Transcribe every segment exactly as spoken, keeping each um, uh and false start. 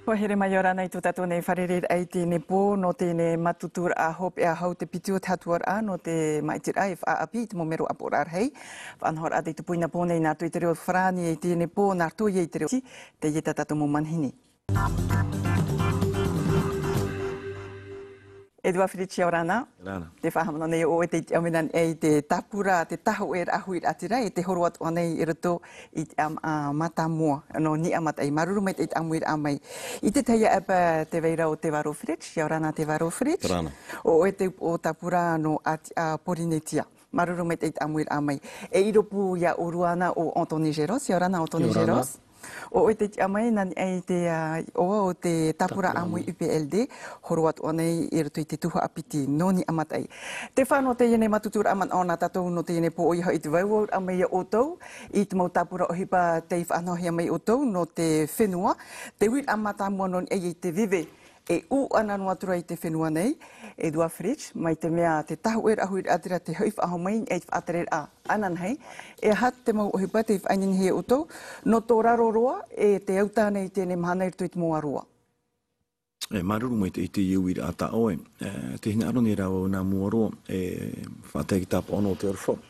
Kua haere mai ʻō rānei tō tātou nei fārereiraʻa i teie pō, nō teie mātāmua hopeʻa hau te piti o te hatuaraʻa, nō te māʻitiraʻa e faʻaʻāpī i te mau mero ʻāpoʻoraʻa rahi. Faʻanahoraʻa tei tupu i nā pō nei nā roto i te reo Farāni i teie pō, nā roto ia i te reo Tīti, teie tā tātou mau manihini. Edouard Fritch, ʻia ora na. Rana. Te faʻahaʻamanaʻo nei ʻoe tei tiʻa mai nā niʻa i te tāpura, te tāhōʻēraʻa huiraʻatira, e tē horo atu ʻō nei i roto i te ʻāma-, ā, mātāmua, nō Niʻa Mataʻi. Māuruuru maitaʻi i te ʻāmuiraʻa mai. I te tahi ʻāpī tē vai ra ʻo Te Varo Fritch, ʻia ora na Te Varo Fritch. Rana. ʻO ʻoe te upoʻo tāpura nō Āti-, ā, Porinetia. Māuruuru maitaʻi i te ʻāmuiraʻa mai. E riro pū ia ʻōrua na ʻo Anthony Géros, ʻia ora na Anthony Géros. ʻO ʻoe tei tiʻa mai nā niʻa i te, ā, ʻoaʻoa o te tāpura ʻāmui U P L D, horo atu ʻō nei i roto i te tuhaʻa piti nō Niʻa Mataʻi. Te fā nō teie nei mātāmua manaʻo nā tātou nō teie nei pō, ʻoia hoʻi te vauvau mai ia ʻoutou i te mau tāpura ʻohipa tei faʻanahohia mai ʻoutou nō te fenua, te huiraʻa mātāmua nō niʻa i te veve e ʻū ana noa atu ra i te fenua nei, Edouard Fritch, mai te mea te tāhōʻēraʻa huiraʻatira tē hoʻi faʻahou mai i te faʻatereraʻa ananahi, e aha te mau ʻohipa tei faʻaineinehia e ʻoutou, nō tō raro roa, e tē au tāna i teie mahana i roto i te moa roa. E, māuruuru maitaʻi i teie uiraʻa tā ʻoe, e, tē hinaʻaro nei rā vau nā mua roa, e, faʻatae i te tāpaʻo nō te aroha.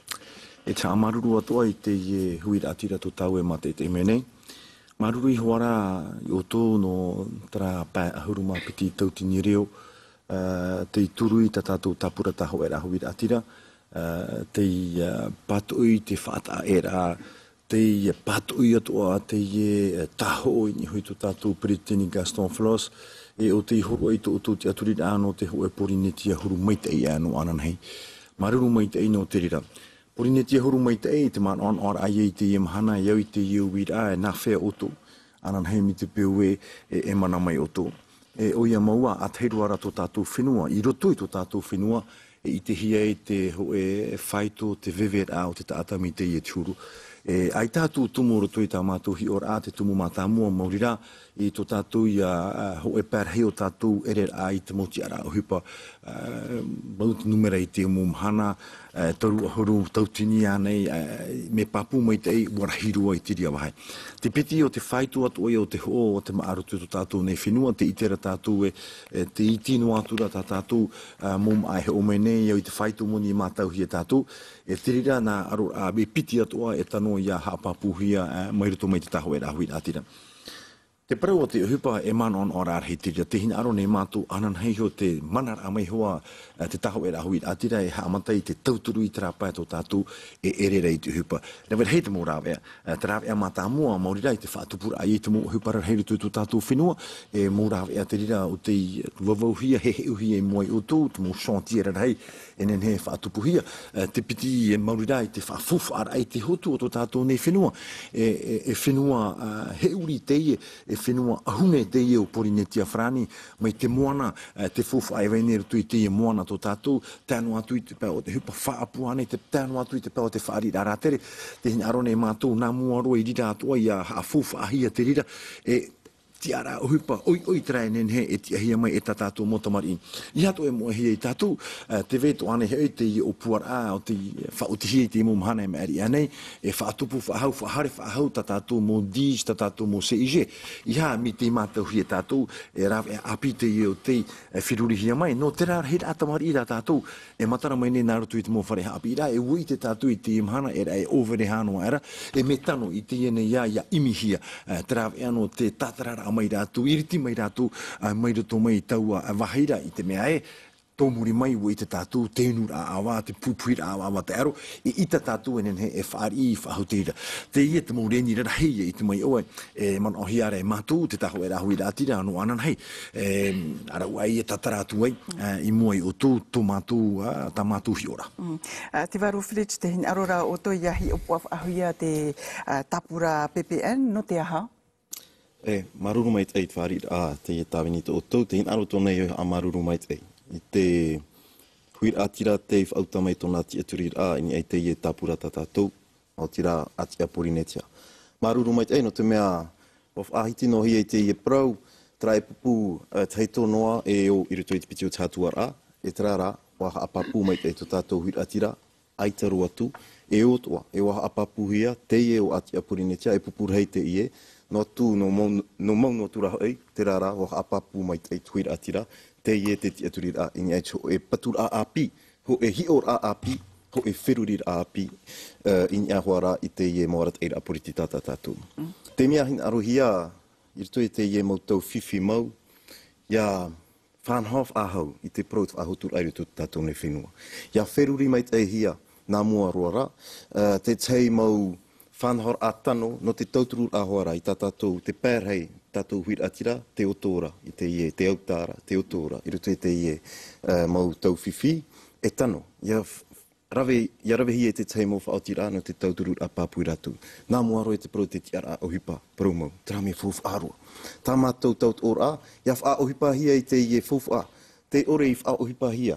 E te haʻamāuruuru atoʻa i teie huiraʻatira tō tāua e mātaʻitaʻi mai nei. Māuruuru iho ā rā ia ʻoutou nō terā pae ʻahuru mā piti tauatini reo, ā, tei turu i tā tātou tāpura tāhōʻēraʻa huiraʻatira, ā, tei, ā, pātoʻi te faʻataʻaʻēraʻa, tei pātoʻi atoʻa teie, ā, tāhōʻo i niʻa hoʻi tō tātou peretiteni Gaston Flosse, e ʻo tei hōroʻa i tō ʻoutou tiʻaturiraʻa nō te hōʻē Porinetia huru maitaʻi ā nō ananahi. Māuruuru maitaʻi nō te reira. Porinetia huru maitaʻi, i te manaʻonaʻoraʻa ia i teie mahana, e au i teie uiraʻa, e nāfea ʻoutou? Ananahi mai te peu ē, e, e mana mai ʻoutou. E, ʻoia mau ā, ʻa tahi roa rā tō tātou fenua, i roto i tō tātou fenua, e ʻitehia ai te hōʻē faito, te veveraʻa o te taʻata mai teie te huru. E, ʻaita atu tumu roto i tā mātou hiʻoraʻa, te tumu mātāmua, maori rā, i tō tātou ia, ā, hōʻē pae rahi o tātou ʻereraʻa i te mau tiʻaraʻa ʻohipa, ā, mau te numera i te mau mahana, ā, toru ʻahuru, tauatini ānei, ā, mea pāpū maitaʻi, ʻua rahi roa i te reira vāhi. Te piti o te faito atoʻa ia o te hoʻo o te māʻa roto i tō tātou nei fenua, tē ʻite ra tātou ē, e, tē iti noa atu ra tā tātou, ā, mau māʻa e hoʻo mai nei, e au i te faito moni e mātauhia e tātou, e te reira nā ʻaroraʻa, e piti atoʻa e tano ia haʻapāpūhia, ā, mai roto mai te tāhōʻēraʻa huiraʻatira. Te parau o te ʻohipa e manaʻonaʻo rā rahi te reira, tē hinaʻaro nei mātou ananahi iho te manaraʻa mai hoʻi, ā, te tāhōʻēraʻa huiraʻatira e haʻamata i te tauturu i terā pae tō tātou e ʻere ra i te ʻohipa. Rave rahi te mau rāveʻa, ā, te rāveʻa mātāmua, maori rā i te faʻatupuraʻa i te mau ʻohipa rarahi i roto i tō tātou fenua, e mau rāveʻa te reira ʻo tei vauvauhia, heheʻuhia i mua ia ʻoutou, te mau chantier rarahi, e nehenehe e faʻatupuhia, ā, te piti e maori rā i te faʻafaufaʻaraʻa i te hotu o tō tātou nei fenua, e, e, e fenua, ā, heʻuri teie, e fenua ʻahune teie o Porinetia Farāni, mai te moana, ā, te faufaʻa e vai nei i roto i teie moana tō tātou, tae noa atu i te pae o te ʻohipa faʻaʻapu ānei, te, tae noa atu i te pae o te fāriʻiraʻa rātere, tē hinaʻaro nei mātou nā mua roa i reira atoʻa ia haʻafaufaʻahia te reira, e, tiʻaraʻa ʻohipa ʻoiʻoi terā e nehenehe e tiʻahia mai e tā tātou mau tamariʻi. ʻEiaha atoʻa e moʻehia ia tātou, ā, tē vai atoʻa ānei hoʻi teie ʻōpuaraʻa, ʻo tei faʻaotihia i te mau mahana e maʻiri aʻe nei, e faʻatupu faʻahou, faʻahaere faʻahou tā tātou mau DIGE, tā tātou mau CIG. ʻEiaha, mai tei mātauhia e tātou, e rāveʻa ʻāpī teie ʻo tei, e ferurihia mai. Nō terā rahiraʻa tamariʻi rā tātou, e matara mai nei nā roto i te mau fare haʻapiʻiraʻa, e ʻua ʻite tātou i teie mahana, e, e ʻōverehā noa aʻera, e mea tano i teie nei ia, ia ʻimihia, e, te rāveʻa nō te tātararaʻa mai rātou, iriti mai rātou, e, mai roto mai i taua, e, vāhi ra, i te mea ē, tō muri mai, ʻua ʻite tātou te inuraʻa ʻāvaʻe, te puhipuhiraʻa ʻāvaʻe, ʻāvaʻe taʻero, e ʻita tātou e nehenehe e fāriʻi, faʻahou te reira. Teie te mau reni rarahi ia ʻite mai ʻoe, e manaʻohia ra e mātou, te tāhōʻēraʻa huiraʻatira, nō ananahi, e, ʻaita ʻoe e tātara atu ai, e, i mua ia ʻoutou, tō mātou, ā, tā mātou hiʻoraʻa. Mm. Ā, Te Varo Fritch, tē hinaʻaro ra ʻoutou ia hiʻopoʻa faʻahou ia te, ā, tāpura PPN, nō te aha? E, māuruuru maitaʻi i te fāriʻiraʻa, teie tāvini tō ʻoutou, tē hinaʻaro atoʻa nei ʻoe e haʻamāuruuru maitaʻi i te huiraʻatira tei faʻauta mai tōna tiʻaturiraʻa i niʻa i teie tāpura tā tātou, maoti rā Āti Porinetia. Māuruuru maitaʻi nō te mea, ʻua faʻahiti noa hia i teie parau, terā e pupū, e, tahito noa e ō i roto i te piti o te hatuaraʻa, e terā rā, ʻua haʻapāpū maitaʻi tō tātou huiraʻatira, ʻaita roa atu, e ʻo atoʻa, e ʻua haʻapāpūhia, teie ʻo Āti Porinetia, e pupū rahi teie, Noa atu, nō mau, nō mau noa atu rā hoʻi, terā rā, ʻua haʻapāpū maitaʻi te huiraʻatira, teie te tiʻaturiraʻa i niʻa i te hōʻē paturaʻa ʻāpī, hōʻē hiʻoraʻa ʻāpī, hōʻē feruriraʻa ʻāpī, ā, i niʻa hoʻi rā i teie mau arataʻiraʻa poritita tā tātou. Te mea hinaʻarohia, i roto i teie mau tau fifi mau, ʻia faʻanaho faʻahou i te parau te faʻahotuaraʻa i roto i tō tātou nei fenua. ʻIa feruri maitaʻihia nā mua roa rā, ā, te tahi mau faʻanahoraʻa tano nō te tautururaʻa hoʻi rā i tā tātou, te pae rahi, tātou huiraʻatira, te oto ra, i teie, te autaʻa ra, te oto ra, i roto i teie, ā, mau tau fifi, e tano, ʻia f-, rave, ʻia ravehia i te tahi mau faʻaotiraʻa nō te tautururaʻa pāpū ia rātou. Nā mua roa i te parau te tiʻaraʻa ʻohipa, parau mau, terā mea faufaʻa roa. Tā mātou tautooraʻa, ʻia faʻaʻohipahia i teie faufaʻa, tē ʻore i faʻaʻohipahia,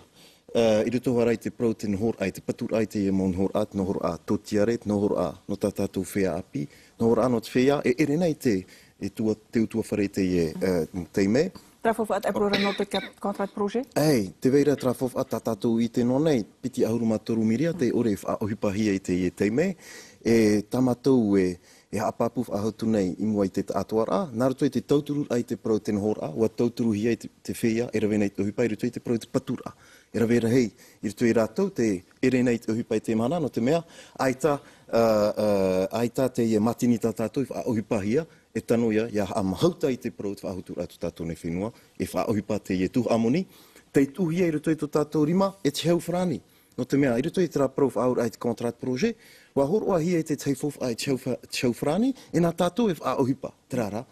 ā, i roto hoʻi rā i te parau te nohoraʻa, i te paturaʻa i teie mau nohoraʻa, te nohoraʻa tōtiare, te nohoraʻa nō tā tātou feiā ʻāpī, nohoraʻa nō te feiā, e ʻere nei te, e tua-, te ʻutuāfare i teie, ā, taime. Terā faufaʻa taʻu ra nō te ca-, contrat de projet? ʻĒ, tē vai ra terā faufaʻa tā tātou i ʻite noa nei, piti ʻahuru mā toru miria, tē ʻore i faʻaʻohipahia i teie taime, e tā mātou e, e haʻapāpū faʻahou atu nei i mua i te taʻatoʻaraʻa, nā roto i te tautururaʻa i te parau te nohoraʻa, ʻua tauturuhia i te, te feiā, e rave nei te ʻohipa i roto i te parau te paturaʻa. E rave rahi, i roto ia rātou, tē ʻere nei te ʻohipa i teie mahana, nō te mea, ʻaita, ā, ā, ʻaita teie mātini tā tātou i faʻaʻohipahia, e tano ïa, ʻia haʻamāuruuru i te parau te faʻahotuaraʻa tō tātou nei fenua, e faʻaʻohipa teie tuhaʻa moni, tei tuʻuhia i roto i tō tātou rima, e te hau farāni. Nō te mea, i roto i terā parau faʻaauraʻa i te contrat de projet, ʻua hōroʻahia i te tahi faufaʻa, e te hau fa-, te hau farāni, e nā tātou e faʻaʻohipa, terā rā,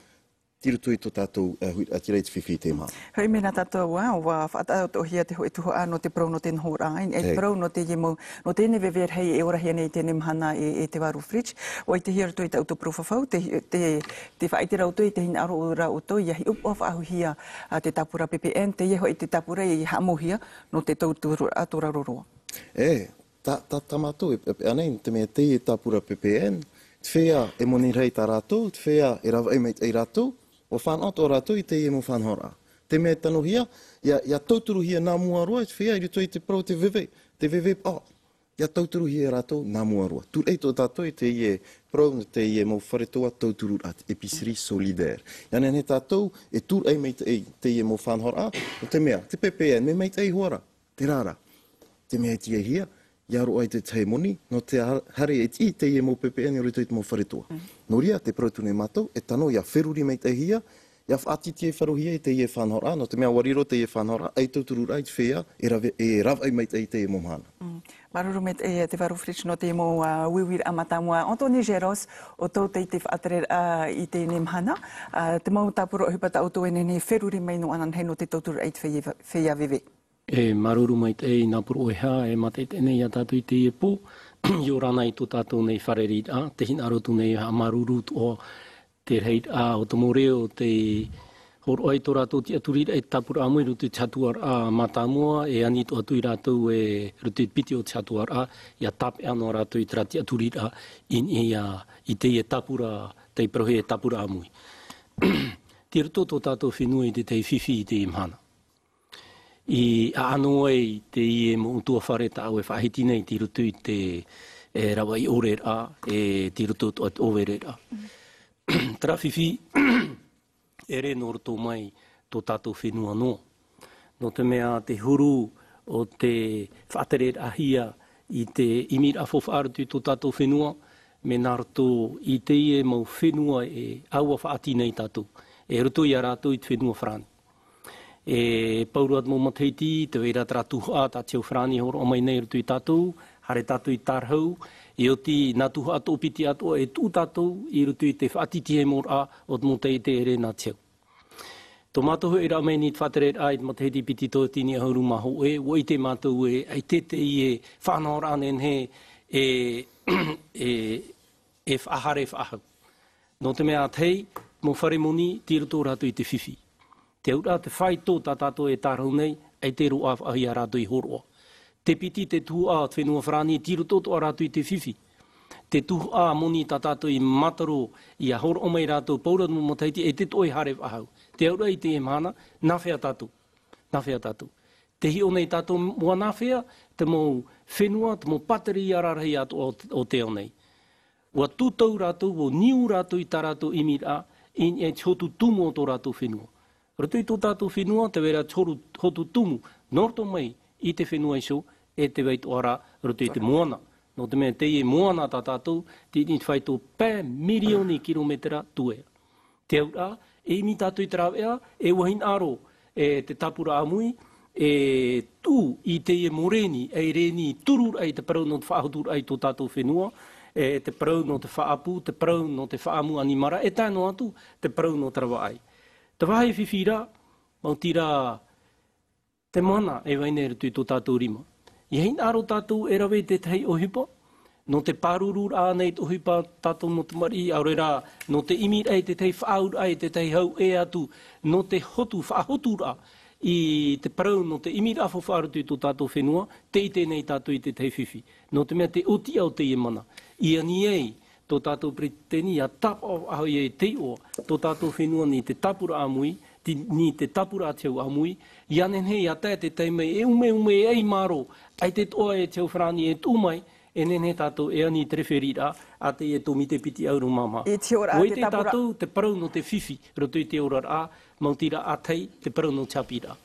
i roto i tō tātou, ā, huiraʻatira i te fifi i teie mahana. Hei, mea nā tātou, ā, ʻua faʻataʻatoʻahia te hōʻē tuhaʻa nō te parau nō te nohoraʻa, e, e te Hei. parau nō teie mau, nō teie veve rahi e orahia nei i teie mahana e, e Te Varu Fritsch. ʻUa ʻitehia i roto i tā ʻoutou parau fafau, te, te, te faʻaʻite ra ʻoutou, te hinaʻaro ra ʻoutou, ʻia hiʻopoʻa faʻahouhia, ā, te tāpura P P N, teie hoʻi te tāpura i haʻamauhia nō te tauturu a tō raro roa. E, tā, tā, tā mātou e, e, e ʻanei, te mea teie tāpura P P N, te feiā e moni rahi tā rātou, te feiā e ravaʻi maitaʻi rātou, ʻua fānaʻo atoʻa rātou i teie mau faʻanahoraʻa. Te mea e tanohia, ʻia, ʻia tauturuhia nā mua roa, te feiā i roto i te parau te veve, te veve, ā, ʻia tauturuhia rātou nā mua roa. Tūraʻi atoʻa tātou i teie parau, teie mau fare toa tautururaʻa, te épicerie solidaire. ʻIa nehenehe tātou e tūraʻi maitaʻi teie mau faʻanahoraʻa, nō te mea, te P P N, mea maitaʻi hoʻi ra, terā rā. Te mea e tīaʻihia, ʻia roaʻa i te tahi moni, nō te ha-, haere e tiʻi teie mau P P N i roto i te mau fare toa. Mm. Nō reira, tē parau atu nei mātou, e tano ʻia feruri maitaʻihia, ʻia faʻatītīfarohia i teie faʻanahoraʻa, nō te mea ʻua riro teie faʻanahoraʻa, ʻei tautururaʻa i te feiā, e rave, e ravaʻi maitaʻi i teie mau mahana. Mm. Māuruuru maitaʻi, e Te Varu Fritsch nō te mau, ā, uiuiraʻa mātāmua. Anthony Géros, ʻoutou tei te faʻatereraʻa i teie mahana, ā, te mau tāpura ʻohipa tā ʻoutou e nehenehe e feruri mai noa anaʻe nō te tautururaʻa i te feiā, feiā veve. E māuruuru maitaʻi nā poroʻi ʻoe, e mātaʻitaʻi nei ia tātou i teie pō, i ora na i tō tātou nei fārereiraʻa, te hinaʻaro atu nei e haʻamāuruuru atoʻa te rahiraʻa o te mau reo, te hōroʻa i tō rātou tiʻaturiraʻa i te tāpura ʻāmui i roto i te hatuaraʻa mātāmua, e ani atoʻa atu ia rātou i roto i te piti o te hatuaraʻa, ʻia tāpeʻa noa rātou i terā tiʻaturiraʻa i, i, ā, i teie tāpura, tei parauhia e tāpura ʻāmui. Tei roto tō tātou fenua i te tahi fifi i teie mahana. I ʻaʻano ai teie mau ʻutuāfare tā ʻoe e faʻahiti nei tei roto i te, e, ravaʻi ʻoreraʻa, e, tei roto atoʻa i te ʻōvereraʻa. Terā fifi, ʻere nō roto mai tō tātou fenua noa. Nō te mea te huru o te faʻatereraʻahia i te ʻimiraʻa faufaʻa i roto i tō tātou fenua, mea nā roto i teie mau fenua e ʻaua faʻaʻati nei tātou, e roto ia rātou i te fenua Farāni. E pau roa te mau matahiti, tē vai ra terā tuhaʻa tā te hau Farāni e hōroʻa mai nei i roto ia tātou, haere tātou i tārahu, e oti nā tuhaʻa toʻopiti atoʻa e tuʻu tātou i roto i te faʻatītīhaʻamoraʻa o te mau taiete ʻere nā te hau. Tō mātou hoʻi ʻīraʻa mai nei i te faʻatereraʻa i te matahiti piti tauatini ʻahuru mā hōʻē, ʻua ʻite mātou e, ʻaita teie faʻanahoraʻa nehenehe e, e, e faʻahaere faʻahou. Nō te mea ʻātahi, mau fare moni, tei roto rātou i te fifi. Te auraʻa, te faito tā tātou e tārahu nei, ʻaita e roaʻa faʻahou ia rātou i hōroʻa. Te piti, te tuhaʻa o te fenua Farāni, tei roto atoʻa rātou i te fifi. Te tuhaʻa moni tā tātou i mātaro, ʻia hōroʻa mai rātou, pau roa te mau matahiti, ʻaita atoʻa e haere faʻahou. Te auraʻa i teie mahana, nā hea tātou? Nā hea tātou? Tē hiʻo nei tātou, ʻua nā hea te mau fenua, te mau pātireia rarahi atoʻa o, o te ao nei. ʻUa tūtau rātou, ʻua niu rātou i tā rātou ʻimiraʻa, i niʻa i te hotu tumu o tō rātou fenua. Roto i tō tātou fenua, tē vai ra te hotu, hotu tumu, nō roto mai i te fenua iho, e tē vai atoʻa ra roto i te moana. Nō te mea teie moana tā tātou, tei niʻa i te faito pae mirioni kirometera tuea. Te auraʻa, e ʻimi tātou i te rāveʻa, e ʻua hinaʻaro, e te tāpura ʻāmui, e tuʻu i teie mau rēni, e rēni turu raʻa i te parau nō te faʻahoturaʻa i tō tātou fenua, e te parau nō te faʻaʻapu, te parau nō te faʻaʻamu ʻanimara, e tae noa atu, te parau nō te ravaʻai. Te vāhi fifi ra, maoti rā, te mana e vai nei i roto i tō tātou rima. ʻIa hinaʻaro tātou e rave i te tahi ʻohipa, nō te pāruru raʻa nei te ʻohipa tātou mau tamariʻi, ʻaore rā, nō te ʻimi raʻa i te tahi faʻaau raʻa, i te tahi hau ʻē atu, nō te hotu, faʻahoturaʻa i te parau, nō te ʻimi raʻa faufaʻa i roto i tō tātou fenua, tē ʻite nei tātou i te tahi fifi. Nō te mea te ʻōtiʻa o teie mana. I ani ai, tō tātou peretiteni ʻia tāpaʻo faʻahou ia i te iʻoa, tō tātou fenua nei te tāpura ʻāmui, te, nei te tāpura ʻātiau ʻāmui, ʻia nehenehe ʻia tae te taime e ʻumeume e ʻai mārō, ʻaita atoʻa e te hau farāni e tuʻu mai, e nehenehe tātou e ani i te referee ra, a teie tōmite piti ʻahuru mā maha. I te ora ʻo te tāpura. Tātou, te parau nō te fifi, roto i te oraraʻa, maoti rā ʻātahi, te parau nō te haʻapiʻiraʻa.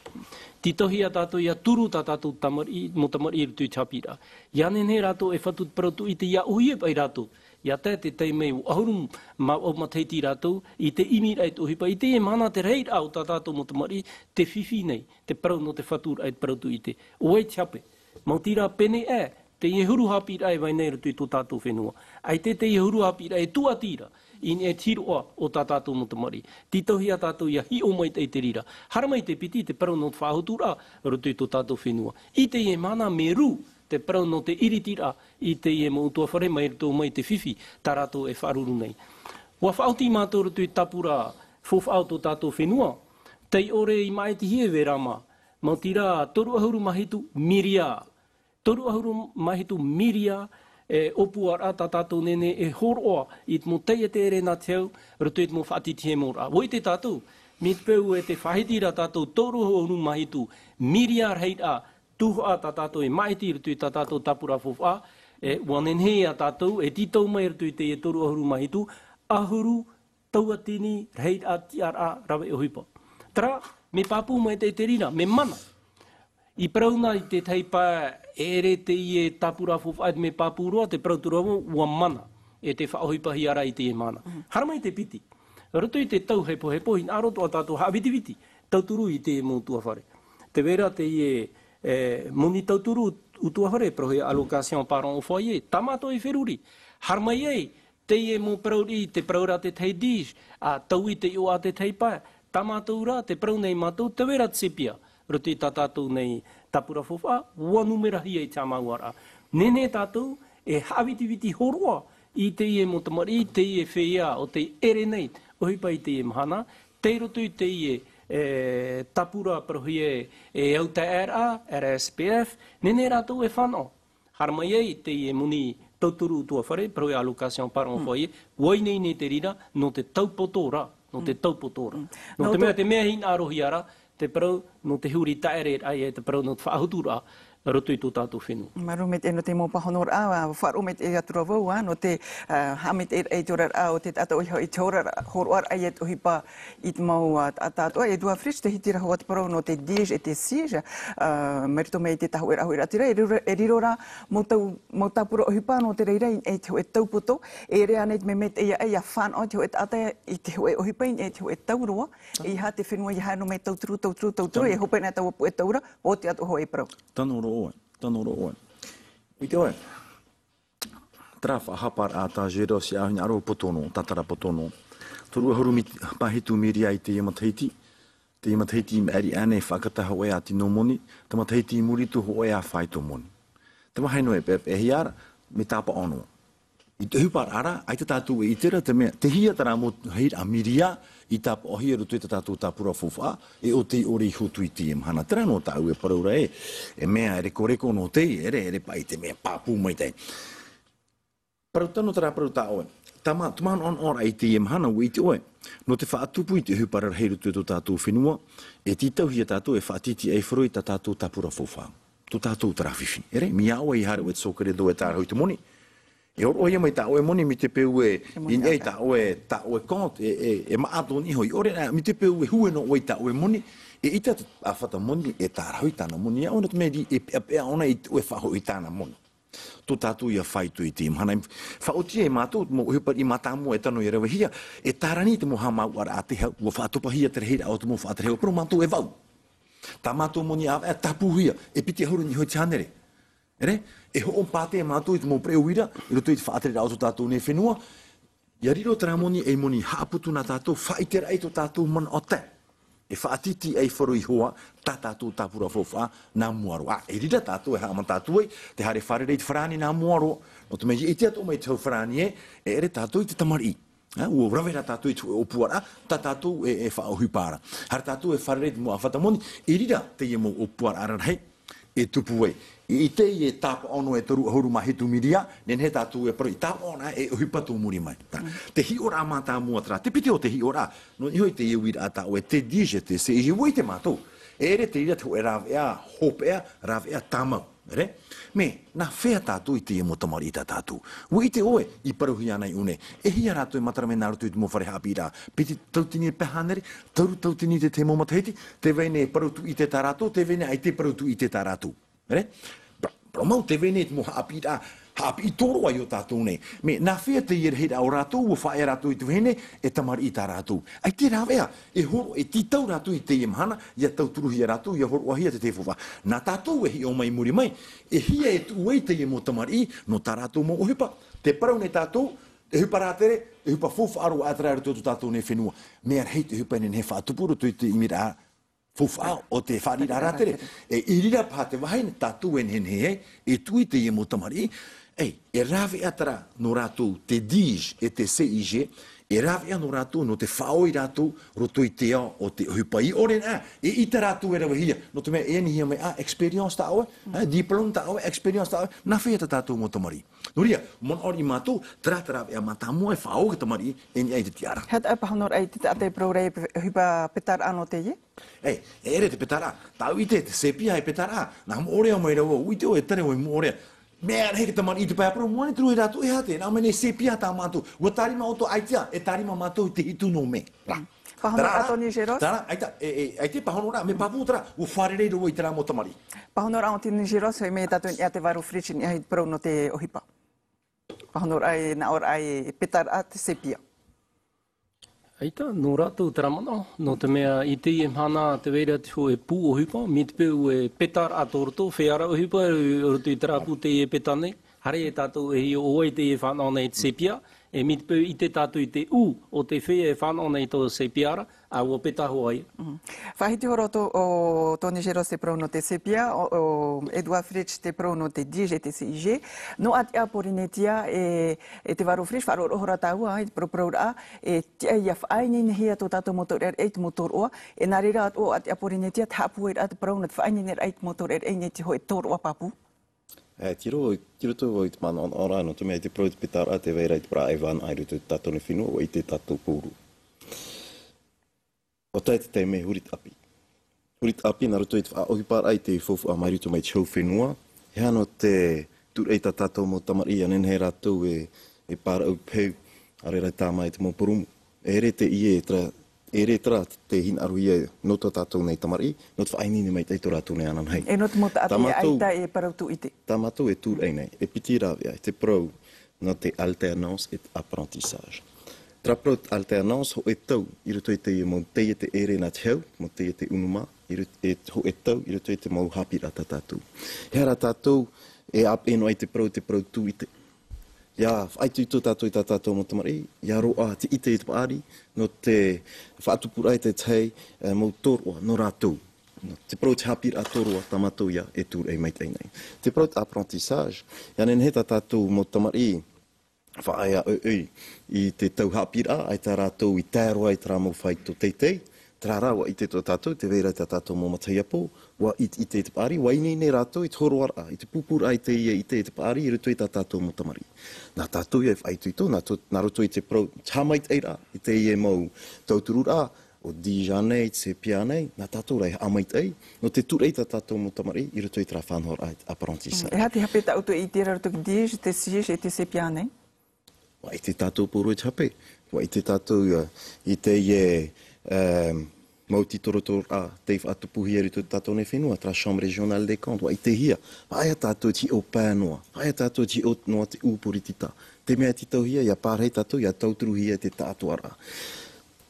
Tītauhia tātou ʻia turu tā tātou tamariʻi, mau tamariʻi i roto i te haʻapiʻiraʻa. ʻIa nehenehe rātou e fatu te parau tūʻite ʻia ʻōhie paʻi rātou. ʻIa tae te taime ʻua ʻahuru mā vaʻu matahiti rātou, i te ʻimi raʻa i te ʻohipa, i teie mahana te rahiraʻa o tā tātou mau tamariʻi, te fifi nei, te parau nō te faturaʻa i te parau tūʻite. ʻO vai te hape? Maoti rā pēnei aʻe, teie huru haʻapiʻiraʻa e vai nei i roto i tō tātou fenua. ʻAita teie huru haʻapiʻiraʻa e tūʻati ra, i niʻa i te hiroʻa o tā tātou mau tamariʻi. Tītauhia tātou ʻia hiʻo maitaʻi i te reira. Haere mai te piti, te parau nō te faʻahoturaʻa, roto i tō tātou fenua. I teie mahana mea rū, te parau nō te ʻiritiraʻa i teie mau ʻutuāfare mai roto mai te fifi, tā rātou e faʻaruru nei. ʻUa faʻaoti mātou roto i te tāpura faufaʻa o tō tātou fenua, tei ʻore i māʻitihia e vērā mā, maoti rā toru ʻahuru mā hitu miria. Toru ʻahuru mā hitu miria, e, ʻōpuaraʻa tā tātou nehenehe e hōroʻa i te mau taiete ʻere nā te hau, roto i te mau faʻatītīhemoraʻa. ʻUa ʻite tātou, mai te peu e tē faʻahiti ra tātou toru ʻahuru mā hitu miria rahiraʻa tuhaʻa tā tātou e māʻiti i roto i tā tātou tāpura faufaʻa, e, ʻua nehenehe ia tātou e tītau mai i roto i teie toru ʻahuru mā hitu, ʻahuru tauatini rahiraʻa tiʻaraʻa rave ʻohipa. Terā, mea pāpū maitaʻi te reira, mea mana. I parau na i te tahi pae, e ʻere teie tāpura faufaʻa mea pāpū roa, te parau tūrava, ʻua mana. E tē faʻaʻohipahia ra i teie mahana. Mhm. Haere mai te piti. Roto i te tau hepohepo, hinaʻaro atoʻa tātou haʻavitiviti, tauturu i te mau ʻutuāfare. Tē vai ra teie, e, moni tauturu ʻutuāfare, parauhia allocation parent au foyer, tā mātou i feruri. Haere mai ai, teie mau parau riʻi, te parau ra te tahi DIGE, a taui te iʻoa te tahi pae, tā mātou ra, te parau nei mātou, tē vai ra te CPA, roto i tā tātou nei tāpura faufaʻa, ʻua numerahia i te haʻamāuʻaraʻa. Nehenehe tātou, e haʻavitiviti hōroʻa, i teie mau tamariʻi, teie feiā, ʻo tē ʻere nei, ʻohipa i teie mahana, tei roto i teie, e, tāpura parauhia e, e au taeaʻeraʻa, RSPF, nehenehe rātou e fānaʻo. Haere mai ai teie moni tauturu ʻutuāfare, parauhia allocation parent au foyer, ʻua ineine te reira, nō te taupoto ra, nō te taupoto ra. Mm. Nō te mea, te mea hinaʻarohia ra, te parau nō te huri taʻereraʻa, e te parau nō te faʻahoturaʻa, roto i tō tātou fenua. Māuruuru maitaʻi nō te mau pāhonoraʻa, faʻaroʻo maitaʻi atu ra vau, ā, nō te, ā, haʻamaitaʻiraʻa i te oraraʻa o te taʻata ʻohipa i te hora, hōroʻaraʻa i te ʻohipa i te mau, ā, taʻata atoʻa, e Edouard Fritch, tē hiti ra hoʻi te parau nō te DIGE e te CIGE, ā, mai roto mai i te tāhuʻeraʻa hoʻi ra ʻāti ra, e riro, e riro rā mau tau, mau tāpura ʻohipa nō te reira i, i te hōʻē taupoto, e ʻere ānei te mea maitaʻi ā, ʻia fānaʻo te hōʻē taʻata i te hōʻē ʻohipa, i te hōʻē tau roa, ʻeiaha te fenua, ʻeiaha nō mai tauturu, tauturu, tauturu, e hope na taua puʻe tau ra, ʻo te atu hōʻē parau. Tano roa ʻoe, tano roa ʻoe. ʻUa ʻite ʻoe. Terā faʻahaparaʻa tā Gérard Siaohina ʻaro poto noa, tātara poto noa. Toru ʻahuru mā hitu miria i teie matahiti, teie matahiti i maʻiri aʻe nei faʻakata hōʻē ā tino moni, te matahiti i muri atu hōʻē ā faito moni. Te vāhi noa e peʻapeʻahia ra, mea tāpaʻo noa. I te ʻohiparaʻa ra, ʻaita tātou e ʻite ra, te mea, tei hea terā mau rahiraʻa miria i tāpaʻohia i roto i tā tātou tāpura faufaʻa, e ʻo tei ʻore i hotu i teie mahana. Terā noa tāʻu e parau ra ē, e mea e rekoreko nō teie, ʻere, ʻere paʻi te mea pāpū maitaʻi. Parau tano terā parau tā ʻoe. Tama, te manaʻonaʻoraʻa i teie mahana, ʻua ʻite ʻoe. Nō te faʻatupu i te ʻohipa rarahi i roto i tō tātou fenua, e tītauhia tātou e faʻatītīʻaifaro i tā tātou tāpura faufaʻa. Tō tātou terā fifi. ʻEre, mai iā ʻoe i haere ʻoe i te sōkere, ʻo ʻoe e tārahu i te moni. E ʻoroʻa ia mai tā ʻoe moni, mai te peu e, i niʻa i tā ʻoe, tā ʻoe compte, e, e, e maʻa tō niʻa iho, ʻaore rā, mai te peu e hue noa ʻoe i tā ʻoe moni, e ʻita te ʻāfata moni, e tārahu i tāna moni, ʻaore rā te mea e peʻapeʻa ʻōna i te ʻoe faʻahoʻi i tāna moni. Tō tātou ia faito i te mahana. Faʻaoti ai mātou, te mau ʻohipa mātāmua e tano ia ravehia, e tārani te mau haʻamāuʻaraʻa te hau, ʻua faʻatopahia te rahiraʻa o te mau faʻaterehau, parau mātou e vaʻu. Tā mātou moni ʻāvaʻe, tāpūhia, e piti ʻahuru niʻa iho i te hānere. ʻEre, e hoʻo pātē mātou i te mau pereʻoʻo uira, i roto i te faʻatereraʻa o tō tātou nei fenua, ʻia riro terā moni ei moni haʻaputu nā tātou, faʻaʻiteraʻa i tō tātou manaʻo tae. E faʻatītīʻaifaro iho ā, tā tātou tāpura faufaʻa, nā mua roa. ʻA, i reira tātou e haʻamata atu ai, tē haere fārerei i te farāni nā mua roa. Nō te mea, ʻia ʻite atoʻa mai te hau farāni ē, e ʻere tātou i te tamariʻi. ʻA, ʻua rave rā tātou i te hōʻē ʻōpuaraʻa, tā tātou e, e faʻaʻohipa ra. Haere tātou e fārerei i te mau ʻāfata moni, i reira teie mau ʻōpuaraʻa rarahi, e tupu ai. I, i teie tāpaʻo noa e toru ʻahuru mā hitu miria, nehenehe tātou e parau i tāpaʻo noa e ʻohipa tō muri mai. Nā, te hiʻoraʻa mātāmua terā, te piti o te hiʻoraʻa, nō niʻa iho i teie uiraʻa tā ʻoe, te DIGE, te CIG, ʻua ʻite mātou. E ʻere te reira te hōʻē rāveʻa hopeʻa, rāveʻa tāmau. ʻEre? Mea, nā hea tātou i teie mau tamariʻi tā tātou? ʻUa ʻite ʻoe, i parauhia ana i ʻō nei. E hia rātou e matara mai nā roto i te mau fare haʻapiʻiraʻa. Piti tauatini pae hānere, toru tauatini te, te mau matahiti, tē vai nei e parau tūʻite tā rātou, tē vai nei ʻaita e parau tūʻite tā rātou. ʻEre? Parau, parau mau tē vai nei te mau haʻapiʻiraʻa, haʻapiʻi tōroʻa i ō tātou nei. Mea, nā hea teie rahiraʻa o rātou, ʻua faʻaea rātou i te vahine, e tamariʻi tā rātou. ʻAita e rāveʻa, e horo, e tītau rātou i teie mahana, ʻia tauturuhia rātou, ʻia hōroʻahia te tahi faufaʻa. Nā tātou e hiʻo mai i muri mai, e hia e tuʻu ai teie mau tamariʻi, nō tā rātou mau ʻohipa. Tē parau nei tātou, e ʻohipa rātere, e ʻohipa faufaʻa roa atu ra i roto i tō tātou nei fenua. Mea rahi te ʻohipa e nehenehe e faʻatupu i roto i te ʻimiraʻa faufaʻa o te fāriʻiraʻa rātere. E, i reira paha te vāhi nā tātou e nehenehe ai, e tuʻu i teie mau tamariʻi. E, e rāveʻa terā nō rātou te DIGE e te CIG, e rāveʻa nō rātou nō te faʻaō ia rātou roto i te ao o te ʻohipa. I ʻore na, e ʻita rātou e ravehia, nō te mea e anihia mai, ā, expérience tā ʻoe, ā, diplôme tā ʻoe, expérience tā ʻoe, nā hea tā tātou mau tamariʻi. Nō reira, manaʻo riʻi mātou, terā te rāveʻa mātāmua e faʻaō te tamariʻi, e niʻa i te tiʻaraʻa. Hea, e pāhono ra i te taʻata e parau ra i te ʻohipa petaraʻa nō teie? E, e ʻere te petaraʻa, tāʻu i ʻite te sépia e petaraʻa, nā moʻorea mai rāua, ʻua ʻite ʻoe e tare ʻoe i moʻorea. Mea rahi te tamariʻi i te pae parau, moʻa nei te roa ia rātou, e aha te, nā ʻō mai nei sépia tā mātou, ʻua tārima ʻoutou, ʻaita, e tārima mātou i te hitu nō mē. Rā. Pāhono ra, Tony Geros? Terā, ʻaita, e, e, ʻaita e pāhono ra, mea pāpū terā, ʻua fārerei roa i terā mau tamariʻi. Pāhono ra Tony Geros, e mea tātou i niʻa te Varo Fritsch i niʻa i te parau nō te ʻohipa. Pāhono ra e, nā ʻō ra e petaraʻa te sépia. ʻAita, nō rātou terā manaʻo, nō te mea i teie mahana tē vai ra te hōʻē pū ʻohipa, mai te peu e petaraʻa tō roto, feiā ra ʻohipa, i roto i terā pū teie e peta nei, haere e tātou e hiʻo ʻo vai teie e fānaʻo nei i te sépia, e mai te peu e ʻite tātou i te ʻū o te feiā e fānaʻo nei i tō sépia ra, ā, ʻua peta hoʻi ia. Mhm. Faʻahiti ihora tō, ʻo Tony Geros te parau nō te sépia, ʻo, ʻo Edouard Fritsch te parau nō te DIGE, te CIG. Nō ʻĀtiʻa Pōrīnetia, e, e te Varo Fritsch, faʻaroʻo ihora tāua, i te parauparauraʻa, e tiʻa ʻia faʻaineinehia tō tātou mau taureʻareʻa i te mau tōroʻa, e nā reira atoʻa ʻo ʻĀtiʻa Pōrīnetia, te haʻapūairaʻa, te parau nō te faʻaineineraʻa i te mau taureʻareʻa i niʻa i te hōʻē tōroʻa pāpū. E, tiro, tiro atu vau i te manaʻonaʻoraʻa, nō te mea i te parau i te petaraʻa, tē vai ra i te parau e vānaʻa i roto i tō tātou nei fenua, ʻua ʻite tātou pauroa. ʻO tae te taime huri te ʻāpī. Huri te ʻāpī nā roto i te faʻaʻohiparaʻa i te faufaʻa mai roto mai te hau fenua, e aha nō te tūraʻi i tā tātou mau tamariʻi, ʻia nehenehe rātou e, e pāraʻu peu, ʻaore rā e tāmā i te mau purūmu. E ʻere teie e terā, e ʻere terā te hinaʻarohia nō tō tātou nei tamariʻi, nō te faʻaineine maitaʻi i tō rātou nei ananahi. E nō te mau taʻata ʻaita e parau tūʻite. Tā mātou e tūraʻi nei, e piti rāveʻa, e te parau nō te alternance et apprentissage. Terā parau te alternance, hōʻē tau i roto i te mau taiete ʻere nā te hau, mau taiete ʻunu mā, i ro-, e hōʻē tau i roto i te mau haʻapiʻiraʻa tā tātou. E aha rā tātou e ʻāpeʻe noa ai te parau, te parau tūʻite. ʻIa faʻaitoito tātou i tā tātou mau tamariʻi, ʻia roaʻa te ʻite i te paʻari, nō te faʻatupuraʻa i te tahi, e, mau tōroʻa nō rātou. Te parau te haʻapiʻiraʻa tōroʻa tā mātou ia e tūraʻi maitaʻi nei. Te parau te apprentissage, ʻia nehenehe tā tātou mau tamariʻi faʻaea ʻoiʻoi i te tau haʻapiʻiraʻa, ʻaita rātou i tae roa i terā mau faito teitei, terā rā ʻua ʻite tō tātou, tē vai ra tā tātou mau matahiapo, ʻua ʻite, ʻite i te paʻari, ʻua ineine rātou i te hōroaraʻa, i te pūpūraʻa i teie ʻite i te paʻari i roto i tā tātou mau tamariʻi. Nā tātou ia e faʻaitoito, nā tō-, nā roto i te parau, te haʻamaitaʻiraʻa, i teie mau tautururaʻa, ʻo Dija nei, te CEPIA nei, nā tātou rā e haʻamaitaʻi, nō te tūraʻi tā tātou mau tamariʻi, i roto i terā faʻanahoraʻa apprentissage. E aha te hape tā ʻoutou e ʻite ra i roto i Dija, te CEPIA nei? ʻUa ʻite tātou pauroa i te hape, ʻua ʻite tātou, ā, i teie, ā, mau tītorotororaʻa tei faʻatupuhia i roto i tō tātou nei fenua, terā Chambre Régionale des Comptes, ʻua ʻitehia, faʻaea tātou i te hiʻo pae noa, faʻaea tātou i te hiʻo noa te ʻū poritita. Te mea e tītauhia, ʻia pārahi tātou, ʻia tauturuhia i te taʻatoʻaraʻa.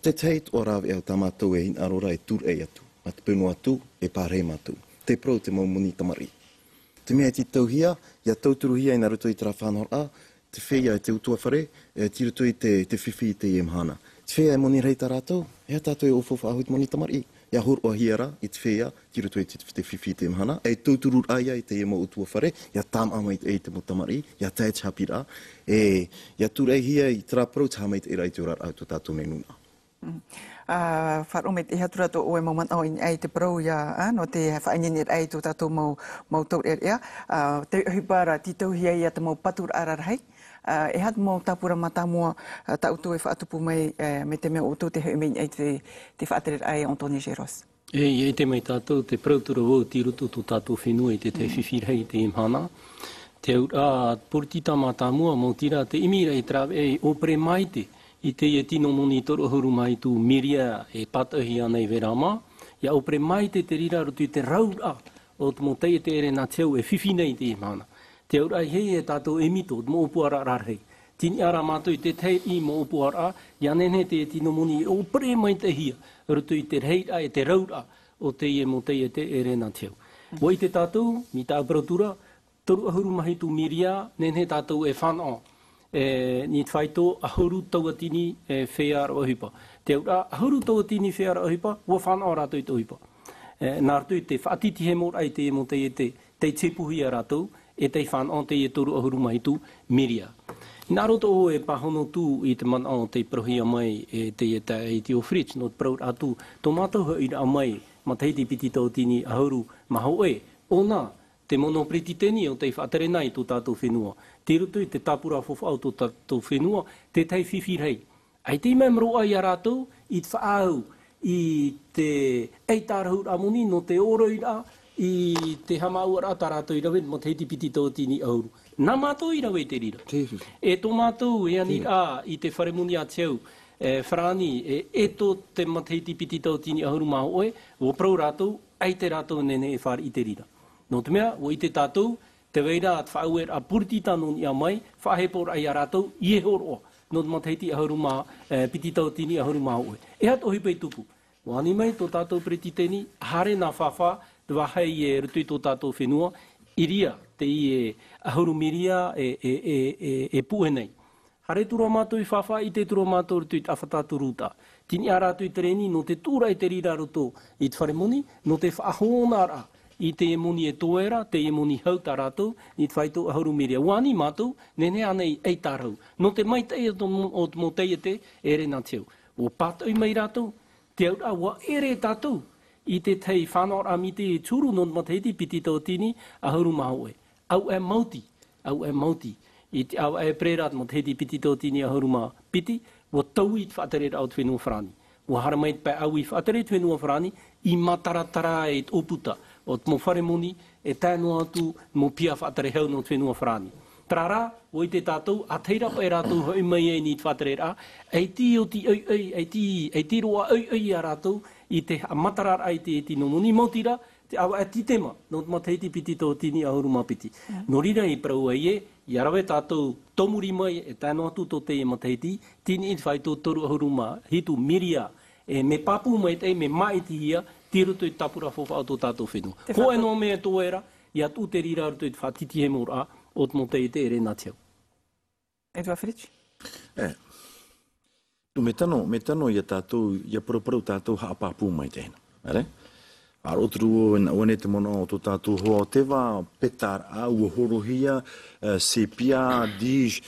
Te tahi atoʻa rāveʻa tā mātou e hinaʻaro ra e tūraʻi atu, mā te punu atu, e pārahi mātou. Te parau te mau moni tamariʻi. Te mea e tītauhia, ʻia tauturuhia i nā roto i terā faʻanahoraʻa, te feiā e te ʻutuāfare, e tei roto i te, te fifi i teie mahana. Te feiā e moni rahi tā rātou, e aha tātou e ʻōfaʻafaʻahou i te moni tamariʻi. ʻIa hōroʻahia ra i te feiā, tei roto i te, te fifi i teie mahana, e tauturuhia i teie mau ʻutuāfare, ʻia tāmāʻa maitaʻi i te mau tamariʻi, ʻia tae i te haʻapiʻiraʻa, e, ʻia tūraʻihia i terā parau te haʻamaitaʻiraʻa i te oraraʻa o tō tātou nei nūnaʻa. Mm. Ā, faʻaroʻo mai te, e aha atu ra tō ʻoe mau manaʻo i niʻa i te parau ïa, ā, nō te faʻaineineraʻa i tō tātou mau, mau taureʻareʻa, ā, te ʻohipa ra, tītauhia ïa te mau paturaʻa rarahi, ā, e aha te mau tāpura mātāmua, ā, tā ʻoutou e faʻatupu mai, ā, mai te mea ʻoutou tē hoʻi mai i niʻa i te, te faʻatereraʻa e Anthony Géros. E, ʻia ʻite mai tātou, te parau atu ra vau tei roto tō tātou fenua i te tahi fifi rahi i teie mahana. Te auraʻa poritita mātāmua, maoti rā te ʻimi ra i te rāveʻa e ʻōpere maite i teie tino moni toru ʻahuru mā hitu miria e pātoʻihia nei e Vērā mā, ʻia ʻōpere maite te reira i roto i te rauraʻa o te mau taiete ʻere nā te hau e fifi nei i teie mahana. Te auraʻa ʻeiaha e tātou e mito, te mau ʻōpuaraʻa rarahi. Tei niʻa ra mātou i te tahi mau ʻōpuaraʻa, ʻia nehenehe te tino moni e ʻōpere maitaʻihia i roto i te rahiraʻa e te rauraʻa o teie mau taiete ʻere nā te hau. ʻUa ʻite tātou, mai tāʻu parau atu ra, toru ʻahuru mā hitu miria, nehenehe tātou e fānaʻo, e, nō te faito ʻahuru tauatini, e, feiā raʻa ʻohipa. Te auraʻa, ʻahuru tauatini feiā raʻa ʻohipa, ʻua fānaʻo rātou i te ʻohipa. E, nā roto i te faʻatitihemoraʻa i te mau taiete, tei tipuhia rātou, e tei fānaʻo teie toru ʻahuru mā hitu miria. Hinaʻaro atoʻa vau e pāhono atu i te manaʻo tei parauhia mai e teie taeaʻe Fritz, nō te parauraʻa atu, tō mātou hoʻiraʻa mai, matahiti piti tauatini ʻahuru mā hōʻē, ʻōna, te mono peretiteni ʻo tei faʻatere nei i tō tātou fenua. Tei roto i te tāpura faufaʻa o tō tātou fenua, te tahi fifi rahi. ʻAita i mea maoro ia rātou i te faʻaau i te ʻaitārahuraʻa moni nō te ʻoroiraʻa i te haʻamāuʻaraʻa tā rātou i rave i te matahiti piti tauatini ʻahuru. Nā mātou i rave i te reira. Te fifi. E tō mātou e ani rā i te fare moni a te hau, e, farāni, e, e tō te matahiti piti tauatini ʻahuru mā hōʻē, ʻua parau rātou, ʻaita rātou e nehenehe e fāriʻi i te reira. Nō te mea, ʻua ʻite tātou, tē vai ra te faʻaueraʻa poritita nō niʻa mai, faʻaheporaʻa ia rātou, i e hōroʻa, nō te matahiti ʻahuru mā, e, piti tauatini ʻahuru mā hōʻē. E aha te ʻohipa i tupu? ʻUa ani mai tō tātou peretiteni, haere nā fafā, te vāhi i roto i tō tātou fenua, i reira, teie ʻahuru miria e, e, e, e, e puʻe nei. Haere atu ra mātou i fafā, ʻite atu ra mātou i roto i te ʻāfata tūruta. Tei niʻa rātou i te reni, nō te tūraʻi i te reira i roto i te fare moni, nō te faʻahōnaraʻa i te moni e toe ra, te moni hau tā rātou, i te faito ʻahuru miria. ʻUa ani mātou, nehenehe ānei e ʻaitarahu. Nō te maitaʻi o te mo-, o te mau taiete, ʻere nā te hau. ʻUa pātoʻi mai rātou, te auraʻa ʻua ʻere tātou, i te tahi fānaʻoraʻa miti e turu nō te matahiti piti tauatini ʻahuru mā hōʻē. ʻAuʻa maoti, ʻauʻa maoti. I te ʻāvaʻe ʻēperēra te matahiti piti tauatini ʻahuru mā piti, ʻua taui te faʻatereraʻa o te fenua Farāni. ʻUa haere mai te pae ʻāui faʻatere i te fenua Farāni, i mataratara i te ʻōputa o te mau fare moni, e tae noa atu mau piha faʻatere hau nō te fenua Farāni. Terā rā, ʻua ʻite tātou, ʻa te reira paʻi rātou hoʻi mai ai i te faʻatereraʻa, ʻaita i oti ʻoiʻoi, ʻaita i, ʻaita i roaʻa ʻoiʻoi ia rātou, i te haʻamatararaʻa i te, i te tino moni, maoti rā, te ʻāvaʻe Tītema, nō te matahiti piti tauatini ʻahuru mā piti. Mm. Nō reira i parau ai ē, ʻia rave tātou tōmuri mai, e tae noa atu tō teie matahiti, tei niʻa i te faito toru ʻahuru mā hitu miria, e mea pāpū maitaʻi, mea māʻitihia, tei roto i te tāpura faufaʻa o tō tātou fenua. Te faito. Hōʻē noa mea toe ra, ʻia tuʻu te reira i roto i te faʻatitihemoraʻa o te mau taiete ʻere nā te hau. ʻEtuaʻa Fritsch? E. Tu mea tano, mea tano ia tātou, ia paraparau tātou haʻapāpū mai teie nei. ʻĒ? Faʻaroʻo atu ra vau, nā ʻō nei te manaʻo o tō tātou hoa o te vā, pētaraʻa, ʻua horohia, e, sépia, DIGE.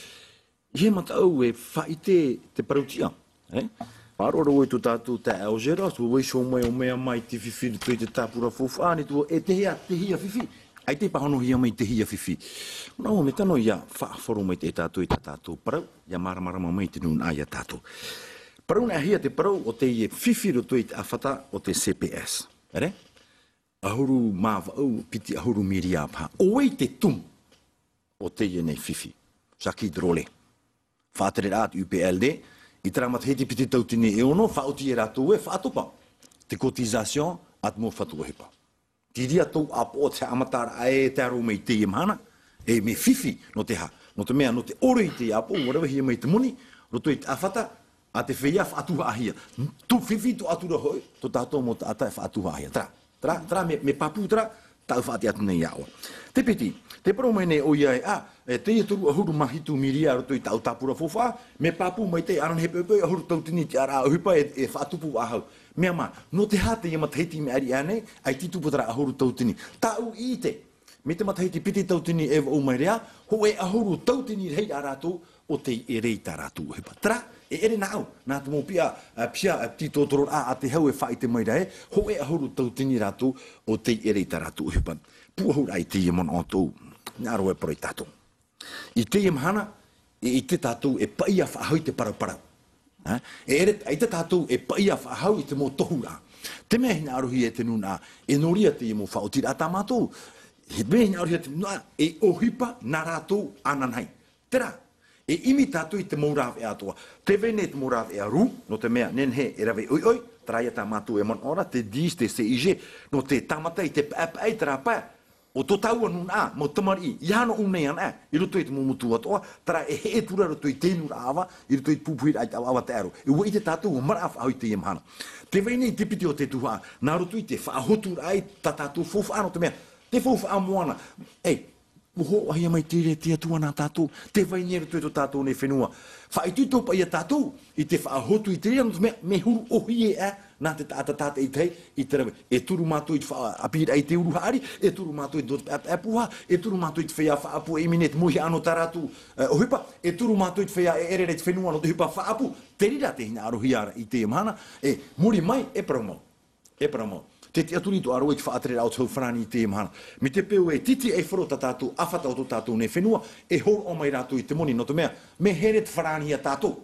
ʻIa mataʻu e faʻaʻite te parautiʻa. E? Faʻaroʻo ra vau i tō tātou taeaʻe Géros, ʻua vaiiho mai ʻo mea mai te fifi i roto i te tāpura faufaʻa, ʻānei atu vau, e tēhea, tēhea fifi. ʻAita i pāhonohia mai tēhea fifi. Nā ʻō, mea tano ia faʻaroʻo mai te tātou i tā tātou parau, ʻia māramarama mai te nūnaʻa ia tātou. Parau nā hia te parau o teie fifi roto i te ʻāfata o te C P S. Ere? ʻAhuru mā vaʻu piti ʻahuru miria paha. ʻO vai te tumu o teie nei fifi? Jacques Drolet. Faʻatereraʻa te U P L D, i terā matahiti piti tauatini e ono, faʻaoti e rātou e faʻatopa te cotisation a te mau fatu ʻohipa. Te reira tō ʻāpoʻo te haʻamataraʻa e tae roa mai i teie mahana, e mea fifi, nō te aha? Nō te mea, nō te ʻore i te ʻāpoʻo, ʻua ravehia mai te moni, roto i te ʻāfata, a te feiā faʻatuhaʻahia. Tō fifi tō ʻatura hoʻi, tō tātou mau taʻata e faʻatuhaʻahia. Terā, terā, terā, mea, mea pāpū terā, tāʻu faʻaʻite atu nei iā ʻoe. Te piti, tē parau mai nei ʻoia ē, ā, e, teie toru ʻahuru mā hitu miria roto i tāʻu tāpura faufaʻa, mea pāpū maitaʻi, ʻaore rā e poʻipoʻi, ʻahuru tauatini te ʻāraʻa ʻohipa e, e faʻatupu faʻahou. Mea mā, nō te aha teie matahiti i maʻiri aʻe nei, ʻaita i tupu terā ʻahuru tauatini? Tāʻu i ʻite, mai te matahiti piti tauatini e vaʻu mai ra, hōʻē ʻahuru tauatini rahi rā rātou o tei ʻere i tā rātou ʻohipa. Terā, e ʻere nāʻu, nā te mau piʻa, ā, piha, ā, tītōtōroraʻa a te hau e faʻaʻite mai ra ē, hōʻē ʻahuru tauatini rātou o tei ʻere i tā rātou ʻohipa. Pūʻohu rā i teie manaʻo tōʻu, hinaʻaro e parau ia tātou. I teie mahana, e ʻite tātou e paʻia faʻahou i te paraparau. Ā, e ʻere, e ʻite tātou e paʻia faʻahou i te mau tohuraʻa. Te mea e hinaʻarohia e te nūnaʻa, e nō reira teie mau faʻaotiraʻa tā mātou. He mea e hinaʻarohia e te nūnaʻa, e ʻohipa nā rātou ananahi. Terā, e ʻimi tātou i te mau rāveʻa atoʻa. Tē vai nei te mau rāveʻa rū, nō te mea, nehenehe e rave ʻoiʻoi, terā ia tā mātou e manaʻo ra, te DIGE, te CIG, nō te tāmata i te paʻepaʻe i terā pae o tō tāua nūnaʻa, mau tamariʻi, ʻia haere ʻōna i ʻanaʻe, i roto i te mau motu atoʻa, terā e heʻe atu ra i roto i te inuraʻa ʻava, i roto i te pupuhiraʻa i te ʻavaʻava taʻero. E ʻua ʻite tātou, ʻua maraʻa faʻahou i teie mahana. Tē vai nei te piti o te tuhaʻa, nā roto i te faʻahoturaʻa i tā tātou faufaʻa, nō te mea, te faufaʻa moana. Ei, ʻua hōroʻahia mai te reira e te Atua nā tātou, tē vai nei i roto i tō tātou nei fenua. Faʻaitoito paʻi ia tātou i te faʻahotu i te reira, nō te mea, mea huru ʻōhie aʻe nā te taʻata tātaʻitahi i te rave. E turu mātou i te faʻaʻāpīraʻa i te uru haʻari, e turu mātou i te paʻepaʻe pūhā, e turu mātou i te feiā faʻaʻapu e ʻimi nei te mau hiʻano tā rātou, e, ʻohipa, e turu mātou i te feiā e ʻere ra i te fenua nō te ʻohipa faʻaʻapu, te reira tē hinaʻarohia ra i teie mahana, e muri mai, e parau mau. E parau mau. Te tiʻaturi atoʻa roa i te faʻatereraʻa o te hau farāni i teie mahana. Mai te peu e tītiʻaifaro tā tātou ʻāfata o tō tātou nei fenua, e hōroʻa mai rātou i te moni, nō te mea, mea here te farāni ia tātou.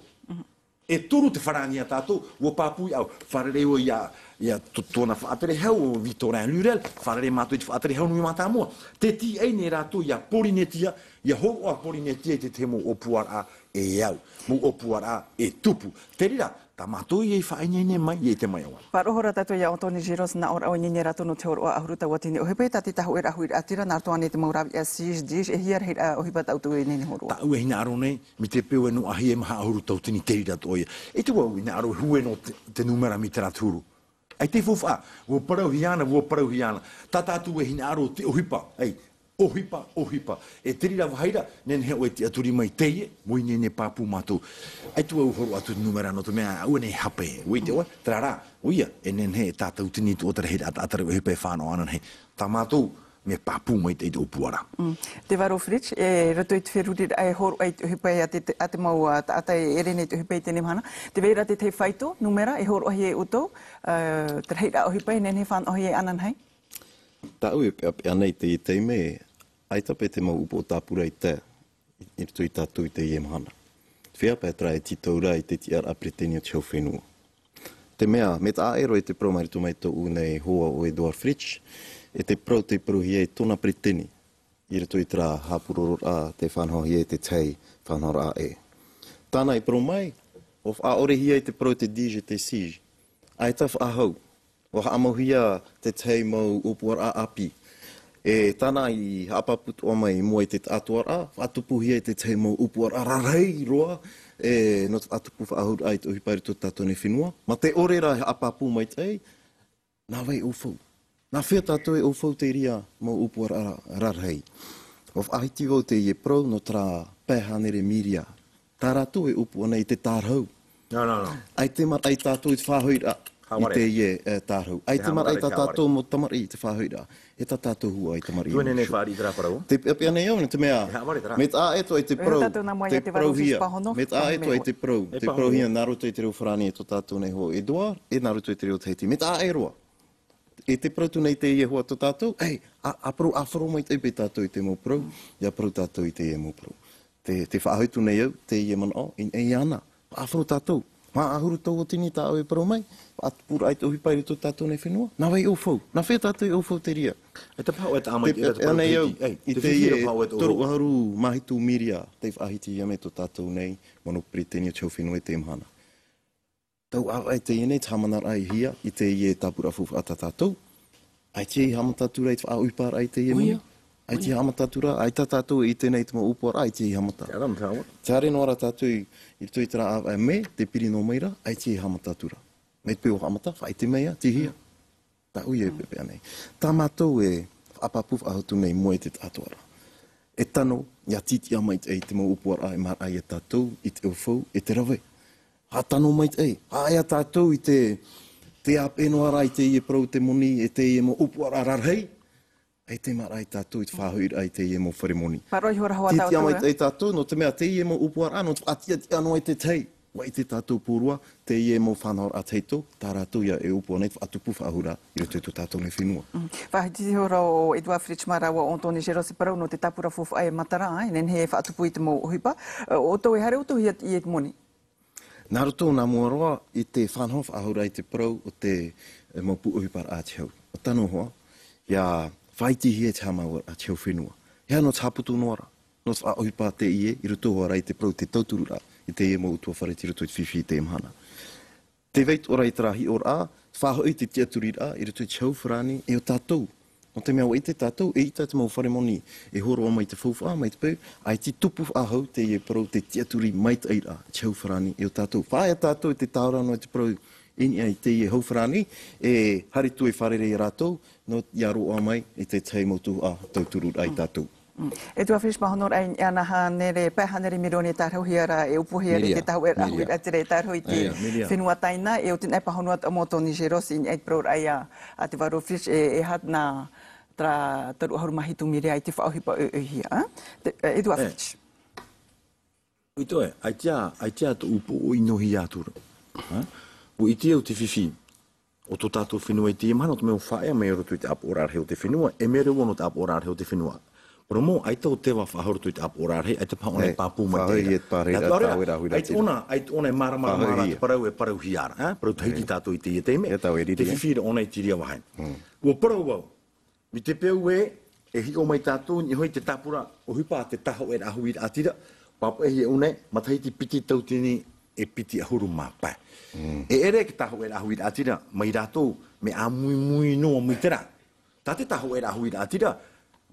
E turu te farāni ia tātou, ʻua pāpū iāʻu, fārerei vau ia, ia tō, tōna faʻatere hau, ʻo Victorin Lurel, fārerei mātou i te faʻatere hau nui mātāmua. Tē tīaʻi nei rātou ia Pōrīnetia, ia hōroʻa Pōrīnetia i te tahi mau ʻōpuaraʻa e au, mau ʻōpuaraʻa e tupu. Te reira, tā mātou ia i faʻaineine mai, ia ʻite mai ʻoe. Faʻaroʻo ra tātou ia Anthony Giros, nā ʻō ra ʻoe, e ineine rātou nō te hōroʻa ʻahuru tauatini ʻohipa, tā te tāhuʻeraʻa huiraʻatira, nā roto ānei te mau rāveʻa CIG, DIGE, e hia ra, e hia ra ʻohipa tāʻu tē ineine hōroʻa. Tāʻu e hinaʻaro nei, mai te peu e noaʻahia e maha ʻahuru tauatini te reira atoʻa ia. E te vau, hinaʻaro e hue nō te, te nūmera mai terā te huru. ʻAita e faufaʻa, ʻua parauhia ana, ʻua parauhia ana. Tā tātou e hinaʻaro te ʻohipa, ei, ʻohipa, ʻohipa. E te reira vāhi ra, nehenehe ʻoe e tiʻaturi mai teie, ʻua ineine pāpū mātou. ʻAita vau e hōroʻa atu te nūmera nō te mea, aʻu nei e hape, ʻua ʻite ʻoe, terā rā, ʻoia, e nehenehe e tātautini atu ʻo te rahiraʻa taʻata rave ʻohipa e fānaʻo ananahi. Tā mātou, mea pāpū maitaʻi te ʻōpuaraʻa. Mm. Tē vai ra Fritz, e roto i te feruriraʻa e hōroʻa i te ʻohipa a te, a te mau, ā, taʻata e ʻere nei i te ʻohipa i teie mahana. Tē vai ra te tahi faito, nūmera, e hōroʻahia e ʻoutou, ā, te rahiraʻa ʻohipa e nehenehe e fānaʻohia ananahi? Tāʻu e peʻapeʻa nei i teie taime, ʻaita paʻi te mau upoʻo tāpura i tae i roto ia tātou i teie mahana. Feiā paʻi terā e tītau ra i te tiʻaraʻa peretiteni o te hau fenua. Te mea, mea taʻa ʻē roa i te parau mai roto mai tōʻu nei hoa ʻo Edouard Fritch, e te parau tei parauhia e tōna peretiteni, i roto i terā haʻapurororaʻa tei faʻanahohia e te tahi faʻanahoraʻa ʻē. Tāna i parau mai, ʻua faʻaʻorehia i te parau te DIGE, te CIG. ʻAita faʻahou, ʻua haʻamauhia te tahi mau ʻōpuaraʻa ʻāpī. E tāna i haʻapāpū atoʻa mai i mua i te taʻatoʻaraʻa, faʻatupuhia i te tahi mau ʻōpuaraʻa rarahi roa, e, nō te faʻatupu faʻahouraʻa i te ʻohipa i roto i tō tātou nei fenua. Mā te ʻore rā e haʻapāpū maitaʻi, nā vai ʻou fau? Nā hea tātou e ʻou fau i te reira mau ʻōpuaraʻa rarahi? ʻUa faʻahiti vau teie parau nō terā pae hānere mīria. Tā rātou e ʻōpua nei i te tārahu. No, no, no. ʻAita e maraʻa tātou i te faʻahouraʻa i teie, e, tārahu. ʻAita e maraʻa tā tātou mau tamariʻi i te faʻahouraʻa. E tā tātou huaʻai tamariʻi. Te peʻapeʻa nei au, nō te mea, mea taʻa ʻē atoʻa i te parau, te parauhia. Mea taʻa ʻē atoʻa i te parau, te parauhia nā roto i te reo farāni e tō tātou nei hoa Edouard, e nā roto i te reo Tahiti. Mea taʻa ʻē roa. E te parau atu nei teie hoa tō tātou, ei, ʻa, ʻa parau, ʻa fārerei maitaʻi paʻi tātou i te mau parau, ʻia parau tātou i teie mau parau. Tē, tē faʻahoʻi atu nei au, teie manaʻo, i, i ana, ʻa fārerei tātou, Maha ʻahuru tauatini tāʻoe e parau mai, faʻatupuraʻa i te ʻohipa i roto i tō tātou nei fenua. Nā vai ʻaufau? Nā fea tātou e ʻaufau te reira? E te paha ʻoe e taʻa mai te reira te parau ānei au, Tahiti. Ei, i te fifine e paha ʻoe e te ʻōroʻa. Toru ʻahuru mā hitu miria tei faʻahitihia mai tō tātou nei mono Peretania, te hau fenua i teie mahana. Tau ʻāvaʻe teie nei te haʻamanaraʻa i hea i teie tāpura faufaʻa tā tātou. ʻAita e haʻamata atu ra i te faʻaʻohiparaʻa i teie moni. ʻAita e haʻamata atu ra, ʻaita tātou e ʻite nei i te mau ʻōpuaraʻa, ʻaita e haʻamata. Te ara, te ara. Te haere noa ra tātou i, i roto i terā ʻāvaʻe mē, te piri noa mai ra, ʻaita e haʻamata atu ra. Mai te peu ʻua haʻamata, faʻaʻite mai ā, tei hea. Tāʻu ia e pepeʻa nei. Tā mātou e faʻapāpū faʻahou atu nei i mua i te taʻatoʻaraʻa. E tano, ʻia tītiʻa maitaʻi te mau ʻōpuaraʻa e maraʻa ia tātou i te ʻaufau, e te rave. Haʻatano maitaʻi, haʻaea tātou i te, te ʻāpeʻe noa ra i teie parau te moni, e teie mau ʻōpuaraʻa rarahi. ʻAita e maraʻa ia tātou i te faʻahoʻiraʻa i teie mau fare moni. Parau iho ra hoʻi tātou, tītiʻa maitaʻi tātou, nō te mea teie mau ʻōpuaraʻa, nō te faʻatiʻatiʻa noa i te tahi. ʻUa ʻite tātou pauroa, teie mau faʻanahoraʻa tahito, tā rātou ia e ʻōpua nei, faʻatupu faʻahou ra i roto i tō tātou nei fenua. Mm. Faʻahiti iho ra ʻo Edouard Fritch mā rāua ʻo Anthony Géros i te parau nō te tāpura faufaʻa e matara, e nehenehe e faʻatupu i te mau ʻohipa. Ā, ʻoutou e haere ʻoutou ia, ia i te moni. Nā roto nā mua roa i te faʻanaho faʻahou ra i te parau o te, e, mau pū ʻohiparaʻa a te hau. ʻUa tano hoʻi, ʻia faʻaitihia te haʻamāuʻaraʻa a te hau fenua. E aha nō te haʻaputu noa ra. Nō te faʻaʻohipa teie, i roto hoʻi ra i te parau te tautururaʻa, i teie mau ʻutuāfare i roto i te fifi i teie mahana. Tē vai atoʻa ra i terā hiʻoraʻa, faʻahoʻi te tiʻaturiraʻa, i roto i te hau farāni, e ʻo tātou. Nō te mea ʻua ʻite tātou, eʻita te mau fare moni, e hōroʻa mai te faufaʻa, mai te peu, ʻaita e tupu faʻahou teie parau te tiʻaturi maitaʻiraʻa, te hau farāni, e ʻo tātou. Faʻaea tātou i te tāora noa i te parau i niʻa i teie hau farāni, e haere atu e fārerei ia rātou, nō ʻia roaʻa mai i te tahi mau tuhaʻa tautururaʻa ia tātou. Mm. Edouard Fritch, māhōnōraʻa i niʻa nā hānere, pae hānere mirioni e tārahuhia ra, e ʻōpuahia ra i te tāhōʻēraʻa huiraʻatira e tārahu i te fenua Taina, e ʻo tē nā ʻō pāhono atu ʻo Anthony Géros i niʻa i te parauraʻa ia a Edouard Fritch, e, e aha nā terā toru ʻahuru mā hitu miria i te faʻaʻohipa ʻoiʻoihia, ā? Te, e, Edouard Fritch. ʻUa ʻite ʻoe, ʻaita, ʻaita tōʻu pūʻoʻi nō hea atu ra. Ha? ʻUa ʻite au te fifi o tō tātou fenua i teie mahana, nō te mea ʻua faʻaea mai i roto i te ʻāpoʻoraʻa rahi o te fenua, e mea reva nō te ʻāpoʻoraʻa rahi o te fenua. Parau mau, ʻaita ʻo tē vai faʻahou i roto i te ʻāpoʻoraʻa rahi, ʻaita paha ʻōna e pāpū mai i te reira. Nā te reira, ʻaita ʻōna, ʻaita ʻōna e mārama, mārama te parau e parauhia ra, ā? Parau Tahiti tātou i teie taime. Te fifi ra ʻōna i te reira vāhi. ʻUa parau au, mai te peu ē, e hiʻo mai tātou i niʻa hoʻi i te tāpura ʻohipa a te tāhōʻēraʻa huiraʻatira, pāpaʻihia ʻōna, matahiti piti tauatini e piti ʻahuru mā pae. E ʻere te tāhōʻēraʻa huiraʻatira, mai rātou, mea ʻāmuimui noa mai terā. Tā te tāhōʻēraʻa huiraʻatira,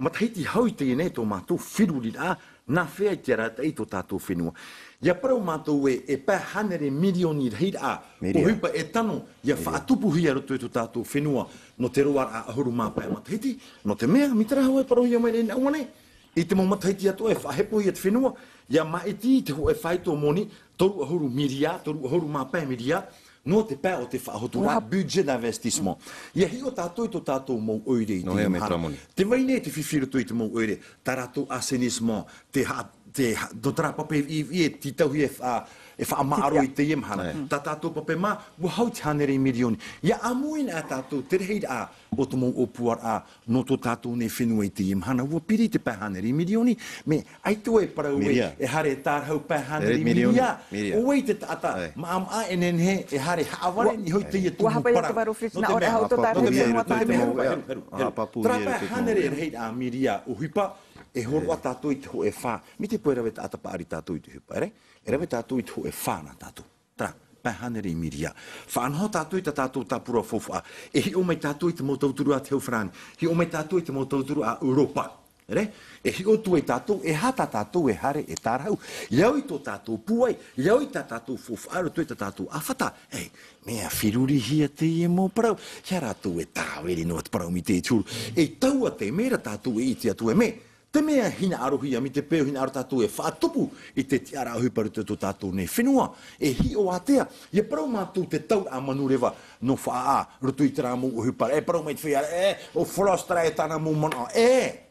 matahiti hau i teie nei tō mātou feruriraʻa, nā fea i te arataʻi i tō tātou fenua. ʻIa parau mātou ē, e pae hānere mirioni rahiraʻa ʻohipa e tano, ʻia faʻatupuhia i roto i tō tātou fenua, nō te roaraʻa ʻahuru mā pae matahiti, nō te mea, mai terā hoʻi e parauhia mai nei nā ʻō nei, i te mau matahiti atoʻa e faʻahepohia te fenua, ʻia māʻiti te hōʻē faito moni, toru ʻahuru miria, toru ʻahuru mā pae miria, nō te pae o te faʻahoturaʻa, budget d'investissement. ʻIa hiʻo tātou i tō tātou mau ʻoire i teie mahana. Tē vai nei te fifi i roto i te mau ʻoire, tā rātou assainissement, te ha-, te ha-, nō terā pape ʻī, ʻī, e tītauhia e fa-, e faʻamaʻaro i teie mahana. Tā tātou pape mā, ʻua hau te hānere mirioni. ʻIa ʻāmui na tātou, te rahiraʻa o te mau ʻōpuaraʻa, nō tō tātou nei fenua i teie mahana, ʻua piri te pae hānere mirioni, mea ʻaita ʻoe e parau ē, e haere e tārahu pae hānere miria. ʻO vai te taʻata, maʻamaʻa e nehenehe, e haere haʻavare i niʻa hoʻi i teie tumu parau. Nō te mea, nō te mea, terā pae hānere rahiraʻa miria ʻohipa, e hōroʻa tātou i te hōʻē fā. Mai te peu e rave taʻata paʻari tātou i te ʻohipa, ʻere? E rave tātou i te hōʻē fā nā tātou. Terā, pae hānere miria. Faʻanaho tātou i tā tātou tāpura faufaʻa. E hiʻo mai tātou i te mau tauturu a te hau farāni. Hiʻo mai tātou i te mau tauturu a ʻEuropa. ʻEre? E hiʻo atu ai tātou, e aha tā tātou e haere e tārahu. ʻIa au i tō tātou pūai, ʻia au i tā tātou faufaʻa, roto i tā tātou ʻāfata. E, mea ferurihia teie mau parau. ʻIa rātou e tāviri noa te parau mai te huru. E taua te mea ra tātou e ʻite atu e mea. Te mea hinaʻarohia, mai te peu hinaʻaro tātou e faʻatupu i te tiʻaraʻa ʻohipa i roto i tō tātou nei fenua, e hiʻo ātea, ʻia parau mātou te tauraʻa manureva nō Faʻaʻā, roto i terā mau ʻohipa, e parau mai te feiā, e, ʻo Faust terā e tāna mau manaʻo, e!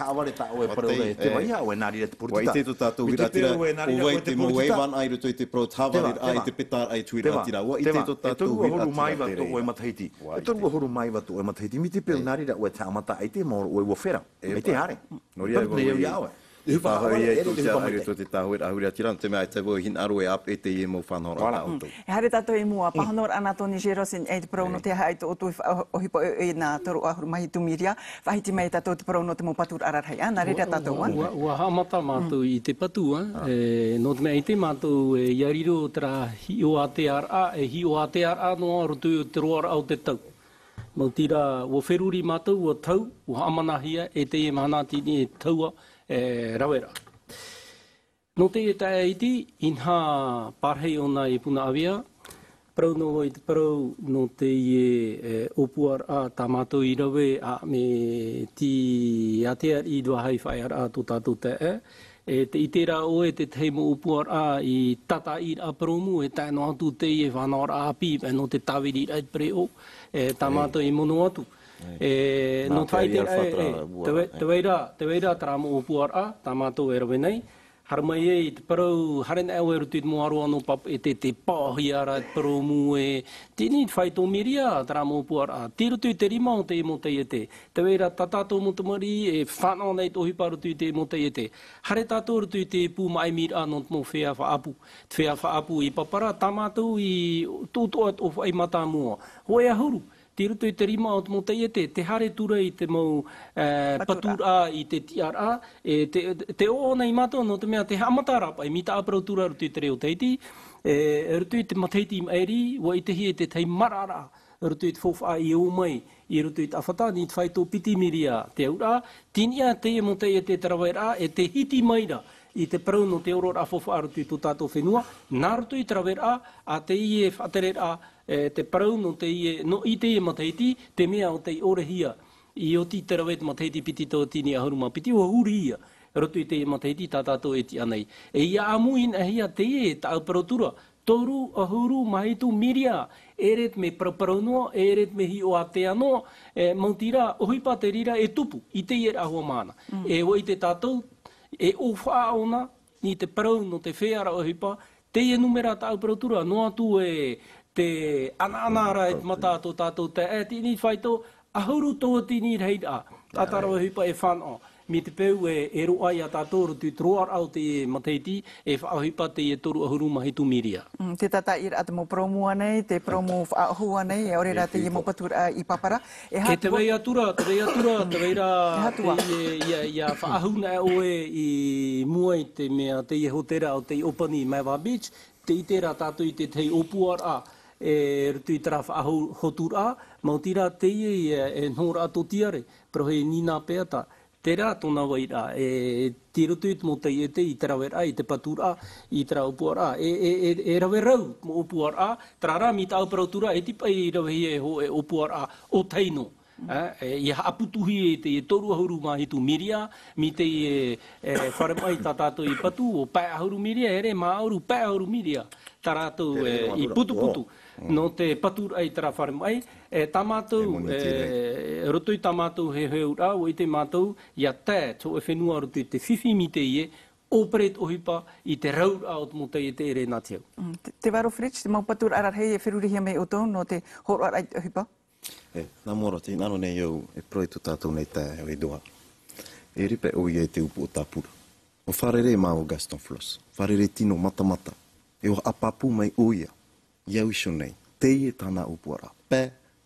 haʻavare tā ʻoe parau ra e te vai ia ʻoe nā reira te poritita. Ua ʻite tō tātou huiraʻatira, ʻo vai te mau e vānaʻa i roto i te parau te haʻavare rā i te peta rā i te huiraʻatira. Ua ʻite tō tātou huiraʻatira. E toru ʻahuru mā iva tō ʻoe matahiti. E toru ʻahuru mā iva tō ʻoe matahiti. Mai te peu nā reira ʻoe te haʻamata ʻaita e maoro ʻoe ua fera. Mai te haere. Nō reira e vau i tāhōʻē ai tō te ʻāʻau i roto i te tāhōʻēraʻa huiraʻatira, nō te mea ʻaita e vau e hinaʻaro e ʻāpeʻe teie mau faʻanahoraʻa tā ʻoutou. E haere tātou i mua, pāhonoraʻa nā Tony Geros i niʻa i te parau nō te aha ʻaita ʻoutou i faʻaʻohipa ʻoe i nā toru ʻahuru mā hitu miria, faʻahiti mai tātou te parau nō te mau paturaʻa rarahi, ā, nā reira tātou, ā. Ua, ua haʻamata mātou i te patu, ā, e, nō te mea ʻaita mātou e, ʻia riro terā hiʻo ātearaʻa, e hiʻo ātearaʻa noa roto i te roaraʻa o te tau. Maoti rā, ua feruri mātou, ua tau, ua haʻamanahia e teie mahana tini e taua, e, raveraʻa. Nō teie taeaʻe iti, inaha parahi ʻōna i Punaʻauia, parau noa i te parau nō teie, e, ʻōpuaraʻa tā mātou i rave, ā, mai te ātea i te vāhi faʻaearaʻa tō tātou taeaʻe, e, tē ʻite ra ʻoe te tahi mau ʻōpuaraʻa i tātaʻiraʻa purōmu, e tae noa atu teie faʻanahoraʻa ʻāpī, e, nō te tāviriraʻa i te pereʻoʻo, e, tā mātou i mono atu. E, nō te faʻaʻiteraʻa, e, te vai, te vai ra, te vai ra terā mau ʻōpuaraʻa, tā mātou e rave nei, haere mai ai te parau, haere nei ʻoe i roto i te mau ʻāroʻa nō Papeʻete, tē paʻohia ra te purōmu e, tini te faito miria, terā mau ʻōpuaraʻa, tei roto i te rima o te mau taiete. Te vai ra tā tātou mau tamariʻi, e fānaʻo nei te ʻohipa roto i te mau taiete. Haere tātou roto i te pū maʻimiraʻa nō te mau feiā faʻaʻapu. Te feiā faʻaʻapu i Papara, tā mātou i tō, tō, tō ʻōfaʻi mātāmua. Hōʻē ʻahuru, tei roto i te rima o te mau taiete, tē haere atu ra i te mau, e, paturaʻa i te tiʻaraʻa, e, tē, tē ʻoaʻoa nei mātou nō te mea tē haʻamata ra paʻi, mai tāʻu parau atu ra roto i te reo Tahiti, e, roto i te matahiti i maʻiri, ua ʻitehia te tahi mararaʻa, roto i te faufaʻa i ō mai, i roto i te ʻāfata, nō te faito piti miria te auraʻa, tini ā teie mau taiete te raveraʻa, e tē hiti mai ra i te parau nō te ororaʻa faufaʻa roto i tō tātou fenua, nā roto i te raveraʻa, ā teie faʻatereraʻa, e, te parau nō teie, nō i teie matahiti, te mea ʻo tei ʻorehia, i oti te rave te matahiti piti tauatini ʻahuru mā piti, ua hurihia, roto i teie matahiti tā tātou e tiʻa nei. E ʻia ʻāmui inaha teie, tāʻu parau atu ra, toru ʻahuru mā hitu miria, ʻeʻere te mea paraparau noa, ʻeʻere te mea hiʻo ātea noa, e, maoti rā, ʻohipa te reira e tupu, i teie ra hoʻi. E, ua ʻite tātou, e ʻōfaʻa ʻōna, i te parau nō te feiā ra ʻohipa, teie nūmera tāʻu parau atu ra, noa atu e te ʻanaʻana ra e te mata tō tātou taeaʻe, tini faito, ʻahuru tauatini rahiraʻa, tātarava ʻohipa e fānaʻo, mai te peu e, e roaʻa ia tātou roto i te roaraʻa o te matahiti, e faʻaʻohipa teie toru ʻahuru mā hitu miria. Mm, te tātaʻiraʻa te mau purōmu ānei, te purōmu faʻaʻohu ānei, e ʻaore rā teie mau paturaʻa i Papara. E te vai atu ra, te vai atu ra, te vai ra, teie, ʻia, ʻia faʻaʻohu nei ʻoe i mua i te mea, teie hōtēra o te ʻōpani Maeva Beach, tē ʻite ra tātou i te tahi ʻōpuaraʻa, e, roto i terā faʻahoturaʻa, maoti rā teie, e, e nohoraʻa tōtiare, parauhia e Nina Peata, terā tōna vairaʻa, e, tei roto i te mau taiete, i te raveraʻa, i te paturaʻa, i terā ʻōpuaraʻa, e, e, e, e rave rau te mau ʻōpuaraʻa, terā rā, mai tāʻu parau atu ra, e tiʻa paʻi i ravehia e hō-, e ʻōpuaraʻa ʻo Taino. E, e, ʻia haʻaputuhia i te toru ʻahuru mā hitu miria, mai teie, e, fare maʻi tā tātou i patu, ʻo pae ʻahuru miria, ʻeʻere, mā ʻahuru, pae ʻahuru miria, tā rātou, e, i putuputu. Nō te paturaʻa i terā fare maʻi, e, tā mātou, e, roto i tā mātou heheuraʻa, ua ʻite mātou, ʻia tae te hōʻē fenua roto i te fifi mai teie, ʻōpere te ʻohipa i te rauraʻa o te mau taiete ʻeʻere nā te hau. Mm, te, te varo Fritz, te mau paturaʻa rarahi e ferurihia mai ʻoutou nō te hōroʻaraʻa i te ʻohipa? E, nā mua roa, tē hinaʻaro nei au e parau i tō tātou nei taeaʻe Edouard. E riro paʻi ʻoia i te upoʻo tāpura. ʻUa fārerei māua Gaston Flosse. Fārerei tino matamata. E ʻua haʻapāpū mai ʻoia. I au iho nei. Teie tāna ʻōpuaraʻa. Pae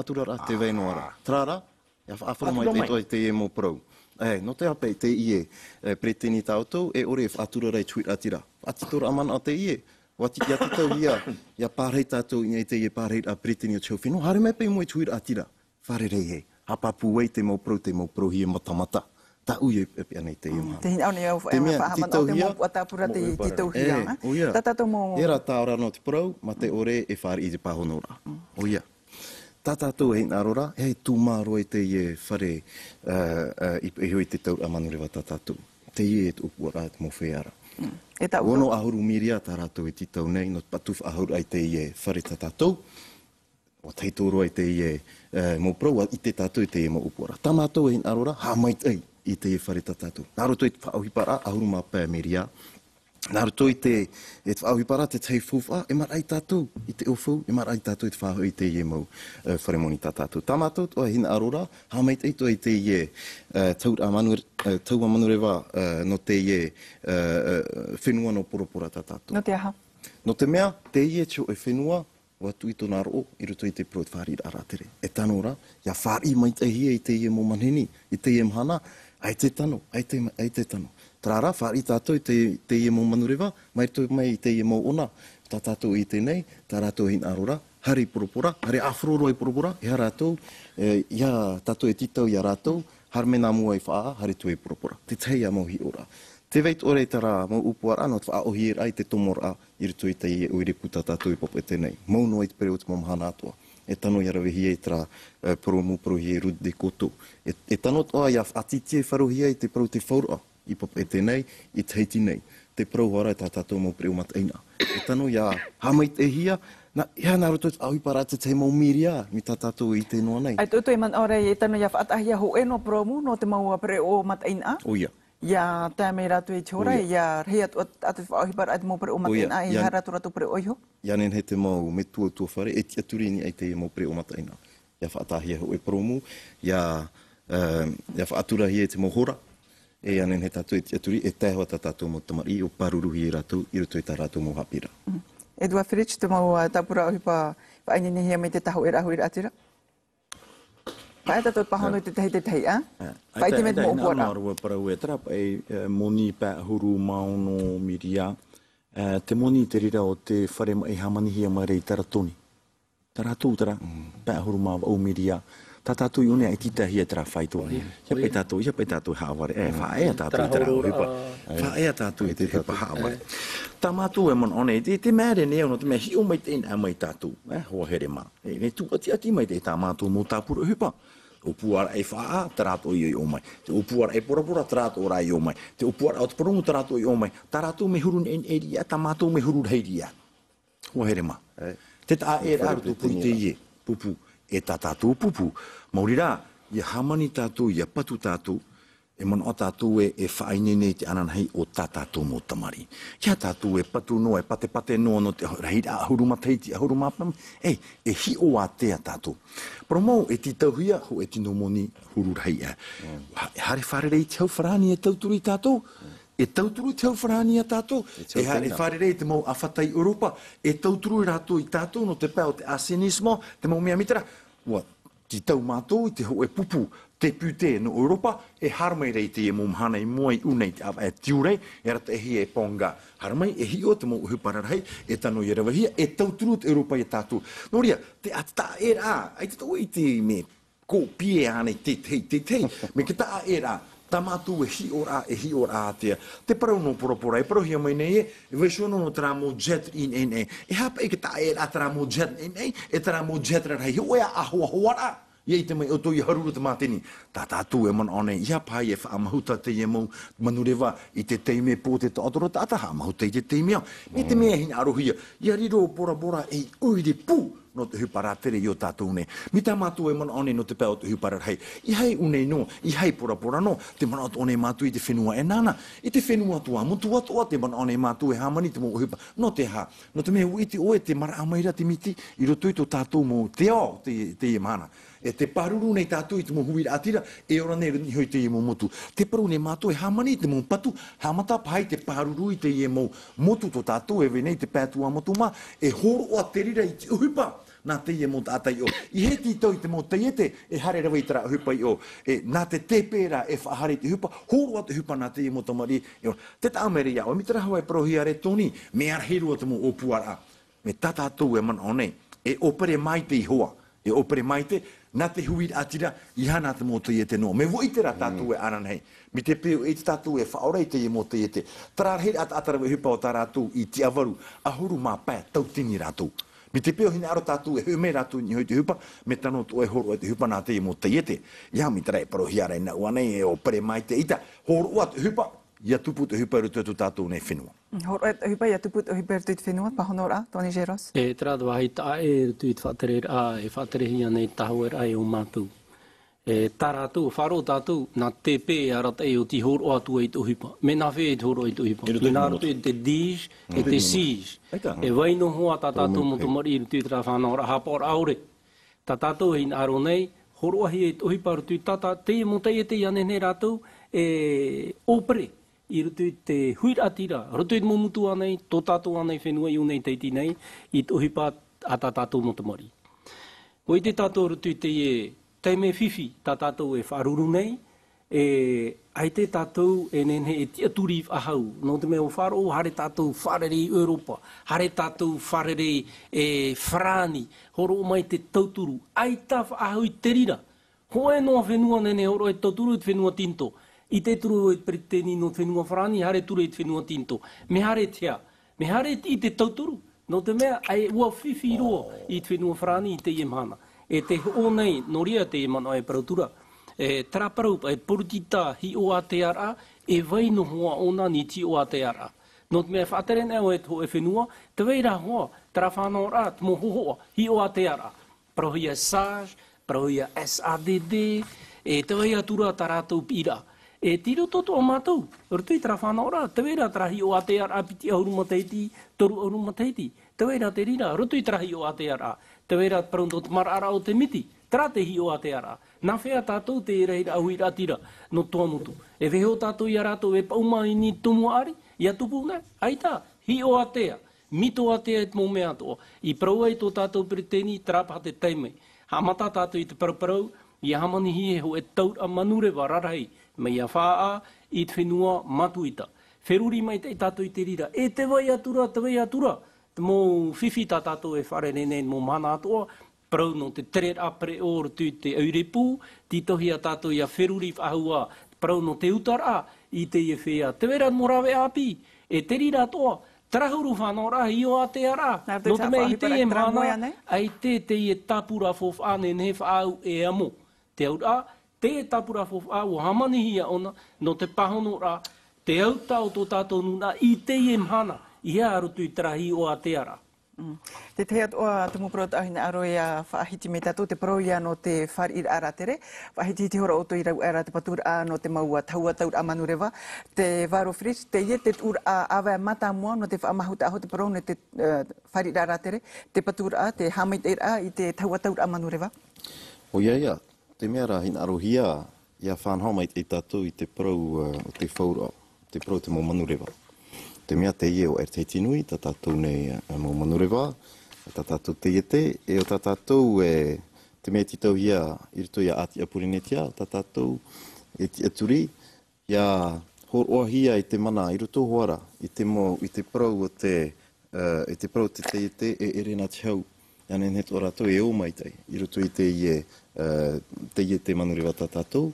faʻatura rā, tē vai noa ra. Terā rā, ʻia faʻaʻore mai te, te, teie mau parau. E, nō te aha paʻi teie, e, peretiteni tā ʻoutou, e ʻore e faʻatura ra i te huiraʻatira. Faʻatitoraʻa manaʻo teie, ʻua ti-, ʻia tītauhia, ʻia pārahi tātou i niʻa i teie pārahiraʻa peretiteni o te hau fenua, haere mai paʻi i mua i te huiraʻatira. Fārerei e, haʻapāpū ai te mau parau, te mau parauhia matamata. Tāʻu ia e, e, ʻia nei teie mahana. Te hinaʻaro nei au, e, faʻahaʻamanaʻo te mau puaʻa tāpura te, te tītauhia, e? ʻOia. Tā tātou mau. Terā tā ʻoe ra nō te parau, mā te ʻore e fāriʻi i te pāhonoraʻa. ʻOia. Tā tātou e hinaʻaro ra, e tūmā roa i teie fare, e, e, i, i roto i te tauraʻa manureva tā tātou. Teie e tō ʻoe puaʻa ra, te mau feiā ra. Mm. E tā ʻoutou. Ono ʻahuru mīria tā rātou e tītau nei, nō te patu faʻahou i teie fare tā tātou. ʻUa tahi atu roa i teie, e, mau parau, ʻua ʻite tātou i teie mau ʻōpuaraʻa. Tā mātou e hinaʻaro ra, haʻamaitaʻi i teie fare tā tātou. Nā roto i te faʻaʻohiparaʻa, ʻahuru mā pae mīria. Nā roto i te, e te faʻaʻohiparaʻa, te tahi faufaʻa, e maraʻa tātou i te ʻaufau, e maraʻa tātou i te faʻahoʻi i teie mau, e, fare moni tā tātou. Tā mātou atoʻa e hinaʻaro ra, haʻamaitaʻi atoʻa i teie, e, tauraʻa manu-, e, taua manureva, e, nō teie, e, e, fenua nō Porapora tā tātou. Nō te aha? Nō te mea, teie te hōʻē fenua, ʻUa tuʻu i tōna roʻo i roto i te parau o te fāriʻiraʻa rātere. E tano ra, ʻia fāriʻi maitaʻihia i teie mau manihini, i teie mahana, ʻaita e tano, ʻaita e ma-, ʻaita e tano. Terā rā, fāriʻi tātou i te, teie mau manureva, mai roto mai i teie mau ʻona, tā tātou e ʻite nei, tā rātou e hinaʻaro ra, haere i Porapora, haere ʻāfaro roa i Porapora, e aha rātou, e, ʻia tātou e tītau ia rātou, haere mai nā mua i Faʻaʻā, haere atu i Porapora. Te tahi ā mau hiʻoraʻa. Tē vai atoʻa ra terā mau ʻōpuaraʻa nō te faʻaʻohiparaʻa i te tomoraʻa i roto i teie ʻoire pū tā tātou i Papeʻete nei. Mau noa i te pereʻoʻo o te mau mahana atoʻa. E tano ʻia ravehia i terā, e, purōmu parauhia e Ruth Descoteaux. E, e tano atoʻa ʻia faʻatītīʻahia i te parau o te fauraʻa i Papeʻete nei, i Tahiti nei. Te parau hoʻi ra tā tātou mau pereʻoʻo mataʻeinaʻa. E tano ʻia haʻamaitaʻihia, nā, ʻia nā roto i te faʻaʻohiparaʻa te tahi mau mīria, mai tā tātou e ʻite noa nei. ʻAita ʻoutou e manaʻo ra, e tano ʻia faʻataʻahia hōʻē noa purōmu, nō te mau pereʻoʻo mataʻeinaʻa. ʻOia. ʻIa tae mai rātou i te hora, ʻOia. ʻia rahi atu, atu, atu te faʻaʻohiparaʻa i te mau pereʻoʻo ʻOia, mataʻeinaʻa, e ʻia haere atu rātou pereʻoʻo iho. ʻIa nehenehe te mau metua ʻutuāfare, e tiʻaturi i niʻa i te mau pereʻoʻo mataʻeinaʻa. ʻIa faʻataʻahia hōʻē purōmu, ʻia, e, ʻia faʻaturahia i te mau hora, e ʻia nehenehe tātou e tiʻaturi, e tae hoʻi tā tātou mau tamariʻi, ʻo pāruruhia rātou, i roto i tā rātou mau haʻapiʻiraʻa. Mm. Edouard Fritch, te mau, ā, tāpura ʻohipa faʻaineinehia mai te Tāhōʻēraʻa Huiraʻatira. Paʻi tātou e pāhono i te tahi, te tahi, ā? Ā, paʻi te mea te mau ʻōpuaraʻa. Nā mua parau e terā paʻi, e, moni pae ʻahuru mā ono mīria, e, te moni i te reira o te fare maʻi hāmanihia mai ra i Taratoni. Tā rātou terā, pae ʻahuru mā vaʻu mīria. Tā tātou i ʻō nei e tītauhia terā faito. ʻIa paʻi tātou, ʻia paʻi tātou e haʻavare, e, faʻaea tātou i terā ʻohipa. Faʻaea tātou i te ʻohipa haʻavare. Tā mātou e manaʻo nei, te, te mea ra nei, nō te mea hiʻo maitaʻi na mai tātou, e, hoa here mā. E, e tūʻatiʻati mai te tā mātou mau tāpura ʻohipa. ʻŌpuaraʻa i Faʻaʻā, terā atoʻa i ʻō mai. Te ʻōpuaraʻa i Porapora, terā atoʻa rā i ʻō mai. Te ʻōpuaraʻa o te purōmu, terā atoʻa i ʻō mai. Tā rātou mea huru neʻineʻi riʻi, tā mātou mea huru rahi riʻi. Hoa here mā. Te taʻa ʻē ra, roto i teie pupu. E tā tātou pupu. Maori rā, ʻia hāmani tātou, ʻia patu tātou. E manaʻo tātou e, e faʻaineine i te ananahi o tā tātou mau tamariʻi. ʻIa tātou e patu noa, e patepate noa nō te rahiraʻa ʻahuru matahiti, ʻahuru mā pae, e, e hiʻo ātea tātou. Parau mau e tītauhia, hōʻē tino moni huru rahi ā. Ha-, haere fārerei i te hau farāni e tauturu ia tātou. E tauturu i te hau farāni ia tātou. E haere fārerei i te mau ʻāfata i ʻEuropa. E tauturu rātou ia tātou nō te pae o te assainissement, te mau mea mai terā. ʻUa tītau mātou i te hōʻē pupu, te pute nō ʻEuropa, e haere mai ra i teie mau mahana i mua i ʻō nei i te ʻāvaʻe tiurai, e arataʻihia e Ponga. Haere mai, e hiʻo te mau ʻohipa rarahi, e tano ʻia ravehia, e tauturu te ʻEuropa ia tātou. Nō reira, te, ā, te taʻa ʻē ra, ʻaita tātou i ʻite mea kōpie ānei te tahi, te tahi, mea te taʻa ʻē ra, tā mātou e hiʻo ra, e hiʻo ra ātea. Te parau nō Porapora, e parauhia mai nei ē, e vaiiho noa terā mau jet i ʻō nei, e aha paʻi te taʻa ʻē ra terā mau jet i ʻō nei, e terā mau jet rarahi, hōʻē ā ahoahoaraʻa. ʻIa ʻite mai ʻoutou ʻia haruru te mātini. Tā tātou e manaʻo nei, ʻeiaha paha e faʻamahuta teie mau manureva i te taime pō, te taʻoto ra taʻata, haʻamahuta i te taime ao. Mai te mea e hinaʻarohia, ʻia riro Bora Bora ei ʻoire pū nō te ʻohipa rātere i ō tātou nei. Mai tā mātou e manaʻo nei nō te pae o te ʻohipa rarahi. ʻEiaha e ʻū nei noa, ʻeiaha e Bora Bora noa, tē manaʻo atoʻa nei mātou i te fenua e nānā, i te fenua Tuamotu atoʻa, tē manaʻo nei mātou e hāmani i te mau ʻohipa. Nō te aha? Nō te mea ʻua ʻite ʻoe tē maraʻa mai ra te miti i roto i tō tātou mau te ao, te, teie mahana. E tē pāruru nei tātou i te mau huiraʻatira, e ora nei i niʻa iho i teie mau motu. Tē parau nei mātou e hāmani i te mau patu, haʻamata paha i te pāruru i teie mau motu tō tātou e vai nei i te pae Tuamotu mā, e hōroʻa te reira i te ʻohipa nā teie mau taʻata iʻo. ʻEiaha e tītau i te mau taiete e haere rave i terā ʻohipa iʻo, e, nā te tēpē rā e faʻahaere i te ʻohipa, hōroʻa te ʻohipa nā teie mau tamariʻi iʻo. Tē taʻa mai ra iā ʻoe, mai terā hoʻi e parauhia ra e Tony, mea rahi roa te mau ʻōpuaraʻa. Mai tā tātou e manaʻo nei, e ʻōpere maite ihoā, e ʻōpere maite, nā te huiraʻatira, ʻeiaha nā te mau taiete noa. Mea ʻua ʻite rā tātou e ananahi. Mai te peu ʻaita tātou e faʻaora i teie mau taiete. Terā rahi rā taʻata rave ʻohipa o tā rātou i tiʻavaru, ʻahuru mā pae tauatini rātou. Mai te peu hinaʻaro tātou e hoʻi mai rātou i niʻa iho i te ʻohipa, mea tano atoʻa e hōroʻa i te ʻohipa nā teie mau taiete. ʻEiaha mai terā e parauhia ra i nā ʻua nei, e ʻōpere maite ʻaita, hōroʻa te ʻohipa, ʻia tupu te ʻohipa i roto i tō tātou nei fenua. Mm, hōroʻa te ʻohipa, ʻia tupu te ʻohipa i roto i te fenua, pāhonoraʻa, Tony Geros. E, terā te vāhi taʻa ʻē i roto i te faʻatereraʻa, e faʻaterehia nei te tahoʻaraʻa e ō mātou. E, tā rātou, faʻaroʻo tātou, nā te tēpē e arataʻi ʻo tē hōroʻa atu ai i te ʻohipa. Mea nā fea i te hōroʻa i te ʻohipa? Mea nā roto i te DIGE, e te SIGE. E vai noa hoʻi tā tātou mau tamariʻi i roto i terā fānaʻoraʻa haʻapaʻoraʻa ʻore. Tā tātou e hinaʻaro nei, hōroʻahia i te ʻohipa roto i tā, tā, teie mau taiete ʻia nehenehe rātou e ʻōpere i roto i te huiraʻatira, roto i te mau motu ānei, tō tātou ānei fenua iʻo nei, Tahiti nei, i te ʻohipa a tā tātou mau tamariʻi. ʻUa ʻite tātou roto i teie taime fifi tā tātou e faʻaruru nei, e, ʻaita tātou e nehenehe e tiʻaturi faʻahou, nō te mea ʻua faʻaroʻo, haere tātou fārerei i ʻEuropa, haere tātou fārerei e Farāni, hōroʻa mai te tauturu, ʻaita faʻahou i te reira. Hōʻē noa fenua nehenehe e hōroʻa i te tauturu, te fenua Tinitō. ʻIte atu ra ʻoe i te peretiteni nō te fenua Farāni, haere atu ra i te fenua Tinitō. Mea haere te hea? Mea haere i te tauturu. Nō te mea, ʻaita ʻua fifi roa i te fenua Farāni i teie mahana. E tē hoʻo nei, nō reira teie manaʻo e parau atu ra. E, terā parau, e poritita hiʻoraʻa, e vai noa hoʻi ʻōna nā te hiʻoraʻa. Nō te mea faʻatere nei ʻoe i te hōʻē fenua, tē vai ra hoʻi, terā fānaʻoraʻa, te mau hōhoʻa, hiʻoraʻa. Parauhia SAGE, parauhia SADD, e tē vai atu ra tā rātou piʻiraʻa. E tei roto atoʻa mātou, roto i terā fānaʻoraʻa, tē vai ra terā hiʻoraʻa piti ʻahuru matahiti, toru ʻahuru matahiti, tē vai ra te reira, roto i terā hiʻoraʻa, tē vai ra te parau nō te maraʻaraʻa o te miti, terā te hiʻoraʻa. Nā fea tātou te rahiraʻa huiraʻatira nō Tuamotu? E vaiiho tātou iā rātou e paʻuma i niʻa i te tumu ʻāri, ʻia tupu nei, ʻaita, hiʻoraʻa. Mito ātea i te mau mea atoʻa. I parau ai tō tātou peretiteni, terā paha te taime. Haʻamata tātou i te paraparau, ʻia hāmanihia e hōʻē tauraʻa manureva rarahi, mai iā Faʻaʻā i te fenua Matuita. Feruri maitaʻi tātou i te reira. E tē vai atu ra, tē vai atu ra. Te mau fifi tā tātou e fārerei nei, mau mahana atoʻa, parau nō te tereraʻa pereʻoʻo i roto i te ʻoire pū, tītauhia tātou ʻia feruri faʻahou ā, parau nō te utaraʻa i teie feiā. Tē vai ra mau rāveʻa ʻāpī, e te reira atoʻa, terā huru fānaʻoraʻa, hiʻoraʻa. Nō te mea i teie mahana, ʻaita teie tāpura faufaʻa nehenehe e faʻaau e amo. Te auraʻa, teie tāpura faufaʻa ʻua hāmanihia ʻōna, nō te pāhonoraʻa, te autaʻa o tō tātou nūnaʻa i teie mahana, ʻeiaha roto i terā hiʻoraʻa. Mm. Te tahi atoʻa tumu parau tā ʻoe e hinaʻaro ʻia faʻahiti mai tātou, te parau ïa nō te fāriʻiraʻa rātere. Faʻahitihiti ihora ʻoutou i rāveʻa ra te paturaʻa nō te mau tahua tauraʻa manureva. Te Varo Fritz, teie te tuʻuraʻa ʻāvae mātāmua nō te faʻamahutaʻa hoʻi, te parau nō te, eh, fāriʻiraʻa rātere, te paturaʻa, te haʻamaitaʻiraʻa i te tahua tauraʻa manureva. ʻOia ïa, te mea ra, hinaʻarohia, ʻia faʻanaho maitaʻi tātou i te parau, eh, o te fauraʻa, te parau o te mau manureva. Te mea teie ʻo Air Tahiti Nui, tā tātou nei, eh, mau manureva, tā tātou taiete, e ʻo tā tātou, eh, te mea e tītauhia i roto iā ʻĀtiʻa Pōrīnetia, tā tātou e tiʻaturi, ʻia hōroʻahia i te mana i roto hoʻi ra, i te mau, i te parau o te, eh, i te parau o te taiete e ʻere nā te hau, ʻia nehenehe atoʻa rātou e ō maitaʻi i roto i teie, eh, taiete manureva tā tātou.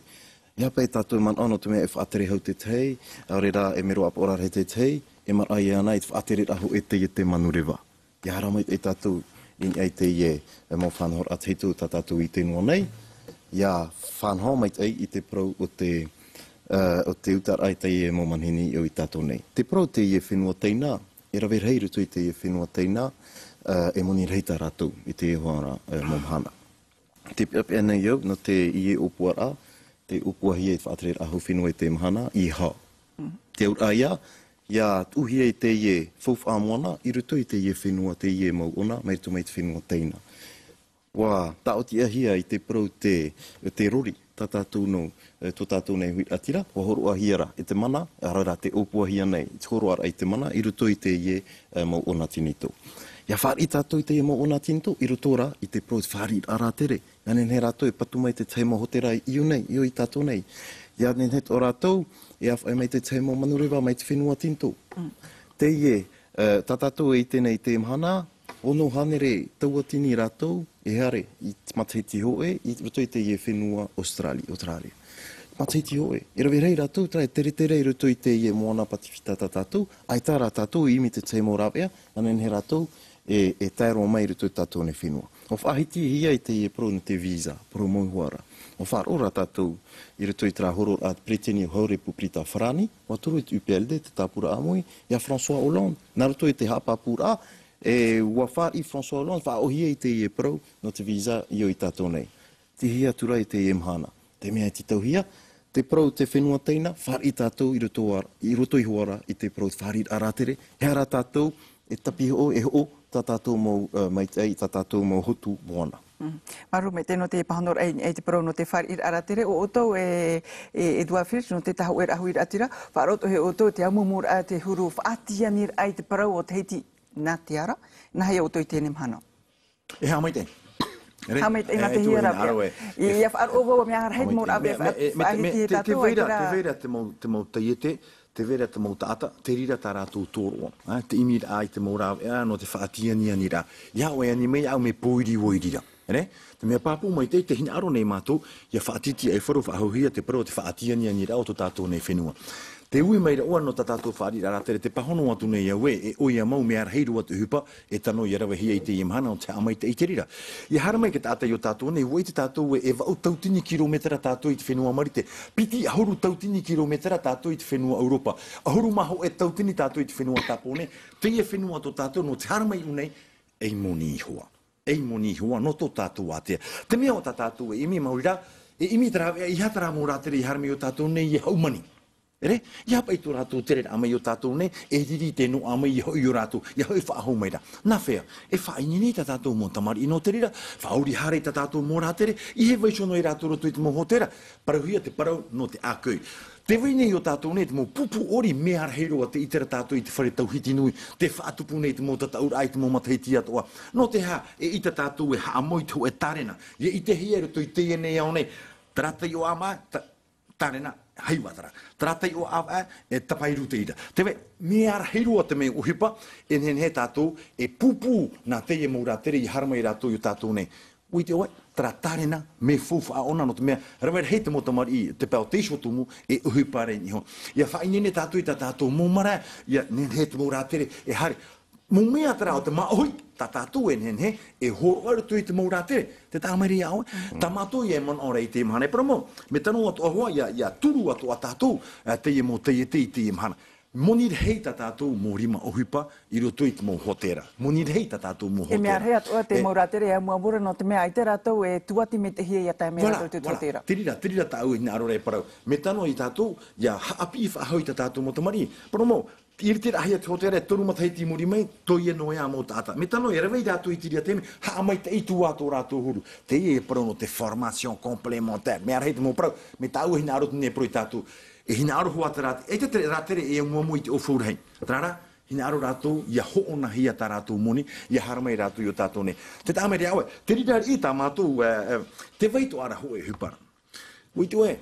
ʻEiaha paʻi tātou e manaʻo nō te mea e faʻatere hau te tahi, ʻaore rā e mero ʻāpoʻoraʻa te tahi, e maraʻa ïa ānei i te faʻatereraʻa hoʻi o te taiete manureva. ʻIa haere maitaʻi tātou i niʻa i teie, eh, mau faʻanahoraʻa tahito tā tātou i ʻite noa nei. Ia fānaho maitaʻi i te parau o te, ā, o te utaraʻa i teie mau manihini i ʻō ia tātou nei. Te parau o teie fenua Taina, e rave rahi i roto i teie fenua Taina, ā, e moni rahi tā rātou i teie hoʻi ra, ā, mau mahana. Tē peʻapeʻa nei au, nō teie ʻōpuaraʻa, te ʻōpuahia e te faʻatereraʻa hau fenua i teie mahana, ʻeiaha. Te auraʻa ia, ia tuʻuhia i teie faufaʻa moana, i roto i teie fenua, teie mau ʻona, mai roto mai te fenua Taina. ʻUa tāʻotiʻahia i te parau te, te rori, tā tātou nō, e, tō tātou nei huiraʻatira, ʻua hōroʻahia ra i te mana, ʻaore rā te ʻōpuahia nei, te hōroʻaraʻa i te mana, i roto i teie, e, mau ʻona tinitō. Ia fāriʻi tātou i teie mau ʻona tinitō, i roto rā, i te parau te fāriʻiraʻa rātere. Ia nehenehe rātou e patu mai te tahi mau hōtēra i ʻō nei, i ʻō ia tātou nei. Ia nehenehe tō rātou, e ʻāfaʻi mai te tahi mau manureva mai te fenua tinitō. Teie, e, tā tātou e ʻite nei i teie mahana, ono hānere tauatini rātou, e haere i te matahiti hōʻē, i roto i teie fenua Australia, Australia. Matahiti hōʻē, e rave rahi rātou, terā e teretere i roto i teie moana Patifita tā tātou, ʻaita rā tātou i ʻimi i te tahi mau rāveʻa, ia nehenehe rātou e, e tae roa mai i roto i tā tātou nei fenua. ʻUa faʻahitihia i teie parau nō te visa, parau mau ihoā ra. ʻUa faʻaroʻo ra tātou i roto i terā hōroʻaraʻa a te Peretiteni o Haure Pūpiri tā Farāni, ʻua toru i te U P L D, te tāpura ʻāmui, ia François Hollande, nā roto i te haʻapāpūraʻa, e ʻua fāriʻi François Hollande, faʻaʻōhie i teie parau nō te visa i ʻō ia tātou nei. Tē hiʻo atu ra i teie mahana. Te mea e tītauhia, te parau o te fenua Taina, fāriʻi tātou i roto a-, i roto ihoā ra i te parau fāriʻiraʻa rātere, e aha rā tātou, e tāpihoʻo, e hoʻo, tā tātou mau, ā, maitaʻi, tā tātou mau hotu moana. Mm. Māuruuru maitaʻi nō te pāhonoraʻa i, i te parau nō te fāriʻiraʻa rātere, ʻo ʻoutou e, e, e Edouard Fritch, nō te Tāhōʻēraʻa Huiraʻatira, faʻaroʻo atoʻa ʻoutou te amuamuraʻa, te huru faʻatianiraʻa i te parau o Tahiti nā te ara, nāhea ʻoutou i teie mahana? E haʻamaitaʻi. Haʻamaitaʻi nā te hia rāveʻa. Ia faʻaroʻo vau, mea rahi te mau rāveʻa faʻahiti e tātou, te vai ra, te vai ra te mau, te mau taiete, te vai ra te mau taʻata, te reira tā rātou tōroʻa, ā, te ʻimiraʻa i te mau rāveʻa, nō te faʻatianianiraʻa. Ia ʻoe ani mai au mea pōiri ʻoe i reira. Nē? Te mea pāpū maitaʻi, tē hinaʻaro nei mātou, ia faʻatītīʻaifaro faʻahouhia te parau o te faʻatianianiraʻa o tō tātou nei fenua. Te ui mai ra ʻoe nō tā tātou fāriʻiraʻa rātere, tē pāhono atu nei au ē, e ʻoia mau mea rahi roa te ʻohipa, e tano ia ravehia i teie mahana nō te haʻamaitaʻi i te reira. Ia haere mai te taʻata i ō tātou nei, ʻua ʻite tātou ē, e vaʻu tautini kirometera tātou i te fenua Marite, piti ʻahuru tautini kirometera tātou i te fenua ʻEuropa, ʻahuru mā hōʻē tautini tātou i te fenua Tāpōnē, teie fenua tō tātou nō te haere mai i ʻō nei, ei moni ihoā. Ei moni ihoā, nō tō tātou ātea. Te mea ʻo tā tātou e ʻimi, maori rā, e ʻimi te rāveʻa, e aha terā mau rātere i haere mai i ō tātou nei, e haumani. Ere, ʻeiaha paʻi tō rātou tereraʻa mai i ō tātou nei, e riri te noaʻa mai, ʻia hoʻi ō rātou, ʻia hoʻi faʻahou mai ra. Nā hea, e faʻaineine tā tātou mau tamariʻi nō te reira, faʻaori haere tā tātou mau rātere, ʻeiaha e vaiiho noa ia rātou i roto i te mau hōtēra, parauhia te parau nō te accueil. Tē vai nei i ō tātou nei te mau pupu ʻori, mea rahi roa tē ʻite ra tātou i te fare tauhiti nui, tē faʻatupu nei te mau tataʻuraʻa i te mau matahiti atoʻa. Nō te aha, e ʻita tātou e haʻamau i te hōʻē tārena, ʻia ʻitehia i roto i teie nei ao nei, terā taiʻo ʻāvaʻe, ta-, tārena, haiva terā. Terā taiʻo ʻāvaʻe, e tapairu te reira. Tē vai, mea rahi roa te mea ʻohipa, e nehenehe tātou e pūpū nā teie mau rātere i haere mai rātou i ō tātou nei. ʻUa ʻite ʻoe, terā tārena, mea faufaʻa ʻōna, nō te mea, rave rahi te mau tamariʻi, te pae o te iho tumu, e ʻohipa ra niʻa iho. ʻIa faʻaineine tātou i tā tātou mau marae, ʻia nehenehe te mau rātere, e haere. Mau mea terā o te māʻohi, tā tātou e nehenehe, e hōroʻa i roto i te mau rātere. Tē taʻa mai ra iā ʻoe, tā mātou ïa e manaʻo ra i teie mahana. E parau mau, mea tano atoʻa hoʻi, ʻia, ʻia turu atoʻa tātou, ā, teie mau taiete i teie mahana. Moni rahi tā tātou mau rima ʻohipa i roto i te mau hōtēra. Moni rahi tā tātou mau hōtēra. E mea rahi atoʻa te mau rātere e amuamura, nō te mea ʻaita rātou e tūʻati maitaʻihia ʻia tae mai rātou i te hōtēra. Voilà, voilà. Te reira, te reira tāʻu e hinaʻaro ra e parau. Mea tano ia tātou, ʻia haʻapiʻi faʻahou i tā tātou mau tamariʻi. Parau mau, i rite rahi ia te hōtēra e toru matahiti i muri mai, toe noa ïa mau taʻata. Mea tano e rave ia rātou i te reira taime, haʻamaitaʻi atu ā tō rātou huru. Teie e parau nō te formation complémentaire. Mea rahi te mau parau, mea tāʻu e hinaʻaro atu nei e parau ia tātou. E hinaʻaro hoʻi terā, eʻita te rātere e amuamu i te ʻōfaʻi rahi. Terā rā, hinaʻaro rātou, ʻia hoʻonahia tā rātou moni, ʻia haere mai rātou i ō tātou nei. Tē taʻa mai ra iā ʻoe, te reira riʻi tā mātou, ē, ē, tē vai atoʻa ra hōʻē ʻohipa ra. ʻUa ʻite ʻoe,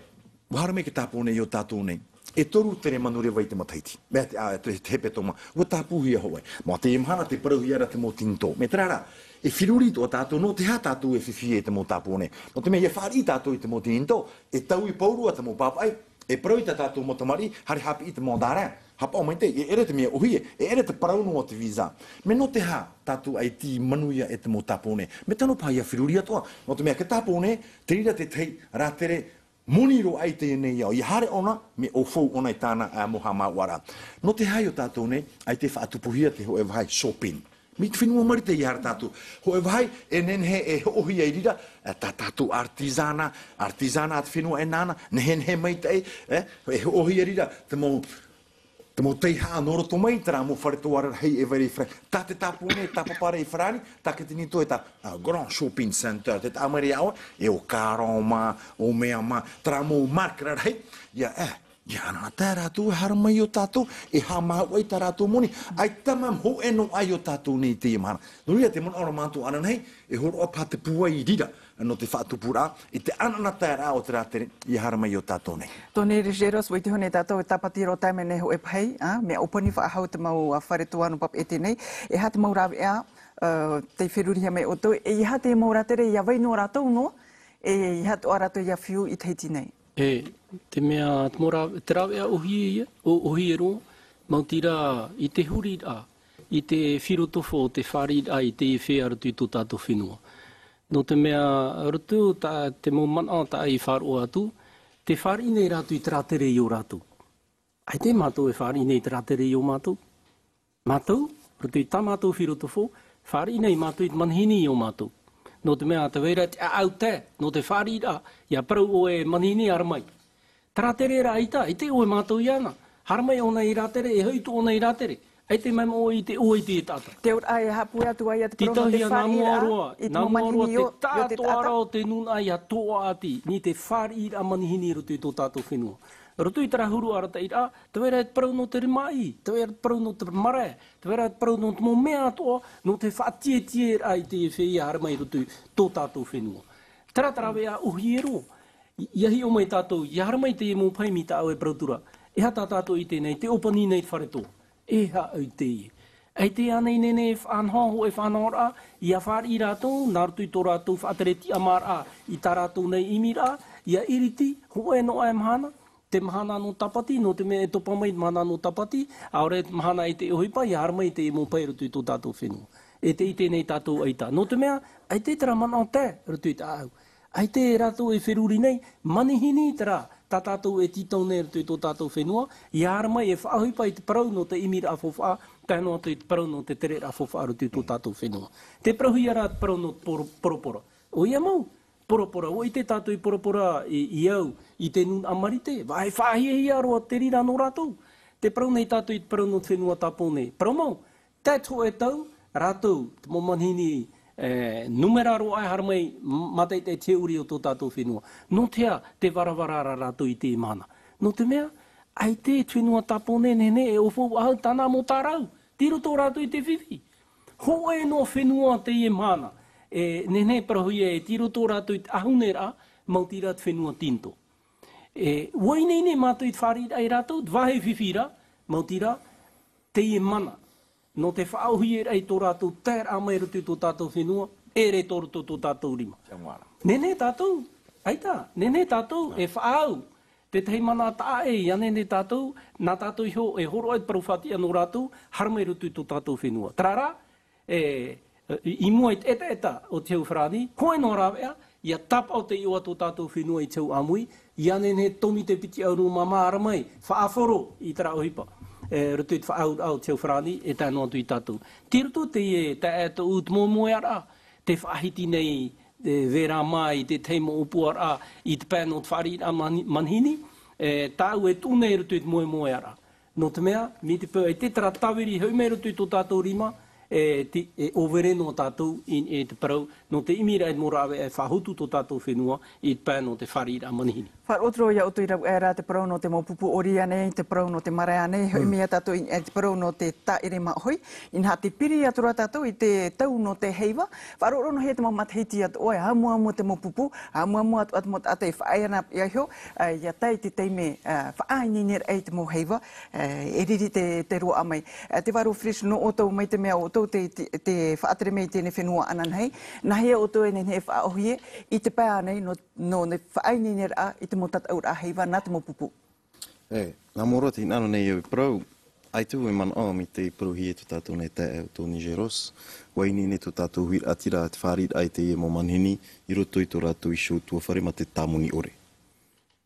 ʻua haere mai te tāpōnē i ō tātou nei. E toru tere manureva i te matahiti. Mea te, ā, te, te hepetoma. ʻUa tāpūhia hoʻi. Mā teie mahana tē parauhia ra te mau tinitō. Mea terā rā, e feruri atoʻa tātou, nō te aha tātou e fifi i te mau tāpōnē. Nō te mea ʻia fāriʻi tātou i te mau tinitō, e taui pauroa te mau pāpaʻi, e parau ia tā tātou mau tamariʻi, haere haʻapiʻi te mau tārena. Pāpaʻo maitaʻi, e ʻere te mea ʻōhie, e ʻere te parau noa o te visa. Mea nō te aha tātou ʻaita i manuia e te mau Tāpōnē? Mea tano paha ʻia feruri atoʻa, nō te mea, te Tāpōnē, te reira te tahi rātere moni roa i teie nei ao. ʻIa haere ʻōna, mea ʻaufau ʻōna i tāna, ā, mau haʻamāuʻaraʻa. Nō te aha ʻo tātou nei, ʻaita i faʻatupuhia te hōʻē vāhi shopping? Mai te fenua Marite ʻia haere tātou. Hōʻē vāhi, e nehenehe e hoʻohia i reira, ā, tā tātou artisanat, artisanat te fenua e nāna, nehenehe maitaʻi, e, e hoʻohia i reira, te mau, te mau teihaʻa nō roto mai, terā mau fare toa rarahi e vai ra i Farāni. Tā te Tāpōnē, tā papa ra i Farāni, tā Kītini Toa, tā, ā, Grand Shopping Center, te taʻa mai ra iā ʻoe, e ʻo Caroma, ʻo mea mā, terā mau marque rarahi, ʻia, e, ʻia anaanatae rātou e haere mai iō tātou, e haʻamāuʻa i tā rātou moni, ʻaita mea hōʻē noa ʻo tātou nei i teie mahana. Nō reira te manaʻo ra mātou ananahi, e hōroʻa paha te pūai i reira, nō te faʻatupuraʻa, i te anaanataeraʻa o te rātere, ʻia haere mai iō tātou nei. Tony Rigeros, ʻua ʻite hoʻi nei tātou e tāpati roa taime nei hōʻē vāhi, ā, mea ʻōpani faʻahou te mau, ā, fare toa nō Papeʻete nei, e aha te mau rāveʻa, ā, tei ferurihia mai ʻoutou, e aha te mau rātere ʻia vai noa rātou noa, e aha atoʻa rātou ʻia fiu i Tahiti nei. E, te mea, te mau rā-, te rāveʻa ʻōhie ia, ʻō-, ʻōhie roa, maoti rā i te huriraʻa, i te filotofo o te fāriʻiraʻa i te feiā roto i tō tātou fenua. Nō te mea, roto tā, te mau manaʻo tā i faʻaroʻo atu, tē fāriʻi nei rātou i te rātere i ō rātou. ʻAita mātou e fāriʻi nei i te rātere i ō mātou. Mātou, roto i tā mātou filotofo, fāriʻi nei mātou i te manihini i ō mātou. Nō te mea, tē vai ra te ʻāʻau tae, nō te fāriʻiraʻa, ʻia parau ʻoe e manihini haere mai. Te rātere rā ʻaita, ʻaita ʻoe mātou iāna. Haere mai ʻōna i rātere, e hoʻi atu ʻōna i rātere. ʻAita mea ʻoe i te ʻō i te taʻata. Te auraʻa e haʻapūai atu ai ia te parau nō te fāriʻiraʻa, i te mau manihini i ō, i ō te taʻata. Titauhia nā mua roa te taʻatoʻaraʻa o te nūnaʻa ʻia toʻa ati, nō te fāriʻiraʻa manihini i roto i tō tātou fenua. Roto i terā huru arataʻiraʻa, tē vai ra te parau nō te rimaʻī, tē vai ra te parau nō te marae, tē vai ra te parau nō te mau mea atoʻa, nō te faʻatietieraʻa i te feiā haere mai i roto i tō tātou fenua. Terā te rāveʻa ʻōhie roa, ʻia hiʻo mai tātou, ʻia haere mai teie mau vāhi mai tā ʻoe e parau atu ra. E aha tā tātou i ʻite nei, tē ʻōpani nei te fare toa. E aha ʻoe i ʻite? ʻAita ānei e nehenehe e faʻanaho, hōʻē faʻanahoraʻa, ʻia fāriʻi rātou, nā roto i tō rātou faʻatere tiʻamāraʻa, i tā rātou nei ʻimiraʻa, ʻia iriti, hōʻē noa e mahana, te mahana nō Tāpati, nō te mea e topa mai te mahana nō Tāpati, ʻaore te mahana i te ʻohipa, ʻia haere mai teie mau vāhi i roto i tō tātou fenua. E tē ʻite nei tātou ʻaita. Nō te mea, ʻaita terā manaʻo tae, roto i te ʻāʻau. ʻAita rātou e feruri nei, manihini terā, tā tātou e tītau nei roto i tō tātou fenua, ʻia haere mai e faʻaʻohipa i te parau nō te ʻimiraʻa faufaʻa, tae noa atu i te parau nō te tereraʻa faufaʻa roto i tō tātou fenua. Tē parauhia ra te parau nō te poro-, poropora. ʻOia mau, poropora, ʻua ʻite tātou i poropora i, i au, i te nūnaʻa Marite, vāhi faʻahiahia roa te reira nō rātou. Tē parau nei tātou i te parau nō te fenua Tāpōnē. Parau mau, tae te hōʻē tau, rātou, te mau manihini, e, nūmera roa e haere mai, m-, mātaʻitaʻi te huri o tō tātou fenua. Nō te aha, tē varavara ra rātou i teie mahana. Nō te mea, ʻaita te fenua Tāpōnē nehenehe e ʻaufau faʻahou tāna mau tārau. Tei roto rātou i te fifi. Hōʻē noa fenua teie mahana. E nehenehe e parauhia e tei roto rātou i te ʻahuneraʻa, maoti rā te fenua Tinitō. E, ʻua ineine mātou i te fāriʻiraʻa ia rātou, te vāhi fifi ra, maoti rā, teie mana. Nō te faʻaʻōhieraʻa i tō rātou taeraʻa mai roto i tō tātou fenua, ʻere tō roto tō tātou rima. Nehenehe tātou, ʻaita, nehenehe tātou, e faʻaau. Tētahi mana taʻa ʻē, ʻia nehenehe tātou, nā tātou iho, e hōroʻa i te parau faʻatiʻa nō rātou, haere mai roto i tō tātou fenua. Terā rā, e, i, i mua i te ʻetaʻeta o te hau farāni, hōʻē noa rāveʻa, ʻia tāpaʻo te iʻoa tō tātou fenua i te hau ʻāmui, ʻia nehenehe tomi te piti ʻahuru mā maha haere mai, faʻahoro i terā ʻohipa, e, roto i te faʻaauraʻa o te hau farāni, e tae noa atu ia tātou. Tei roto teie, e, taeaʻe Toʻu, te moemoearaʻa, tē faʻahiti nei, e, vera mai i te tahi mau ʻōpuaraʻa, i te pae nō te fāriʻiraʻa mani-, manihini, e, tāʻu e tuʻu nei roto i te moemoearaʻa. Nō te mea, mai te peu ʻaita terā tāviri hoʻi mai roto i tō tātou rima, e, ti-, e ʻōvere noa tātou i, i te parau, nō te ʻimiraʻa i te mau rāveʻa e faʻahotu tō tātou fenua i te pae nō te fāriʻiraʻa manihini. Faʻaroʻo atu ra iā ʻoutou i rave aʻe ra te parau nō te mau pupu ʻori ānei, te parau nō te marae ānei, hoʻi mai tātou i, i te parau nō te tāʻere māʻohi, inaha tē piri atu ra tātou i te tau nō te heiva, faʻaroʻo noa hia te mau matahiti atoʻa, e ʻāmuamua te mau pupu, ʻāmuamua atoʻa te mau taʻata e faʻaea na ia iho, ā, ʻia tae i te taime, ā, faʻaineineraʻa i te mau heiva, ā, e riri te, te roaʻa mai. Ā, tē vārua Fritz, nō ʻoutou mai te mea ʻoutou te, te, te faʻatere mai i teie nei fenua ananahi, nāhea ʻoutou e nehenehe e faʻaʻōhie i te pae ānei nō, nō te faʻaineineraʻa i te mau tataʻuraʻa heiva nā te mau pupu? E, nā mua roa te hinaʻaro nei au e parau, ʻAita vau e manaʻo mai te parauhia e tō tātou nei taeaʻe ʻo Tony Geros, ʻua ineine tō tātou huiraʻatira te fāriʻiraʻa i teie mau manihini i roto i tō rātou iho tuafare mā te tāmoni ʻore.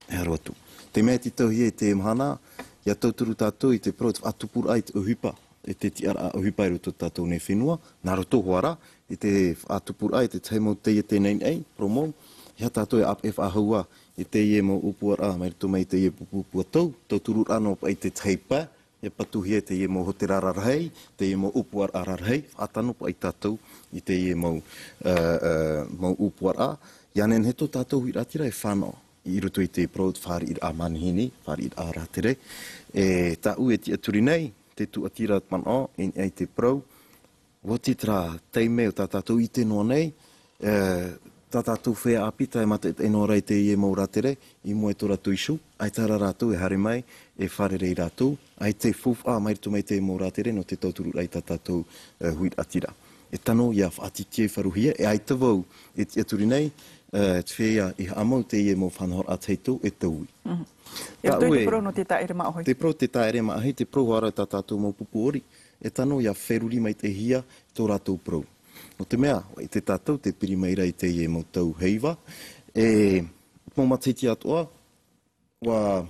E haro atu. Te mea e tītauhia i teie mahana, ʻia tauturu tātou i te parau te faʻatupuraʻa i te ʻohipa, e te tiʻaraʻa ʻohipa i roto i tō tātou nei fenua, nā roto hoʻi rā, i te faʻatupuraʻa i te tahi mau taiete naʻinaʻi, parau mau, ʻeiaha tātou e ʻāpeʻe faʻahou ā i teie mau ʻōpuaraʻa, mai roto mai i teie pupu ʻāpī atoʻa, tautururaʻa noa paʻi i te tahi pae, ʻia patuhia i teie mau hōtēra rarahi, teie mau ʻōpuaraʻa rarahi, faʻatano paʻi tātou i teie mau, ā, ā, mau ʻōpuaraʻa, ʻia nehenehe tō tātou huiraʻatira e fānaʻo i roto i te parau fāriʻiraʻa manihini, fāriʻiraʻa rātere. E tāʻu e tiʻaturi nei, te tūʻatira manaʻo, i niʻa i te parau, ʻua oti terā taime o tā tātou ʻite noa nei, e, tā tātou feiā ʻāpī, tae mātaʻitaʻi noa ra i teie mau rātere, i mua i tō rātou iho, ʻaita rā rātou e haere mai, e fārerei rātou, ʻaita e faufaʻa mai roto mai teie mau rātere, nō te tautururaʻa i tā tātou, e, huiraʻatira. E tano ʻia faʻatītīaʻi faʻahou hia, e ʻaita vau, e tiʻaturi nei, e, te feiā i haʻamau teie mau faʻanahoraʻa tahito e taui. Mhm. E Tāʻu ʻoia te e, parau nō te tāʻere māʻohi. Te parau te tāʻere māʻohi, te parau hoʻi rā tā tātou mau pupu ʻori, e tano ʻia feruri maitaʻi hia tō rātou parau. Nō te mea, ʻua ʻite tātou te piri mai ra i teie mau tau heiva, e, mau matahiti atoʻa, ʻua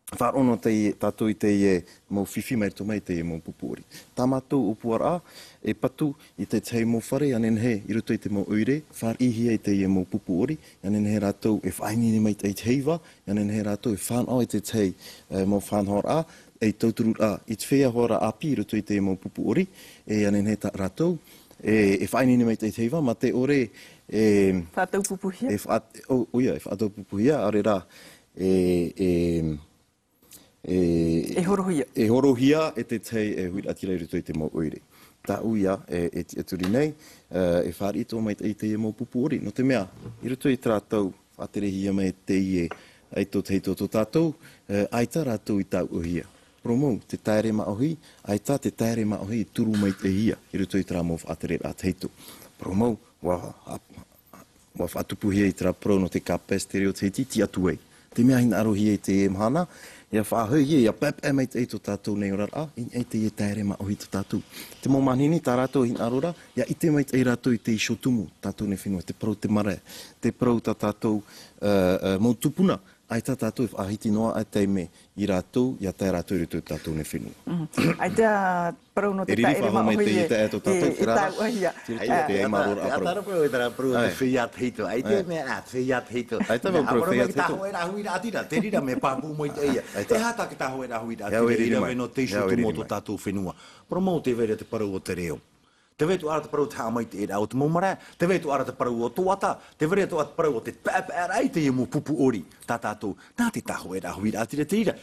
faʻaroʻo noa tātou i teie mau fifi mai roto mai i teie mau pupu ʻori. Tā mātou ʻōpuaraʻa, e patu i te tahi mau fare, ʻia nehenehe i roto i te mau ʻoire, fāriʻihia i teie mau pupu ʻori, ʻia nehenehe rātou e faʻaineine maitaʻi i te heiva, ʻia nehenehe rātou e fānaʻo i te tahi, e, mau faʻanahoraʻa, e tautururaʻa i te feiā hoʻi ra ʻāpī i roto i te mau pupu ʻori, e ʻia nehenehe tā rātou, e, e faʻaineine maitaʻi i te heiva, mā te ʻore, e, Faʻataupupuhia? e faʻa-, ʻo, ʻoia, e faʻataupupuhia, ʻaore rā, e, e, e, E horohia. e horohia e te tahi, e, huiraʻatira i roto i te mau ʻoire. Tāʻu ia, e, e tiʻaturi nei, e, e fāriʻi atoʻa maitaʻi i teie mau pupu ʻori. Nō te mea, i roto i terā tau, faʻaterehia mai e teie ʻaito tahito tō tātou, e, ʻaita rātou i tauʻahia. Parau mau, te tāʻere māʻohi, ʻaita te tāʻere māʻohi i turu maitaʻihia, i roto i terā mau faʻatereraʻa tahito. Parau mau, ʻua, ʻua faʻatupuhia i terā parau nō te Capes Stéréo Tahiti, tiʻa atu ai. Te mea hinaʻarohia i teie mahana, ʻia faʻahoʻihia, ʻia paepae maitaʻi tō tātou nei oraraʻa, i niʻa i teie tāʻere māʻohi tō tātou. Te mau manihini, tā rātou e hinaʻaro ra, ʻia ʻite maitaʻi rātou i te iho tumu, tātou nei fenua, te parau te marae, te parau tā tātou, ā, ā, mau tupuna, ʻaita tātou e faʻahiti noa ā taime i rātou, ʻia tae rātou i roto i tō tātou nei fenua. Mhm. ʻAita parau nō te E riri tāʻere faʻahou mai māʻohi teie e, taeaʻe tō tātou, e, e terā rā. tauʻahia. Tira, tira, Ā, te ā, mārō rā, ā, parau. Tara parau e terā parau o te Āe. feiā tahito. ʻAita Āe. mea, ā, te feiā tahito. ʻAita vau Nā, parau ʻaore feiā mai te tahito. tāhoʻaraʻa huiraʻatira, te reira mea pāpū maitaʻi ia. ʻAita. E aha tā te tāhoʻaraʻa huiraʻatira, Ia, e te reira riri mai. nō te Ia, iho e tumu riri o tō mai. tātou fenua. Parau mau tē vai ra te parau o te reo. Tē vai atoʻa ra te parau o te haʻamaitaʻiraʻa o te mau marae, tē vai atoʻa ra te parau o tō ata, tē vai atoʻa ra te parau o te paepaeraʻa i teie mau pupu ʻori, tā tātou, nā te tāhoʻaraʻa huiraʻatira te reira.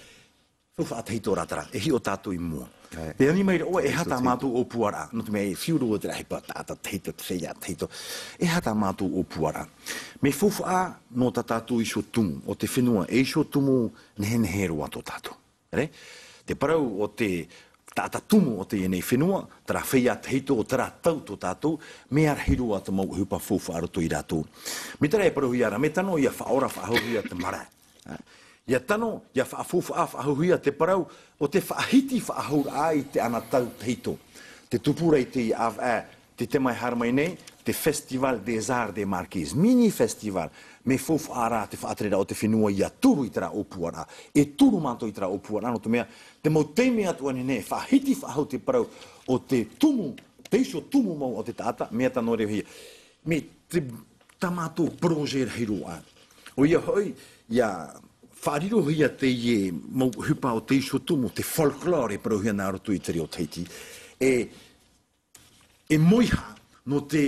Faufaʻa tahito rā terā, e hiʻo tātou i mua. ʻAe. Tē ani mai ra ʻoe, e aha tā mātou ʻōpuaraʻa, nō te mea e fiu roa te rahi pa taʻata tahito, te feiā tahito. E aha tā mātou ʻōpuaraʻa. Mea faufaʻa nō tā tātou iho tumu, o te fenua, e iho tumu nehenehe roa tō tātou. Re? Te parau o te taʻata tumu o teie nei fenua, terā feiā tahito, terā tau tō tātou, mea rahi roa te mau ʻohipa faufaʻa roto ia rātou. Mai terā e parauhia ra, mea tano ʻia faʻaora faʻahou ia te marae. ʻIa tano, ʻia faʻafaufaʻa faʻahou ia te parau o te faʻahiti faʻahou ra i te ʻānaʻa tau tahito. Te tupu ra i te ʻāvaʻe, te tē mai haere mai nei, te Festival des Arts des Marquises. Mini festival, mea faufaʻa rā te faʻatereraʻa o te fenua ʻia turu i terā ʻōpuaraʻa. E turu mātou i terā ʻōpuaraʻa, nō te mea, te mau taime atoʻa nei, faʻahiti faʻahou te parau o te tumu, te iho tumu mau o te taʻata, mea tano reo hia. Mea te, tā mātou projet rahi roa. ʻOia hoʻi, ʻia faʻarirohia teie mau ʻohipa o te iho tumu, te folklore e parauhia nā roto i te reo Tahiti. E, e mōiha nō te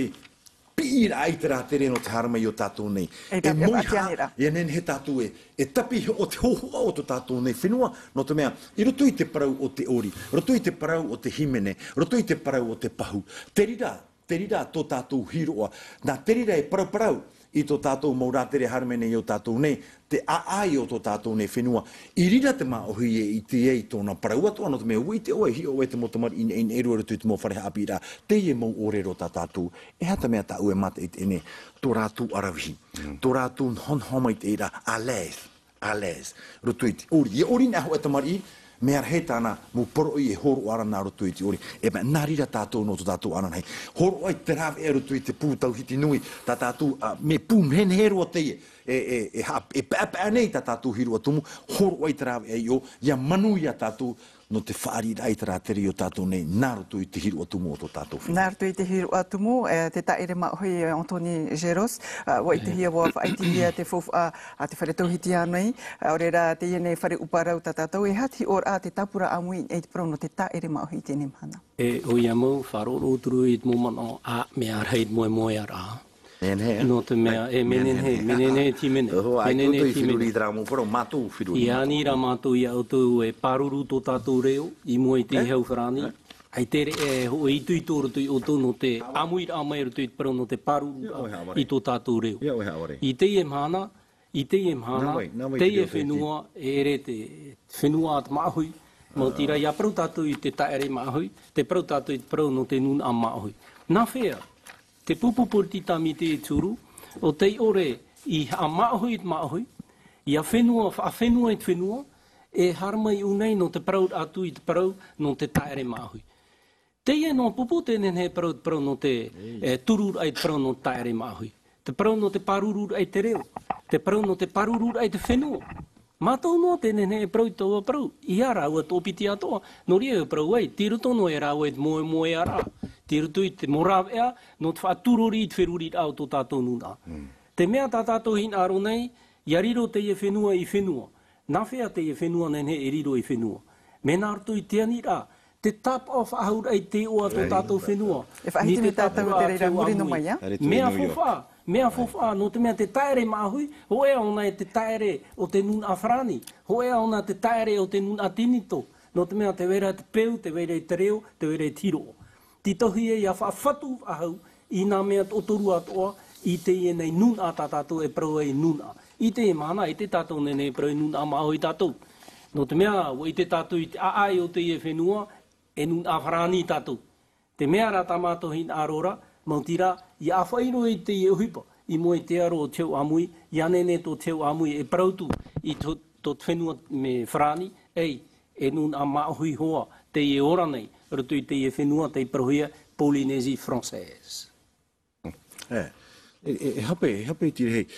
piʻiraʻa i te rātere nō te haere mai o tātou nei. E E tātou mōiha, ʻātiʻaniraʻa. ʻIa nehenehe tātou e, e tapihia o te hōhoʻa o tō tātou nei fenua, nō te mea, i roto i te parau o te ʻori, roto i te parau o te hīmene, roto i te parau o te pahu. Te reira, te reira tō tātou hīroʻa, nā te reira e paraparau i tō tātou mau rātere haere mai nei o tātou nei, te ʻāʻai o tō tātou nei fenua. I reira te māʻohi e ʻite ai i tōna parau atoʻa, nō te mea ʻua ʻite ʻoe, hiʻo ʻoe te mau tamariʻi i neʻineʻi roa i roto i te mau fare haʻapiʻiraʻa, teie mau ʻōrero tā tātou. E aha te mea tāʻu e mātaʻitaʻi nei, tō rātou ʻaravihi, Mm. tō rātou nohonoho maitaʻi ra, à l'aise, à l'aise. Roto i te ʻori, ʻia ʻori noa hoʻi te tamariʻi, Mea rahi tāna mau poroʻi e hōroʻa ra nā roto i te ʻori. E mea, nā reira tātou nō tō tātou ananahi. Hōroʻa i te rāveʻa i roto i te pū tauhiti nui, tā tātou, ā, mea pū nehenehe roa teie, e, e, e ha-, e paʻepaʻe nei tā tātou hīroʻa tumu, hōroʻa i te rāveʻa i ʻō, ʻia manuia tātou nō te fāriʻiraʻa i terā te reo tātou nei, nā roto i te hīroʻa tumu o tō tātou fenua. Nā roto i te hīroʻa tumu, e, te tāʻere māʻohi, e, Anthony Géros, ā, ʻua ʻitehia, ʻua faʻaʻitehia te faufaʻa, ā, te fare tauhiti ānei, ā, ʻaore rā teie nei fare ʻupa rau tā tātou, e aha te hiʻoraʻa, te tāpura ʻāmui i te parau nō te tāʻere māʻohi i teie mahana? E, ʻoia mau, faʻaroʻo turu i te mau manaʻo, ā, mea rahi te moemoearaʻa. Nehenehe, ā? Nō te mea, e, mea nehenehe, mea nehenehe te hīmene. Oho, ʻaita ʻoutou i feruri i terā mau parau, mātou feruri. ʻIa ani rā mātou ia ʻoutou e pāruru tō tātou reo, i mua i te hau farāni. ʻAita e, e, hōʻē itoito roto ia ʻoutou nō te ʻāmuiraʻa mai roto i te parau nō te pāruruʻa i tō tātou reo. ʻIa ʻoe haʻavare. I teie mahana, i teie mahana, teie fenua, e ʻere te fenua a te māʻohi, maoti rā, ʻia parau tātou i te tāʻere māʻohi, tē parau tātou i te parau nō te nūnaʻa māʻohi. Nā hea, te pupu poritita mai te turu, ʻo tei ʻore i haʻamāʻohi i te māʻohi, ʻia fenua, faʻafenua i te fenua, e haere mai i ʻō nei nō te parau atu i te parau nō te tāʻere māʻohi. Teie noa pupu tē nehenehe e parau, parau nō te, e, tururaʻa i te parau nō te tāʻere māʻohi. Te parau nō te pārururaʻa i te reo. Te parau nō te pārururaʻa i te fenua. Mātou noa tē nehenehe e parau i taua parau. ʻEiaha rāua toʻopiti atoʻa. Nō reira e parau ai, tei roto noa ia rāua i te moemoearaʻa. Tei roto i te mau rāveʻa, nō te faʻaturori i te feruriraʻa o tō tātou nūnaʻa. Te mea tā tātou hinaʻaro nei, ʻia riro teie fenua i fenua. Nā hea teie fenua nehenehe e riro i fenua? Mea nā roto i te aniraʻa, te tāpaʻo faʻahouraʻa i te iʻoa tō tātou fenua. E faʻahiti mai tātou i te reira, muri noa mai, ā? Mea faufaʻa, mea faufaʻa, nō te mea te tāʻere māʻohi, hōʻē ʻōna e te tāʻere o te nūnaʻa farāni, hōʻē ʻōna te tāʻere o te nūnaʻa tinitō, nō te mea tē vai ra te peu, tē vai ra te reo, tē vai ra te hiroʻa. Te tohu ia ʻia faʻafatu faʻahou i nā mea toʻotoru atoʻa i teie nei nūnaʻa tā tātou e parau ai nūnaʻa. I teie mahana, ʻaita tātou nehenehe e parau i nūnaʻa māʻohi tātou. Nō te mea, ʻua ʻite tātou i te ʻāʻai o teie fenua, e nūnaʻa farāni tātou. Te mea rā tā mātou hinaʻaro ra, maoti rā, ʻia ʻāfaʻi roa i teie ʻohipa, i mua i te aro o te hau ʻāmui, ʻia nehenehe tō te hau ʻāmui e parau atu i tō, tō te fenua mea farāni, ei, e nūnaʻa māʻohi hoʻi teie e ora nei, roto i teie fenua tei parauhia Polynésie française. E, e, e, e hape, e hape i te reira.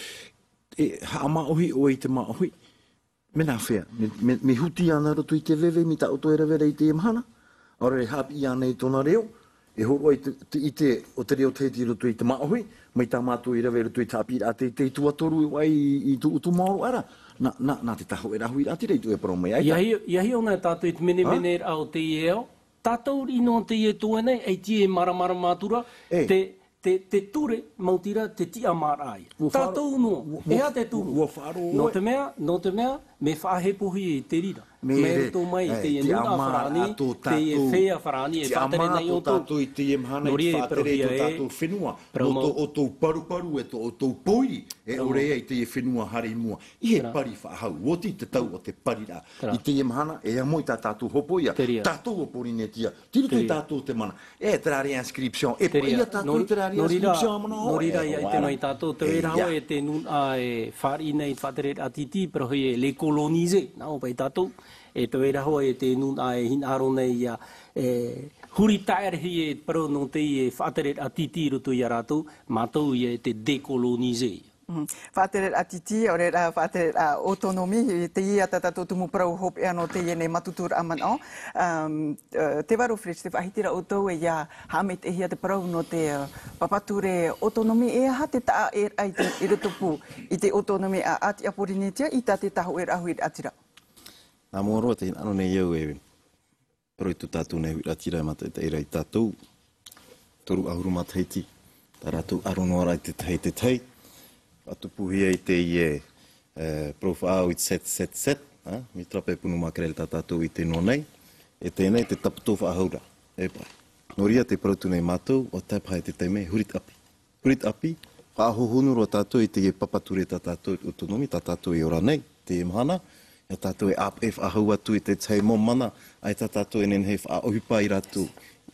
E haʻamāʻohi ʻoe i te māʻohi. Mea nā hea? Mea, mea, mea huti ana roto i te veve, mai tā ʻoutou e rave ra i teie mahana. ʻAore rā e haʻapiʻi ana i tōna reo. E hōroʻa i te, te ʻite o te reo Tahiti i roto i te māʻohi, mai tā mātou i rave roto i te haʻapiʻiraʻa teitei tuatoru i, i, i tō ʻoutou maoro ra. Nā, nā, nā te tahoʻe rā huiraʻatira i tō e parau mai ai. ʻIa hiʻo, ʻia hiʻo ana tātou i te menemene ra o teie ao. Tātou riʻi noa teie tō ʻoe nei, ʻaita e māramarama atu ra, te, te, te ture, maoti rā, te tiʻamāraʻa ia. Tātou noa, ʻua, e aha te turu? Nō te mea, nō te mea, mea faʻahepohia i te reira. Mai roto mai i teie nūnaʻa farāni, teie feiā farāni, e faʻatere nei ʻoutou. Nō reira e parauhia e, tō tātou fenua, nō tō ʻoutou paruparu e tō ʻoutou pōiri, e ʻore ai teie fenua haere i mua. I he pari faʻahou, ʻua oti te tau o te pariraʻa. I teie mahana, e amo i tā tātou hopoiʻa, tātou o Porinetia, tei roto ia tātou te mana. E terā réinscription, e paʻi ia tātou i terā réinscription a manaʻo. Nō reira, ʻia ʻite mai tātou, tē vai ra hoʻi e te nūnaʻa e fāriʻi nei i te faʻatereraʻa tītī, parauhia e les colonisés, nā ʻō paʻi tātou, e tē vai ra hoʻi e te nūnaʻa e hinaʻaro nei ʻia, e, huri tāʻerehia e te parau nō teie faʻatereraʻa tītī i roto ia rātou, mātou ia e te décolonisé. Faʻatereraʻa tītī, ʻaore rā faʻatereraʻa autonomie, teie tā tātou tumu parau hopeʻa nō teie nei matuturaʻa manaʻo. Te varo Fritz, tē faʻahiti ra ʻoutou e ʻia haʻamaitaʻihia te parau nō te papa ture autonomie, e aha te taʻa ʻē raʻa i te, i roto pū i te autonomie a Āti Porinetia i tā te tahoʻe rā huiraʻatira? Nā mua roa te hinaʻaro nei au e parau i tō tātou nei huiraʻatira e mātaʻitaʻi ra ia tātou, toru ʻahuru matahiti, tā rātou ʻaro noa ra i te tahi, te tahi. Faʻatupuhia i teie, e, parau faʻaau i te sept sept sept, e, Mitrape Pounou-Mackerel tā tātou i ʻite noa nei, e teie nei te taputō faʻahou ra, e paʻi. Nō reira tē parau atu nei mātou, ʻua tae paha i te taime, huri te ʻapi. Huri te ʻapi, faʻahohonu roa tātou i teie papa ture tā tātou autonomie, tā tātou e ora nei, teie mahana, ʻia tātou e ʻāpeʻe faʻahou atu i te tahi mau mana, ʻaita tā tātou e nehenehe e faʻaʻohipa ia rātou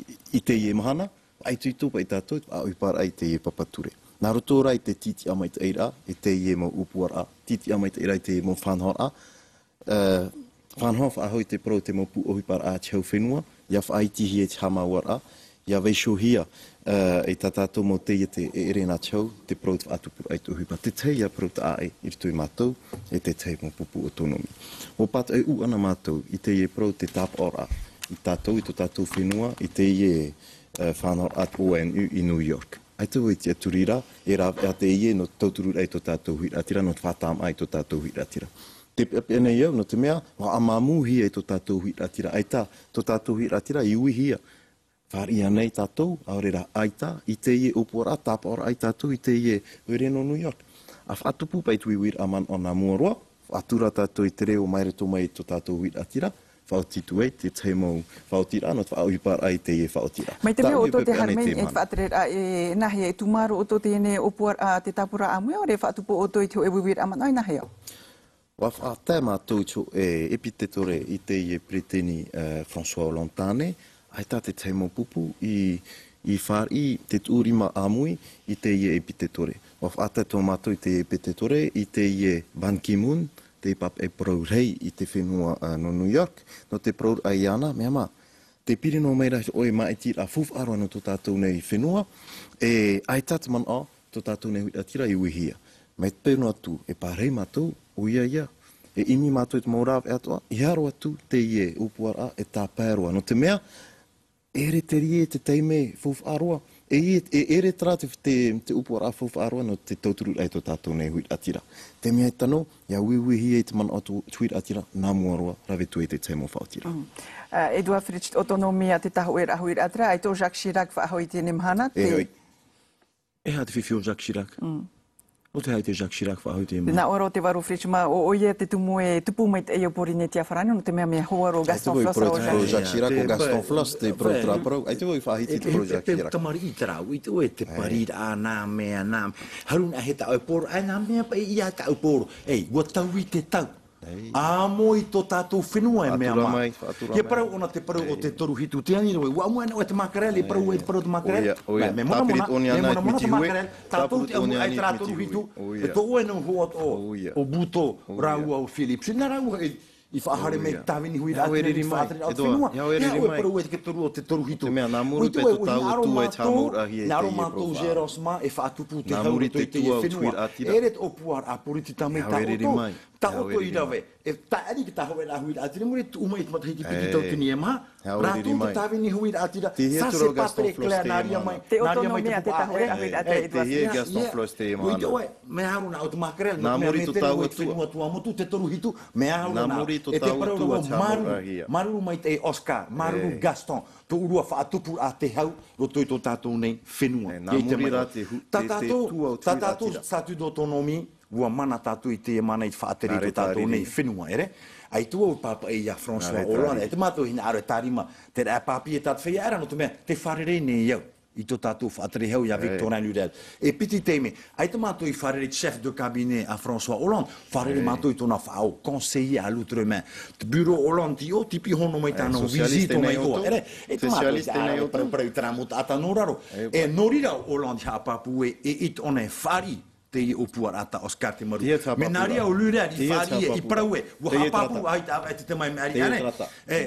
i, i teie mahana, faʻaitoito paʻi tātou, faʻaʻohiparaʻa i teie papa ture. Nā roto rā i te tītiʻa maitaʻiraʻa, i teie mau ʻōpuaraʻa, tītiʻa maitaʻiraʻa i teie mau faʻanahoraʻa, e, Fānaho faʻahou i te parau te mau pū ʻohiparaʻa a te hau fenua, ʻia faʻaitihia i te haʻamāuʻaraʻa, ʻia vaiihohia, ā, e tā tātou mau taiete e ʻere nā te hau, te parau te faʻatupuraʻa i te ʻohipa. Te tahi ïa parau taʻa ʻē i roto ia mātou, e te tahi mau pupu autonomy. ʻUa pātoʻi ʻū ʻana mātou, i teie parau te tāpaʻoraʻa, i tātou, i tō tātou fenua, i teie, ā, fānahoraʻa te O N U i New York. ʻAita vau i tiʻaturi ra, e rāveʻa teie nō te tautururaʻa i tō tātou huiraʻatira, nō te faʻatāmāʻa i tō tātou huiraʻatira. Te peʻapeʻa nei au, nō te mea, ʻua ʻamamūhia i tō tātou huiraʻatira, ʻaita, tō tātou huiraʻatira, i uihia. Fāriʻi ānei tātou, ʻaore rā ʻaita, i teie ʻōpuaraʻa, tāpaʻoraʻa ai tātou, i teie ʻoire nō New York. ʻA faʻatupu paʻi te uiuiraʻa manaʻo nā mua roa, faʻatura tātou i te reo mai roto mai i tō tātou huiraʻatira, faʻaoti atu ai, te tahi mau faʻaotiraʻa, nō te faʻaʻohiparaʻa i teie faʻaotiraʻa. Mai te mea ʻoutou te haere mai i te faʻatereraʻa, e nāhea, e tūmārō ʻoutou teie nei ʻōpuaraʻa, te tāpaʻoraʻa āmui, ʻaore e faʻatupu ʻoutou i te hōʻē uiuiraʻa manaʻo, e nāhea? ʻUa faʻatae mātou i te hōʻē epiteto i teie peretiteni, ā, François Hollande tāne, ʻaita te tahi mau pupu i, i fāriʻi te tuʻurima ʻāmui i teie epiteto. ʻUa faʻatae atoʻa mātou i teie epiteto, i teie Ban Ki-moon, te pāpaʻi parau rahi i te fenua, ā, nō New York, nō te parauraʻa iāna, mea mā, tē piri noa mai ra ʻoe i te māʻitiraʻa faufaʻa roa nō tō tātou nei fenua, e ʻaita te manaʻo, tō tātou nei huiraʻatira i uihia. Mai te peu noa atu, e pārahi mātou, ʻoia ïa, e ʻimi mātou i te mau rāveʻa atoʻa, e aha roa atu teie ʻōpuaraʻa e tāpae roa. Nō te mea, e ʻere terā te taime faufaʻa roa, e, e, e ʻere terā te, te, te ʻōpuaraʻa faufaʻa roa nō te tautururaʻa i tō tātou nei huiraʻatira. Te mea e tano, ʻia uiuihia i te manaʻo o te huiraʻatira, nā mua roa, rave atu i te tahi mau faʻaotiraʻa. Mm. Ā, Édouard Fritch, autonomy a te Tāhōʻēraʻa Huiraʻatira, ʻaita ʻo Jacques Chirac faʻahou i teie mahana, E te ʻoe. E aha te fifi o Jacques Chirac? Mm. ʻO te aha te Jacques Chirac faʻahou i teie mahana? Nā ʻō ra ʻo Te Varo Fritch mā, ʻo, ʻoia te tumu e tupu maitaʻi o Pōrīnetia farāni, nō te mea mea hoa roa ʻo Gaston Flosse ra ʻo Jacques Chirac. Te parau Jacques Chirac, ʻo Gaston Flosse, te parau terā parau. ʻAita vau i faʻahiti te parau Jacques Chirac. Te mau tamariʻi terā, ʻite ʻoe te pariraʻa, nā mea, nā. Haru nā heta ʻoe poro, ʻae nā mea paʻi ia tāʻu poro. Ei, ʻua taui te tau. ʻĀmui tō tātou fenua e mea mā. Ia parau ʻōna te parau o te toru hitu te ani roa. ʻUa ʻamu ana ʻoe te makarele, e parau ʻoe te parau o te makarele. ʻOia, ʻoia. Mea mona mona, mea mona mona te makarele. Tātou te ʻamu ʻae terā toru hitu. E tō ʻoe nō hoʻi ʻo, ʻo Buto, rāua ʻo Philippe. Nā rāua i, i faʻahaere mai tāvini huiraʻatira i te faʻatereraʻa o te fenua. Ia ʻoe e parau ʻoe te toru o te toru hitu. Te mea, nā muri paʻi tō tāua tuaʻi te haʻamauraʻahia i teie parau. Nā roto mātou Jérôme e faʻatupu te hau roto i teie fenua. E ʻere te ʻōpuaraʻa poritita mai tā ʻoutou. Tā ʻoutou i rave, e taʻa ʻari ki te Tāhōʻēraʻa Huiraʻatira, i muri, tuʻu mai i te matahiti piti tauatini e maha, rātou te tāvini huiraʻatira, ça c'est pas très clair, nā reira mai, nā reira mai te Tāhōʻēraʻa Huiraʻatira. Ei, te hia Gaston Flosse teie mahana. ʻUa ʻite ʻoe, mea haru nā ʻoe te makarele, nā muri tō tāua tuaʻi. Fenua Tuamotu, te toru hitu, mea haru nā, e te parau rā, māuruuru, māuruuru maitaʻi Oscar, māuruuru Gaston, tō ʻoe faʻatupuraʻa te hau, roto i tō tātou nei fenua. Nā muri rā te hu-, te, te tuaʻi o te huiraʻatira. Tā tātou, tā tātou statut d'autonomie, ʻUa mana tātou i teie mahana i te faʻatere i tō tātou nei fenua, ʻere? ʻAita vau i pāpaʻi ia François Hollande, e te mātou hinaʻaro e tārima, terā e pāpī e tā te feiā, ʻere, nō te mea, tē fārerei nei au i tō tātou faʻatere hau ia Victorin Lurel. E piti taime, ʻaita mātou i fārerei te chef de cabinet a François Hollande, fārerei mātou i tōna faʻaʻau, conseiller à l'outre-mer. Te bureau Hollande i ʻō, tīpī hono mai tāna visite mai ʻō, ʻere? E te mātou i te ʻāraʻe parauparau i terā mau taʻata nō raro. E nō reira ʻo Hollande i haʻapāpū ē, e, i tōna e fāriʻi teie ʻōpuaraʻa tā Oscar Temaru. Mea nā reira ʻo Lurel i fārerei, i parau ē, ʻua haʻapāpū, ʻaita, ʻaita te taime e mea ʻāreʻa nei. E,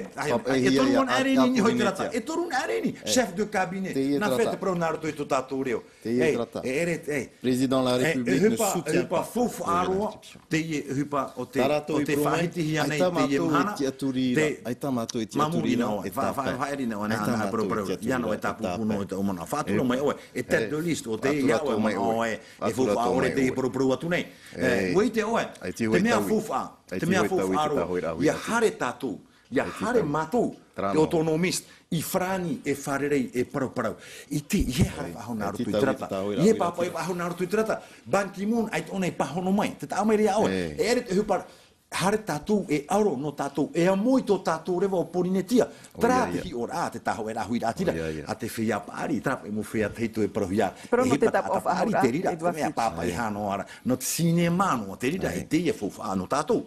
e toru anaʻe ra i niʻa iho i te rata. E toru anaʻe ra i niʻa. Chef de cabinet. Nā hea te parau nā roto i tō tātou reo. E, e, e, Président de la République ne soutient pas la reconstruction. Teie ʻohipa o te, o te faʻahitihia nei teie mahana. ʻAita mātou i tiʻaturi ra, ʻaita mātou i tiʻaturi ra, e tāpae. Faʻaʻere nei ʻoe nā, nā parauparau, ia nō e tāpūpū nō te ʻōmana. Faʻatura mai ʻoe, e tête de liste, ʻo teie ʻoe manaʻo ē, e faufaʻa ʻore teie parauparau atu nei. ʻUa ʻite ʻoe, te mea faufaʻa, te mea faufaʻa roa, ʻia haere tātou, ʻia haere mātou, te autonomiste, i farāni e fārerei, e parauparau. ʻIte, ʻeiaha e faʻahou nā roto i te rata. ʻEiaha e pāpaʻi faʻahou nā roto i te rata. Ban Ki-moon, ʻaita ʻōna i pāhono mai. Tē taʻa mai ra ia ʻoe. E ʻere te ʻohipa, haere tātou e aro nō tātou, e amo i tō tātou reva o Pōrīnetia. Terā te hiʻoraʻa a te Tāhōʻēraʻa Huiraʻatira, a te feiā paʻari, terā paʻi mau feiā tahito e parauhia. Parau nō te tāpaʻo faʻahou ra, te reira, te mea pāpaʻi hano ara, nō te cinéma noa, te reira, e teie faufaʻa nō tātou.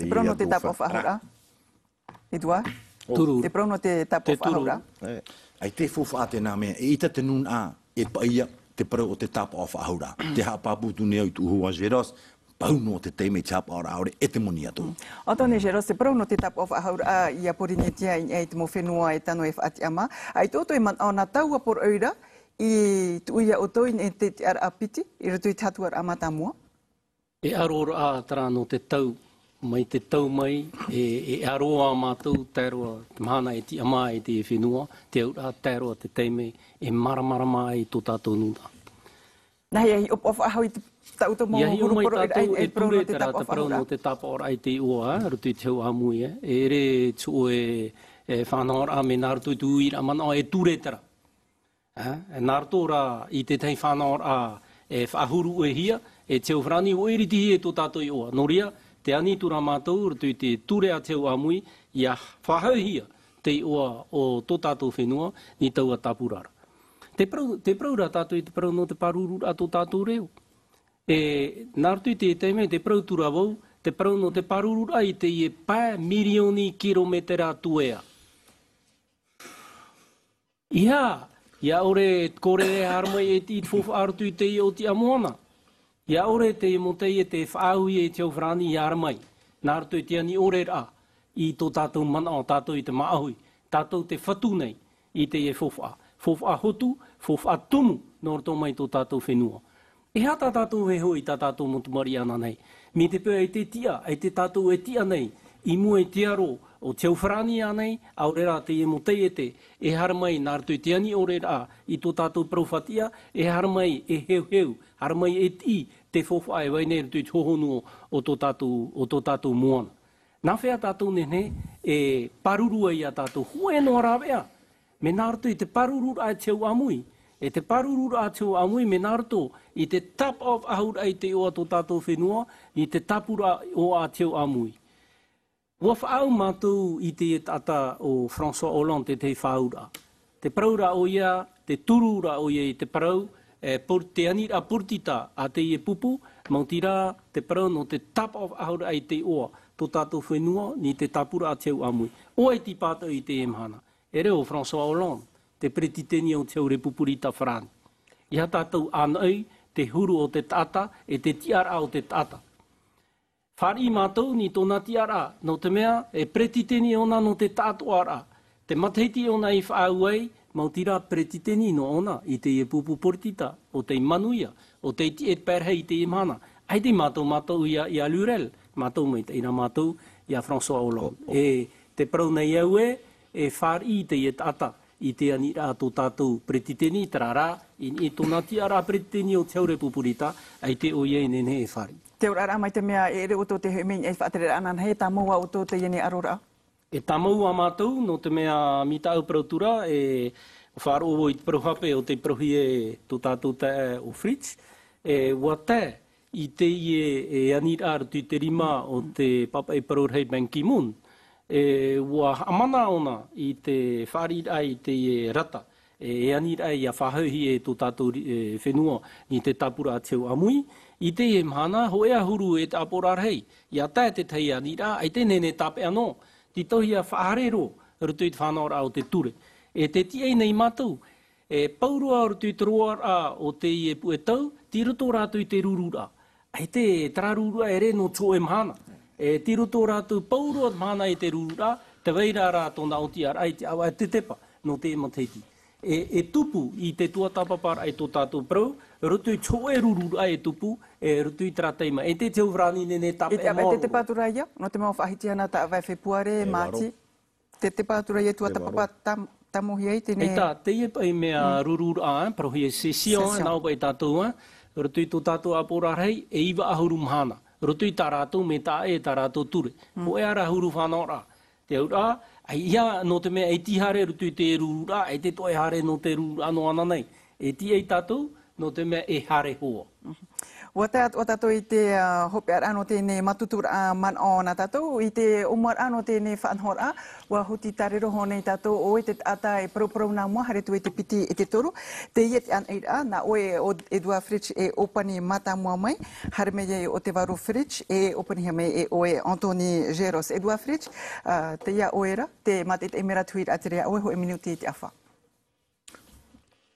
Parau nō te tāpaʻo faʻahou ra. Edouard? Turu. Te parau nō te tāpaʻo faʻahou ra. ʻAita e faufaʻa teie mea, eʻita te nūnaʻa e paʻi ia te parau o te tāpaʻo faʻahou ra. Tē haʻapāpū atu nei au i tuʻu hou a Géros, pau nō te taime i te haʻapaʻoraʻa ʻaore e te moni atu. Anthony Geros, te parau nō te tāpaʻo faʻahouraʻa i a Porinetia i niʻa i te mau fenua e tano e faʻatiʻamā. ʻAita ʻoutou e manaʻo nā taua poroʻi ra i tuʻu ia ʻoutou i niʻa i te tiʻaraʻa piti i roto i te hatuaraʻa mātāmua? E ʻaroraʻa terā nō te tau, mai te tau mai, e, e ʻaro ā mātou, tae roa te mahana e tiʻamā ai te fenua, te auraʻa, tae roa te taime e māramarama ai tō tātou nūnaʻa. Nā hea i ʻopo faʻahou i te, tā ʻoutou mau huru poroʻi raʻa i, e parau nō te tāpaʻo faʻahou ra. Te parau nō te tāpaʻoraʻa i te iʻoa, ā, roto i te hau ʻāmui, ē. E ʻere te hōʻē, e, faʻanahoraʻa mai nā roto i te uiraʻa manaʻo e ture terā. Ā, e nā roto rā i te tahi faʻanahoraʻa e faʻahuru ʻoehia, e te hau farāni ʻua ʻiritihia e tō tātou iʻoa. Nō reira, tē ani atu ra mātou, roto i te ture a te hau ʻāmui, ʻia faʻahouhia te iʻoa o tō tātou fenua, nī taua tāpura ra. Te parau, te parau rā tātou i te parau nō te pārururaʻa tō tātou reo. E, nā roto i te taime, te parau atu ra vau, te parau nō te pārururaʻa i teie pae mirioni kirometera tuea. ʻEiaha, ʻia ʻore kore e haere mai e te, i te faufaʻa roto i teie ʻōtiʻa moana. ʻIa ʻore te mau taiete faʻaauhia i te hau farāni ʻia haere mai. Nā roto i te ani ʻore rā, i tō tātou manaʻo, tātou i te māʻohi, tātou te fatu nei i teie faufaʻa. Faufaʻa hotu, faufaʻa tumu, nō roto mai tō tātou fenua. E aha tā tātou e hōʻē i tā tātou mau tamariʻi ānānahi. Mai te peu ʻaita e tiʻa, ʻaita tātou e tiʻa nei, i mua i te aro o te hau farāni ānei, ʻaore rā teie mau taiete, e haere mai nā roto i te ani ʻore rā, i tō tātou parau fatiʻa, e haere mai e heuheu, haere mai e tiʻi, te faufaʻa e vai nei roto i te hohonu o, o tō tātou, o tō tātou moana. Nā hea tātou nehenehe e pāruru ai iā tātou? Hōʻē noa rāveʻa, mea nā roto i te pārururaʻa i te hau ʻāmui, e te pārururaʻa i te hau ʻāmui, mea nā roto i te tāpaʻo faʻahouraʻa i te iʻoa tō tātou fenua, i te tāpura iʻoa i te hau ʻāmui. ʻUa faʻaau mātou i te taʻata ʻo François Hollande, te tahi faʻaauraʻa. Te parau rā ʻoia, te turu rā ʻoia i te parau, e, por-, te aniraʻa poritita a teie pupu, maoti rā te parau nō te tāpaʻo faʻahouraʻa i te iʻoa tō tātou fenua, nī te tāpura i te hau ʻāmui. ʻO vai tei pātoʻi i teie mahana? E reo François Hollande, te peretiteni o te hau Repupurita Farāni. ʻEiaha tātou ʻānaʻi te huru o te taʻata, e te tiʻaraʻa o te taʻata. Fāriʻi mātou nī tōna tiʻaraʻa, nō te mea, e peretiteni ʻōna nō te taʻatoʻaraʻa. Te matahiti ʻōna i faʻaau ai, maoti rā peretiteni noa ʻōna i teie pupu poritita, ʻo tei manuia, ʻo tei tiʻa i te pae rahi i teie mahana. ʻAita mātou, mātou iā, iā Lurel, mātou maitaʻi rā mātou iā François Hollande. E te parau nei au ē, e fāriʻi i teie taʻata i te aniraʻa tō tātou peretiteni, terā rā, i, i tōna tiʻaraʻa peretiteni o te hau Repupurita, ʻaita ʻoia e nehenehe e fāriʻi. Te oraraʻa mai te mea e ʻere ʻoutou te hōʻē mea i faʻatereraʻa ānānahi, e tāmau ā ʻoutou teie nei ʻaroraʻa? E tāmau ā mātou, nō te mea mai tāʻu parau atu ra, e faʻaroʻo vau i te parau hape o tei parauhia e tō tātou taeaʻe ʻo Fritsch, e ʻua tae i teie, e, aniraʻa roto i te rima o te papaʻi parau rahi Ban Ki-moon, e, ʻua haʻamana ʻōna i te fāriʻiraʻa i teie rata, e, e aniraʻa ʻia faʻahouhia e tō tātou ri-, e, fenua nī te tāpura i te hau ʻāmui. I teie mahana, hōʻē ā huru e te ʻāpoʻoraʻa rahi, ʻia tae te tahi aniraʻa, ʻaita e nehenehe e tāpeʻa noa, tītauhia faʻahaere roa, roto i te faʻanahoraʻa o te ture. E tē tiʻa nei mātou, e, pauroa roto i te roaraʻa o teie puʻe tau, tei roto rātou i te rururaʻa. ʻAita terā rururaʻa e ʻere nō te hōʻē mahana. E, tei roto rātou pauroa mahana i te rururaʻa, tē vai ra rā tōna ʻōtiʻaraʻa i te ʻāvaʻe tetepa nō te matahiti. E, e tupu i te tuatāpaparaʻa i tō tātou parau, roto i te hōʻē rururaʻa e tupu, e, roto i terā taime, e te, te hau farāni nehenehe tāpeʻa. I te ʻāvaʻe tetepa atu ra ïa, nō te mau faʻahitihana tā ʻāvaʻe Fepuare, Māti. Te, te pātura ia tuatāpapa tam-, tāmōhia ai teie. ʻAita, teie paʻi mea rururaʻa, ā, parauhia session, ā, nā ʻō paʻi tātou, ā, roto i tō tātou ʻāpoʻoraʻa rahi, e iva ʻahuru mahana. Roto i tā rātou mea taʻa ʻē, tā rātou ture. Hōʻē ā rā huru faʻanahoraʻa. Te auraʻa, ʻaita, nō te mea e tīaʻi haere roto i te rururaʻa, ʻaita e toe haere nō te rururaʻa noa ānānahi. E tīaʻi tātou, nō te mea e haere hoa. ʻUa tae atu ā tātou i te, ā, hopeʻaraʻa nō teie mātuturaʻa manaʻo nā tātou, i te ʻōmuaraʻa nō teie faʻanahoraʻa, ʻua huti tārero hoʻi nei tātou ʻoe te taʻata e paraparau nā mua, haere atu i te piti e te toru. Teie te anairaʻa, nā ʻoe ʻo Edouard Fritch e ʻōpani mātāmua mai, haere mai ai ʻo Tevaro Fritch, e ʻōpanihia mai e ʻoe Anthony Géros. Edouard Fritch, ā, tei iā ʻoe ra, te mātaʻitaʻi mea rā te huiraʻatira iā ʻoe, hōʻē minuti i te ʻafa.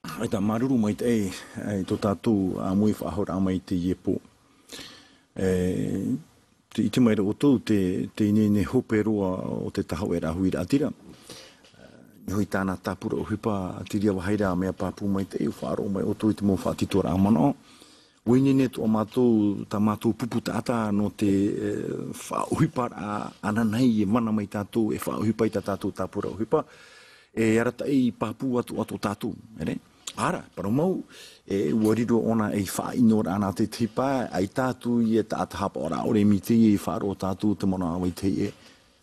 ʻAita, māuruuru maitaʻi, e, i tō tātou, ā, mau faʻahouraʻa mai i teie pō. E, te ʻite mai ra ʻoutou te, te ineine hope roa o te Tahoʻe Rahui Raʻatira. Nō hoʻi tāna tāpura ʻohipa, te reira vāhi ra mea pāpū maitaʻi, ʻua faʻaroʻo mai ʻoutou i te mau faʻatitoraʻa manaʻo. ʻUa ineine atoʻa mātou, tā mātou pupu taʻata nō te, e, faʻaʻohiparaʻa ananahi e mana mai tātou, e faʻaʻohipa i tā tātou tāpura ʻohipa, e arataʻi pāpū atu, atu tātou, ʻere? ʻĀ rā, parau mau, e, ʻua riro ʻōna ei faʻaʻinoraʻa nā te tahi pae, ʻaita atu ia taʻata haʻapaʻoraʻa ʻore mai teie i faʻaroʻo tātou te manaʻo a Vaitahi ē,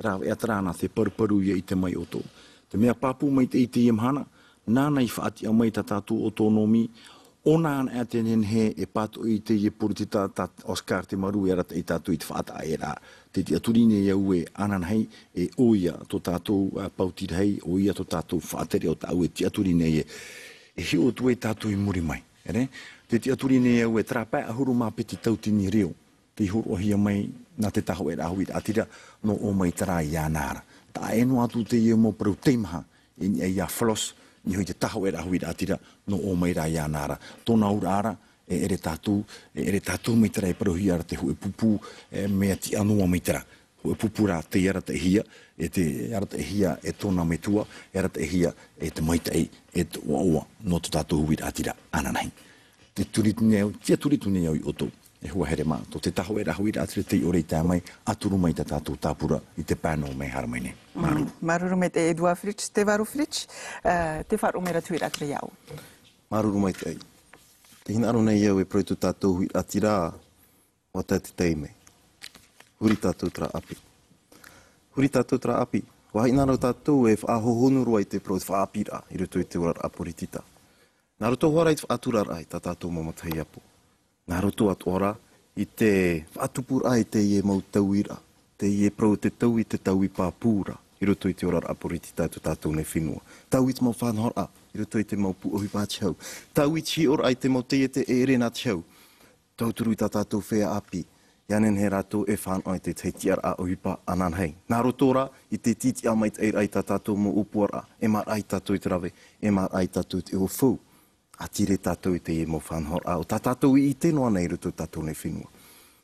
rāveʻa terā nā te paruparu ʻia ʻite mai ʻoutou. Te mea pāpū maitaʻi i teie mahana, nāna i faʻatiʻa mai tā tātou ʻōtōnomi, ʻōna anaʻe te nehenehe e pātoʻi i teie poritita tā Oscar Temaru e arataʻi tātou i te faʻataʻaeraʻa. Tē tiʻaturi nei au ē ananahi, e ʻoia tō tātou, ā, pautiraʻa, ʻoia tō tātou faʻatere o tāʻu e tiʻaturi nei ē. E hiʻo atu ai tātou i muri mai, ʻere? Tē tiʻaturi nei au ē terā pae ʻahuru mā piti tauatini reo, tei hōroʻahia mai nā te Tahoʻe Rahui Raʻatira, nō ʻō mai terā iāna ra. Taʻa ʻē noa atu teie mau parau teimaha, i niʻa iā Floss, nō hoʻi te Tahoʻe Rahui Raʻatira, nō ʻō mai rā iāna ra. Tōna auraʻa ra, e ʻere tātou, e ʻere tātou mai terā e parauhia ra te hōʻē pupu, e mea tiʻa noa mai terā. Hōʻē pupu rā tei arataʻihia, e tei arataʻihia e tōna metua, e arataʻihia e te maitaʻi, e te ʻoaʻoa, nō tō tātou huiraʻatira ananahi. Tē tiʻaturi nei au, tiʻaturi nei au iā ʻoutou, e hoa here mā, tō te Tahoʻe Rahui Raʻatira tei ʻore i tae mai, ʻa turu mai tā tātou tāpura i te pae nō Mē e haere mai nei. Māuruuru. Mm, māuruuru maitaʻi Edouard Fritch, Tevaro Fritch, ā, tē faʻaroʻo mai ra te huiraʻatira iāʻu. Māuruuru maitaʻi. Tē hinaʻaro nei au e parau i tō tātou huiraʻatira, ʻua tae te taime. Huri tātou terā ʻāpī. Huri tātou terā ʻāpī. ʻUa hinaʻaro tātou e faʻahohonu roa i te parau o te faʻaʻāpīraʻa i roto i te oraraʻa poritita. Nā roto hoʻi ra i te faʻaturaraʻa i tā tātou mau matahiapo. Nā roto atoʻa ra i te faʻatupuraʻa i teie mau tauiraʻa, teie parau o te taui, te taui pāpū ra, i roto i te oraraʻa poritita i tō tātou nei fenua. Taui i te mau faʻanahoraʻa, i roto i te mau pū ʻohipa a te hau. Taui i te hiʻoraʻa i te mau taiete e ʻere nā te hau. Tauturu i tā tātou feiā ʻāpī, ʻia nehenehe rātou e fānaʻo i te tahi tiʻaraʻa ʻohipa ananahi. Nā roto rā i te tītiʻa maitaʻiraʻa i tā tātou mau ʻōpuaraʻa, e maraʻa ia tātou i te rave, e maraʻa ia tātou i te ʻōfau. ʻA tīrē tātou i teie mau faʻanahoraʻa, ʻo tā tātou i ʻite noa nei i roto i tō tātou nei fenua.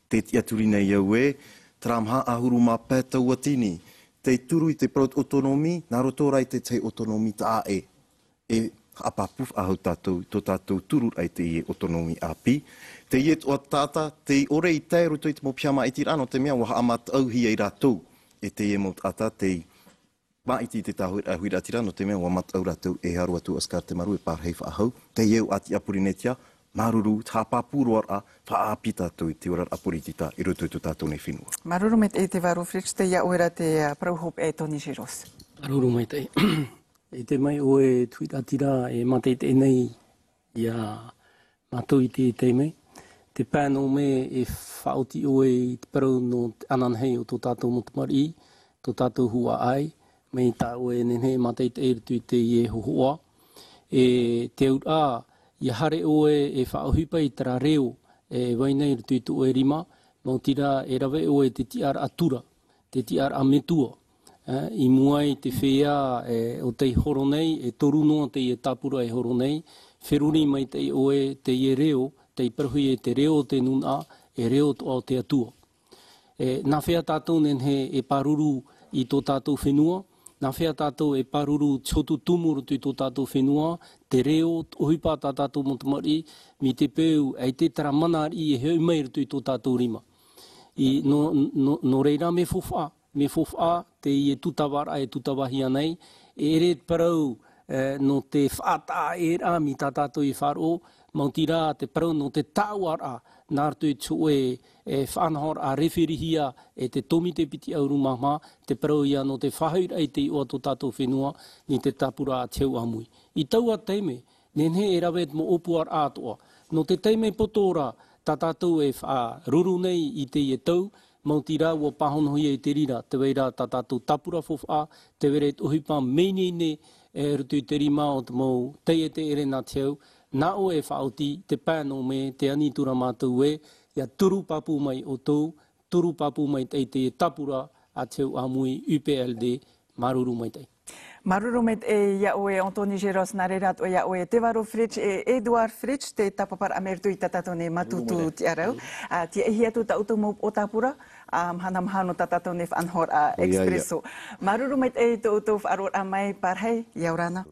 Tē tiʻaturi nei au ē, terā maha ʻahuru mā pae tauatini, tei turu i te parau o te ʻōtōnomi, nā roto rā i te tahi ʻōtōnomi taʻa ʻē. E haʻapāpū faʻahou tātou, tō tātou tururaʻa i teie ʻōtōnomi ʻāpī. Teie atoʻa taʻata, tei ʻore i tae i roto i te mau piha māʻitiraʻa, nō te mea ʻua haʻamataʻuhia ia rātou e teie mau taʻata, tei māʻiti i te Tahoʻe Rahui Raʻatira, nō te mea ʻua mataʻu rātou e horo atu Oscar Temaru e pārahi faʻahou. Teie au ʻāti a Porinetia, māuruuru, te haʻapāpū roaraʻa, faʻaʻāpī tātou i te oraraʻa poritita i roto i tō tātou nei fenua. Māuruuru maitaʻi Tevaro Fritch, tei iā ʻoe ra te, ā, parau hopeʻa e Tony Giros. Māuruuru maitaʻi. E ʻite mai ʻoe te huiraʻatira e mātaʻitaʻi nei iā mātou i te taime. Te pae nō Mē e faʻaoti ʻoe i te parau nō te ananahi o tō tātou mau tamariʻi, tō tātou huaʻai, mai tā ʻoe e nehenehe e mātaʻitaʻi i roto i teie hōhoʻa. E te auraʻa, ʻia haere ʻoe e faʻaʻohipa i terā reo e vai nei i roto i tō ʻoe rima, maoti rā e rave ʻoe i te tiʻaraʻa tura, te tiʻaraʻa metua. Ā, i mua i te feiā, e, ʻo tei horo nei, e toru noa teie tāpura e horo nei, feruri maitaʻi ʻoe teie reo, tei parauhia e te reo o te nūnaʻa, e reo atoʻa o te Atua. E, nā hea tātou e nehenehe e pāruru i tō tātou fenua, nā hea tātou e pāruru te hotu tumu i roto i tō tātou fenua, te reo, te ʻohipa tā tātou mau tamariʻi, mai te peu, ʻaita terā mana riʻi e hoʻi mai i roto i tō tātou rima. I, nō, nō, nō reira mea faufaʻa, mea faufaʻa teie tūtavaraʻa e tūtavahia nei, e ʻere te parau, e, nō te faʻataʻaʻēraʻa mai tā tātou i faʻaroʻo, maoti rā te parau nō te tāuʻaraʻa, nā roto i te hōʻē, e, faʻanahoraʻa referihia e te tōmite piti ʻahuru mā maha, te parau ïa nō te faʻahoʻiraʻa i te iʻoa tō tātou fenua, mai te tāpura a te hau ʻāmui. I taua taime, nehenehe e rave te mau ʻōpuaraʻa atoʻa. Nō te taime poto ra, tā tātou e faʻaruru nei i teie tau, maoti rā ʻua pāhonohia i te reira, tē vai ra tā tātou tāpura faufaʻa, tē vai ra te ʻohipa mea ineine, e, i roto i te rima o te mau taiete ʻē nā te hau, nā ʻoe e faʻaoti, te pae nō Mē, tē ani atu ra mātou ē, ʻia turu pāpū mai ʻoutou, turu pāpū maitaʻi i te tāpura a te hau ʻāmui U P L D, māuruuru maitaʻi. Māuruuru maitaʻi iā ʻoe Anthony Géros, nā reira atoʻa iā ʻoe Tevaro Fritsch e Edouard Fritsch, te tāpaparaʻa mai roto i tā tātou nei mātutu tiʻarau. Ā, tiaʻi atu tā ʻoutou mau ʻōtāpura, ā, mahana mahana tā tātou nei faʻanahoraʻa Expresso. Māuruuru maitaʻi tō ʻoutou faʻaroʻoraʻa mai, pārahi, ʻia ora na.